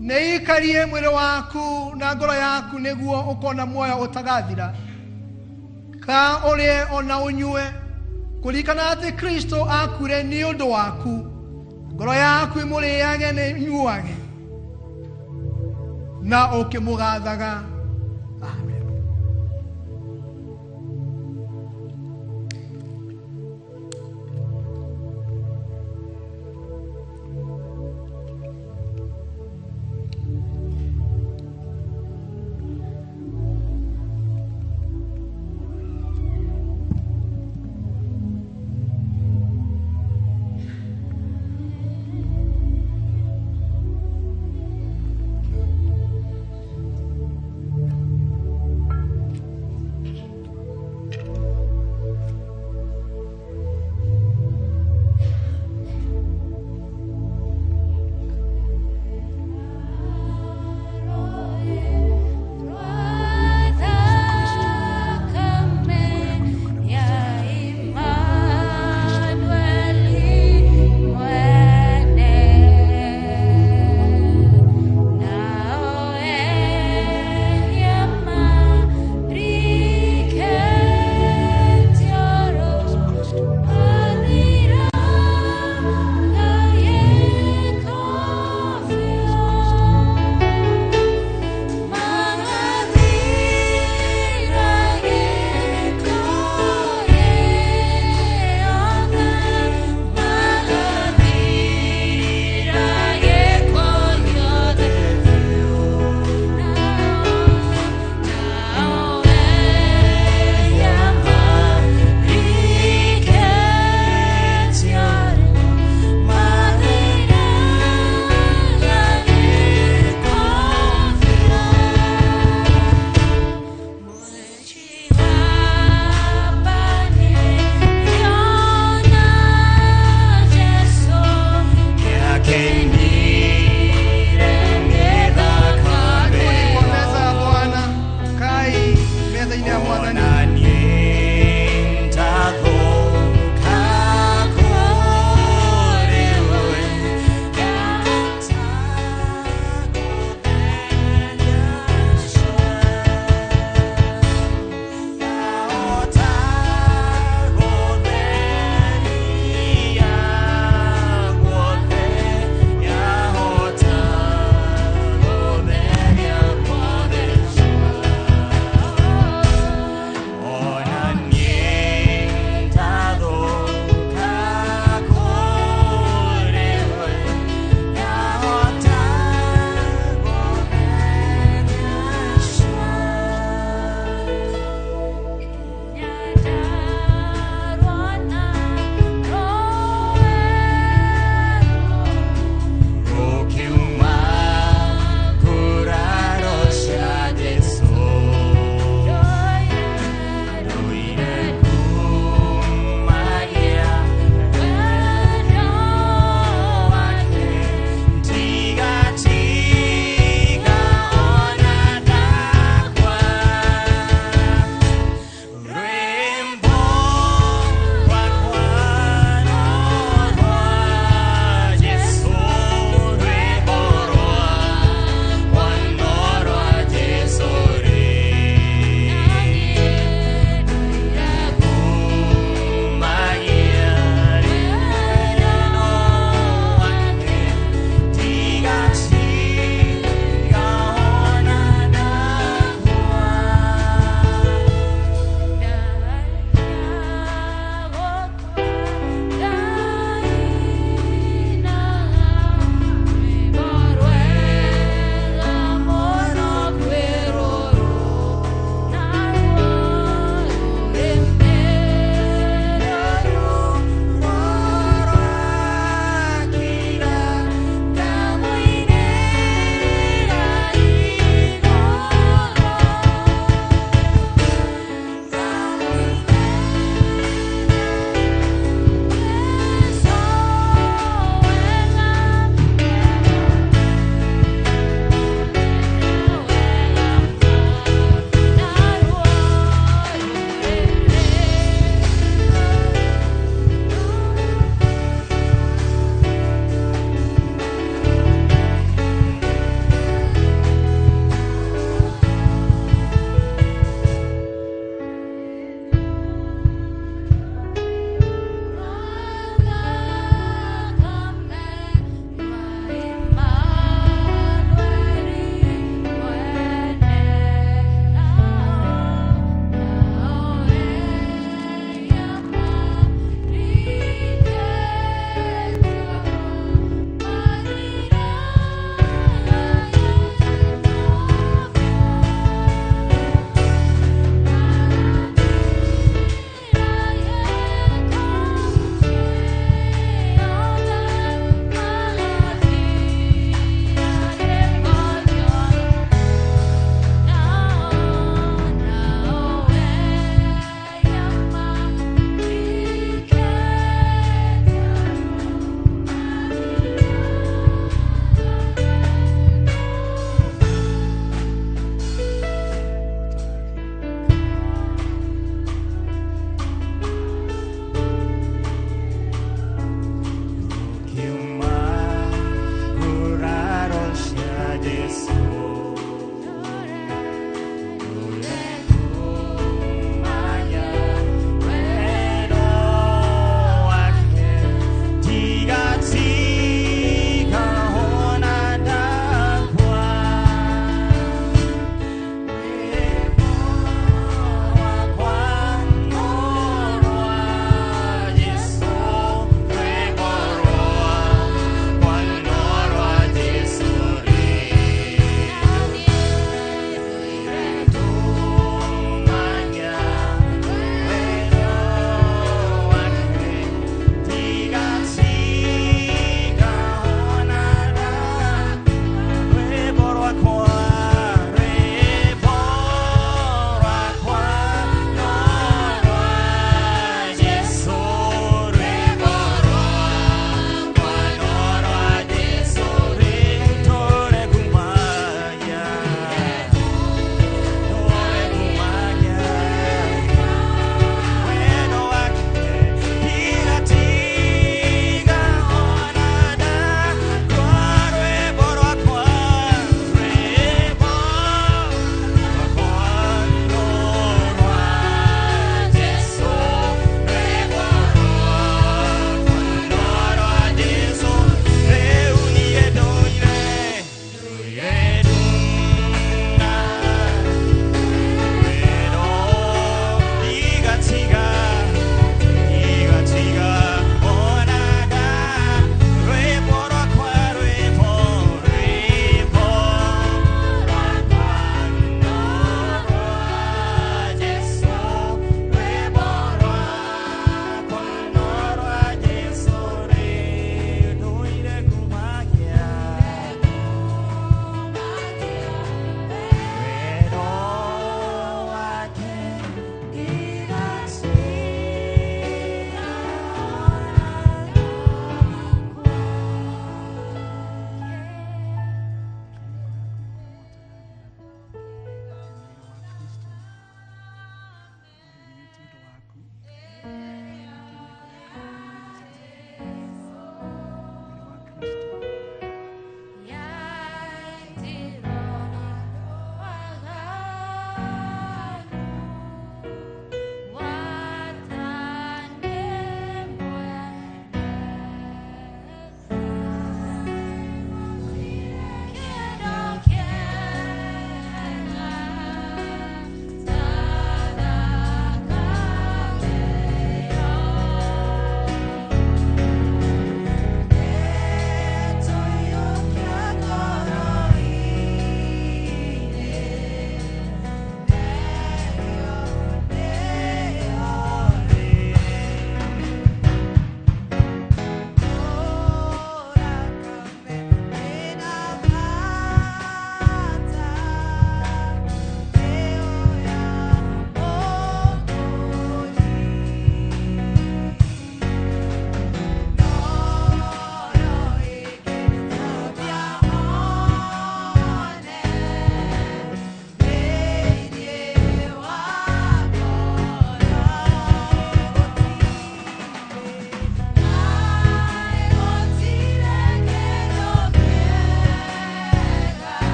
nĩ ikarie mwĩrĩ waku na ngoro yaku nĩguo ũkona muoyo ũtagathira. Ka ũrĩe ona ũnyue kũririkana atĩ Kristo akuire nĩ ũndũ waku, ngoro yaku ĩmũrĩage na ĩnyuage na ũkĩmũgathaga. Amen.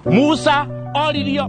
Musa oririo.